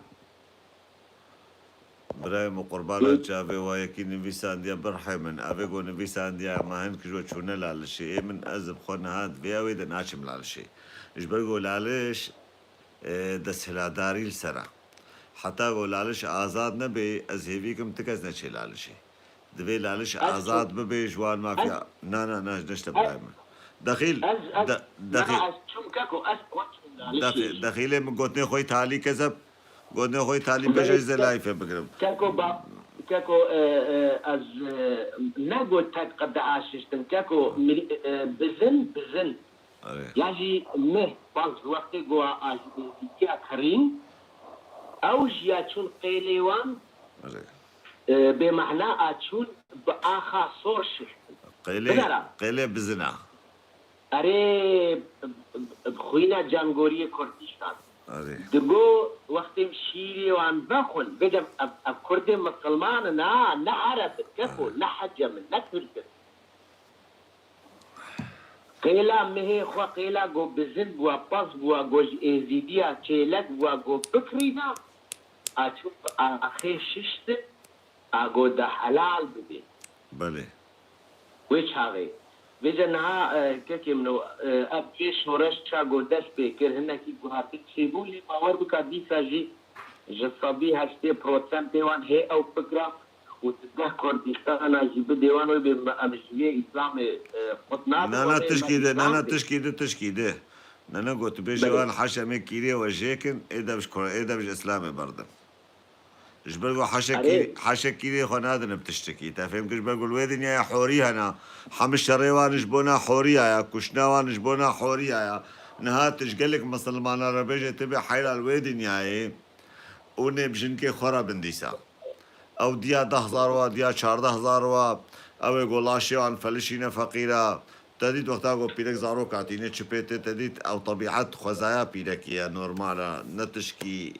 Birayê min, qurbana çavê we, yekî nivîsandiye, birhê min. Evê ku nivîsandiye, ma hin ki ji we çûne lalişê. Ê min, ez bi xwe niha di vê ewê de naçim lalişê. Ji ber ku laliş, e, desthilatdarî li ser e. Heta ku laliş azad nebe, ez hêvî kim ti kes neçê lalişê. Divê laliş azad bibe, ji wan mafya. Na, na, na, neşte birayê min. Dexîl, Ez, ez, de, dexîl, na, ez çûm keko, ez xwe çûm lalişê. dexîl, dexîlê min gotinê xwe yî talî kezeb, gotinê xwe yî talî Belê, beje, ez ê layfê bigirim. Keko ba, keko, e, e, ez, e, ne got tek qede aşiştim. Keko, mirî-, e, bizin, bizin. Erê. Ya jî meh, baz wextê ku a, a, ya kirîn, ew jî ya çûn qêlê wan, Erê. e, bê mehna a çûn bi axa sor şiştin. Qêlê, Binera. Qêlê bizina. Erê, bi, bi, bi xwîna cangoriyê Kurdistan. Erê. Digo wextê em şîrê wan vexwin, bêdem ev, ev Kurdê misilman in, ha, ne Ereb in, keko, ne Hecem in, ne Tirk in. Qêla mihê xwe, qêla go bizin bûa, pez bûa, go ji êzîdiya çêlek bûa, go bikirîna, a çû axê şiştin, a go de helal bibê. Belê. Wê çaxê. Vêce niha, e, kekê min o, e, ev vê şoreşa go dest pê kir, hinekî guhertin çêbû, lê bawer bika dîsa jî ji sedî heştê prosentê wan hê ew fikra û di deh Kurdistana jî bidê wan wê bê me, em ji vê Îslamê, e, xut nabin. Na, Wan na, ê me tişkî di, na, Îslam na, bê. Tişkî di, tişkî di. Na, na, got, bêje Belê. Wan heşemê kîrê we jêkin, ê dev ji Kur-, ê dev ji Îslamê berdin. Ji ber ku heşe Erê. kî-, heşe kîrê xwe nadin bi tiştekî. Te fêm kir, ji ber ku li wê dinyayê horî hena. Hemî şerê wan ji bona horiya ya, kuştina wan ji bona horiya ya. Niha tu ji gelek misilmana re bêje, tu bê heyra li wê dinyayê. Û nê bi jinkê xwe re bin dîsa. Ew diya deh hezar wa, diya çardeh hezar wa, ew ê ku laşê wan felişîne feqîra. Te dît wexta ku pîrek zarok hatîne çi pê tê, te dît ew tebîet xwezaya pîrekê ye, normal e. Ne tişkî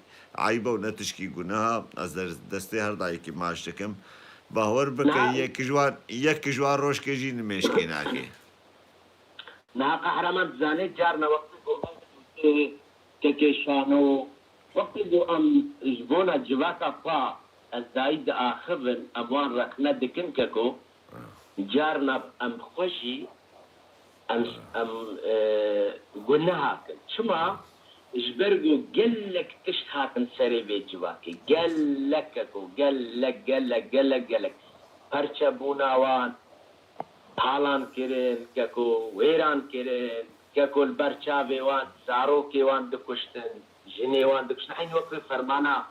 eyb e û ne tişkî guneha. Ez der-, destê her dayikî maç dikim. Bawer bike, Na- yek ji wan, yek ji wan rojkê jî nimêjkê nake. Niha Qehreman dizane carna wextê ku ew kekê Şano, Wextê ku em ji bona civaka xwe ez dayî diaxivin, em wan rexne dikin keko, carna em xwe jî em, em, e, guneha kin. Çima? Ji ber ku gelek tişt hatin serê vê civakê. Gelek keko, gelek, gelek, gelek, gelek. Perçebûna wan, talan kirin, keko wêran kirin, keko li ber çavê wan, zarokê wan dikuştin, jinê wan dikuştin. Eyn wek vê fermana,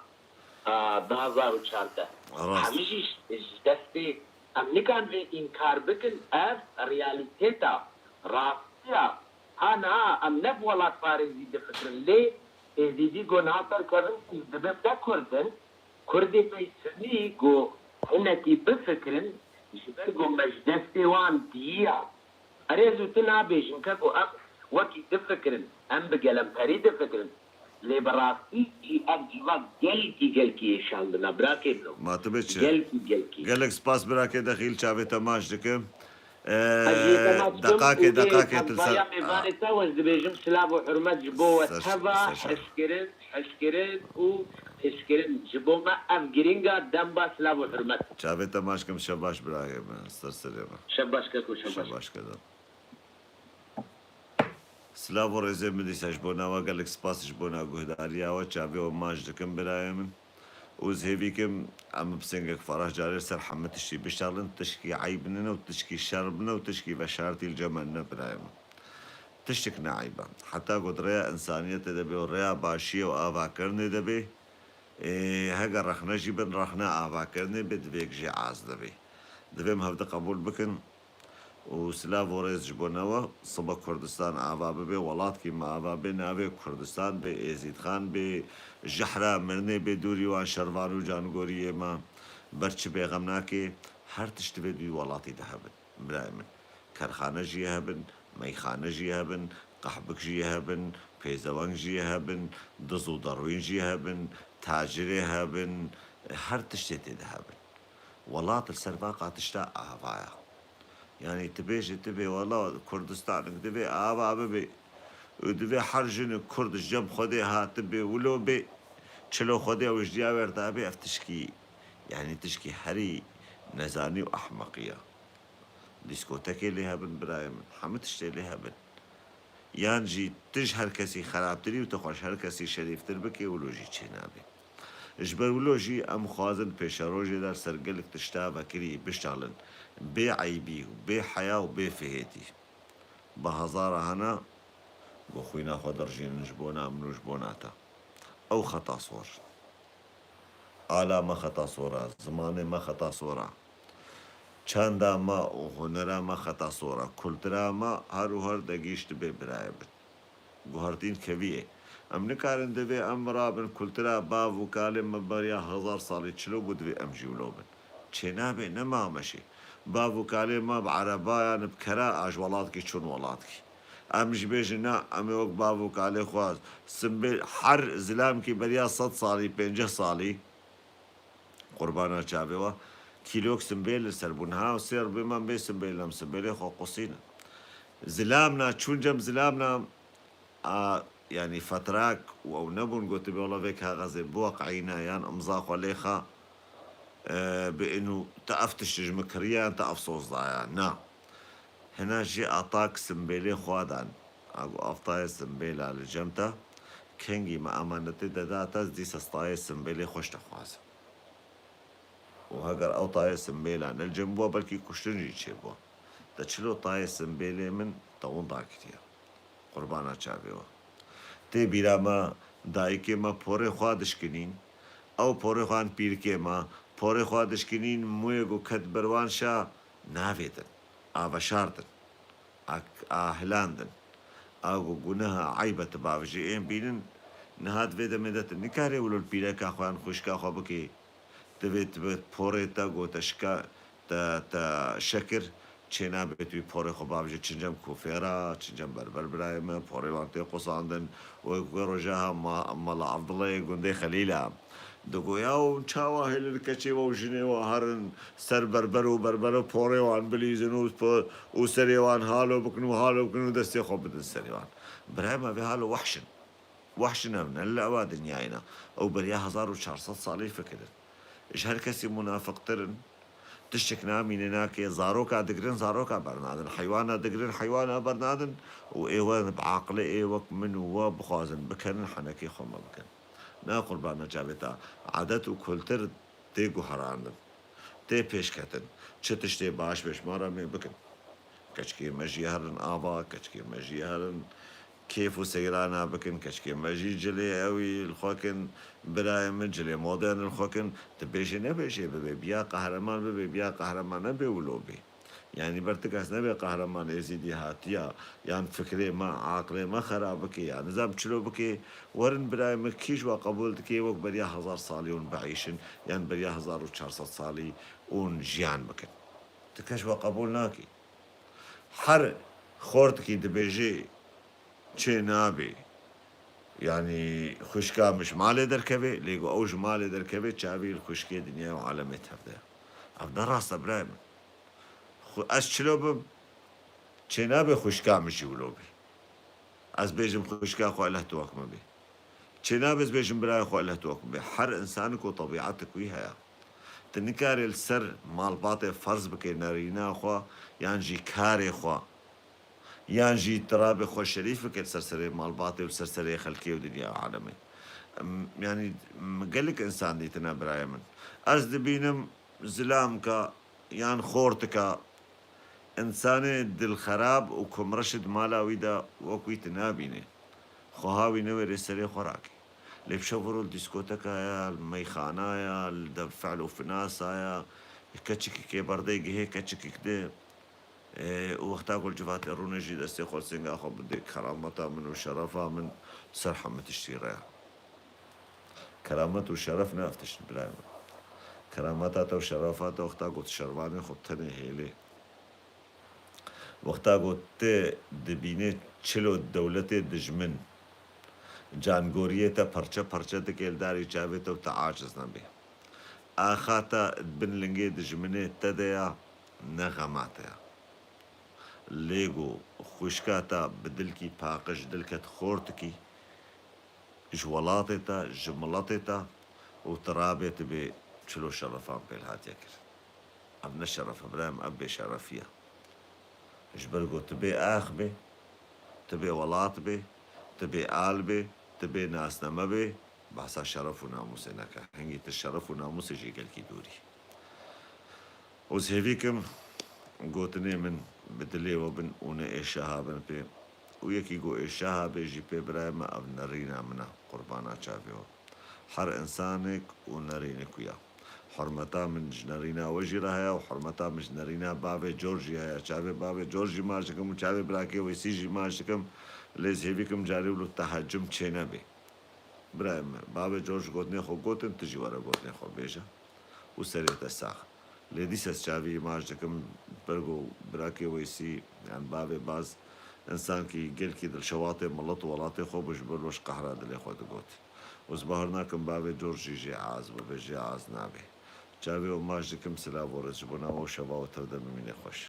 a, du hazar û çardeh. Rast. Hemî jî ji, ji destê, em nikan vê înkar bikin, ev realîteta, rastiya. Ha niha em ne bi welatparêzî difikirin, lê Êzîdî ku niha ser kevin kî dibin ne Kurd in, Kurdê me Sunî ku hinekî bifikirin, ji ber ku me ji destê wan diyiya. Erê ez û tu nabêjin ke ku em wekî difikirin, em bi gelemperî difikirin. Lê bi rastî jî ev civak gelkî, gelkî êşandina, birakê min. Ma tu bê çi? Gelkî, gelkî. Gelek spas birakê Dexîl, çavê te maç dikim. Ee, Ez jê te maç dikim deqakê, û lê deqakê tu li ser hevpariya mêvanê te, ez dibêjim silav û hurmet ji bo we teva, ser şer. Hişkirin, hişkirin û hişkirin. Ji bo me ev girîng e, dem ba silav û hurmet. Çavê te maç kim, şev baş birayê min, ser serê min. Şev baş keko, şev baş. Şev baş keko. Silav û rêzê min dîsa ji bona we, gelek spas ji bona guhdariya we, çavê we maç dikim birayê min. Û ez hêvî kim em bi singek ferah carê ser hemû tiştî bişalin, tişkî eyb nine û tişkî şerm nine û tişkî veşartî li cem me nine birayê min. Tiştik ne eyb e. Heta ku di rêya însaniyetê de bê û rêya başiyê û avakirinê de bê, ê, heger rexne jî bin, rexne avakirinê bê, divê yek jê aciz de bê. Divê em hevdi qebûl bikin. Û silav û rêz ji bo newe, sibe Kurdistan ava bibe, welatkî me ava bê, navê Kurdistan bê, Êzîdxan bê, jehra mirinê bê dûrî wan şervan û cangoriyê me, ber çi bêxem nake, her tişt divê di wî welatî de hebin. Birayê min, kerxane jî hebin, meyxane jî hebin, qehbik jî hebin, pêzeweng jî hebin, diz û derwîn jî hebin, tacirê hebin, her tiştê tê de hebin. Welat li ser vaqa tişta ava ye. Yanî tu bêjî, tu bê wela Kurdistanek divê ava bibe û divê her jinik Kurd ji cem Xwedê hatibê wilo bê, çilo Xwedê ew ji diya wê re dabê, ev tişkî, yanî tişkî herî nezanî û ehmeqî ye. Dîskotekê lê hebin birayê min, hemû tiştê lê hebin. Yan jî tu ji her kesî xerabtirî û tu xwe ji her kesî şerîftir bikê, wilo jî çênabe. Ji ber wilo jî em xwazin pêşerojê de ser gelek tişta vekirî bişalin, bê eybî û bê heya û bê fihêtî. Bi hezara hene ku xwîna xwe dirijînin ji bona min û ji bona te. Ew xeta sor. Ala me xeta sor e, zimanê me xeta sor e. Çanda me û hunera me xeta sor e. Kultura me her û her de gîş dibe birayê bin. Guhertîn keviyê. Em nikarin divê em rabin kultura bav û kalê me beriya hezar salî çilo bû, divê em jî wilo bin. Çênabe, ne mameşê. Bav û kalê me bi erebayan, bi kera a ji welatkî çûn welatkî. Em jî bêjin, na, em ê wek bav û kalê xwe simbêl, her zilamkî beriya sed salî, pêncî salî, qurbana çavê we, kîlok simbêl li ser bû. Niha sêr bê, me bê simbêl, em simbêlê xwe qusînin. Zilamna, çûn cem zilamna, a, yanî fetrak û ew nebûn, gotibê, wela vê kaxezê biweqîne yan imza xwe lê xa, e, bi inu te ev tişt ji min kiriye yan te ev soz daye. Na. Hina jê atak simbêlê xwe dan. A ku ev tayê simbêla li cem te, kengî me emanetê de da te, ez dîsa tayê simbêlê xwe ji te xwazim. Û heger ew tayê simbêla ne li cem bû, belkî kuştin jî çêbû. Te çilo tayê simbêlê min te winda kiriye. Qurbana çavê we. Tê bîra me, dayikê me porê xwe dişkinîn. Ew porê xwe an pîrikê me, porê xwe dişkinîn, mûyê ku ket ber wan şa navêtin, a veşartin, a, a hilandin. A ku guneha eybe tu bavijî ên bînin, niha di vê demê de tu nikarê wilo li pîreka xwe yan xwişka xwe bikî. Divê tu bi porê te ku te şika, te, te şekir, çênabe tu wî porê xwe bavijî, çincem kufêra, çincem berber birayê me, porê wan tê qusandin. Wê ku roja ha ma-, Mala Abdullahê gundê Xelîla. Digoya û çawa hêlin keçê we û jinê we herin ser berber û berbere porê wan bilîzin û po-, û serê wan halo bikin û halo bikin û destê xwe bidin serê wan. Birayê me vê halo wehşin. Wehşin ev ne li ewa dinyayê ne. Ew beriya hezar û çar sed salî fikirin. Ji her kesî munafiqtir in. Tiştek namîne nake, zaroka digirin, zaroka bernadin. Heywana digirin, heywana bernadin. Û ê we bi aqilê ê wek min û we bixwazin bikenin, henekê xwe me bikin. Na qurbana çavê te. Adet û kultir tê guherandin. Tê pêşketin. Çi tiştê baş be ji me re mê bikin. Keçikê me jî herin ava, keçikê me jî herin kêf û seyrana bikin, keçikê me jî cilê ewî li xwe kin, birayê min cilê modern li xwe kin. Tu bêjê nebêjê, bibê biya qehreman, bibê biya qehreman, nebê wilo bê. Yanî ber ti kes nebê qehreman êzîdî hatiya, yan fikrê me, aqilê me xera bike, yan nizam çilo bike, werin birayê min kî ji we qebûl dike, wek beriya hezar salî hûn biîşin, yan beriya hezar û çar sed salî hûn jiyan bikin. Ti kes we qebûl nake. Her xortikî dibêje çê nabê. Yanî xwişka min ji malê derkeve, lê ku ew ji malê derkeve, çavî li xwişkê dinyayê û alemê tevde. Ev ne rast e birayê min. Xwe ez çilo bim, çê nabe xwişka min jî wilo bê. Ez bêjim xwişka xwe eleh tu wek min bê. Çê nabe ez bêjim birayê xwe eleh tu wek min bê. Her însanik û tebîetik wî heye. Tu nikarê li ser malbatê ferz bike nerîna xwe, yan jî karê xwe, yan jî tirabê xwe şerîf bike li ser serê malbatê û li ser serê xelkê û dinya û alemê. Em, yanî, em, gelek însan dîtine birayê min. Ez dibînim zilamka yan xortika însanê dilxerab û komreş di mala wî de wek wî tu nabînê. Xweha wî newêrê serê xwe rakê. Lê bi şev û roj li dîskoteka ya, li meyxana ya, li dev fe'l û finasa ya, keçikekê berdê gihê keçikek de, ê, û wexta ku li civatê rûnê jî destê xwe li singa xwe bidê, kerameta min û şerefa min ser hemû tiştî re ya. Keramet û şeref ne ev tişt, birayê min. Kerameta te û şerefa te wexta ku tu şervanê xwe tenê hêlê. Wexta ku tu dibînê çilo dewletê dijmin cangoriyê te perçe perçe dike li darî çavê te û te aciz nebê. Axa te di bin lingê dijminê te de ya, ne xema te ya. Lê ku xwişka te bi dilkî paqij dilket xortikî, ji welatê te, ji miletê te û tu rabê tu bê çilo şerefan pê li hatiye kirin. Ev ne şeref e, birayê min, ev bêşerefî ye. Ji ber ku tu bê ax bê, tu bê welat bê, tu bê al bê, tu bê nasname bê, behsa şeref û namûsê neke. Hingî tu şeref û namûsê jî gelkî dûrî. Ez hêvî kim gotinê min bi dilê we bin û ne êşeha bin pê. Û yekî ku êşeha bê jî pê, birayê me, ev nerîna min e, qurbana çavê we. Her însanek û nerînek wî ya. Hurmeta min ji nerîna we jî re heye û hurmeta min ji nerîna bavê George jî heye. Çavê bavê George jî maç dikim û çavê birakê Weysî jî maç dikim. Lê ez hêvî kim carî wilo tehecim çê nebê. Birayê me, bavê George gotinê xwe gotin, tu jî were gotinê xwe bêje û serê te sax. Lê dîsa ez çavî îmaj dikim, ber ku birakê Weysî, yan bavê Baz, însankî gelkî dilşewatê milet û welatê xwe bû, ji ber wê ji qehra dilê xwe digot. Ez bawer nakim bavê George jî jê az bibe, jê az nabe. Çavê we maç dikim, silav û rêz ji bo nava û şeva we tev de, bimîne xweş.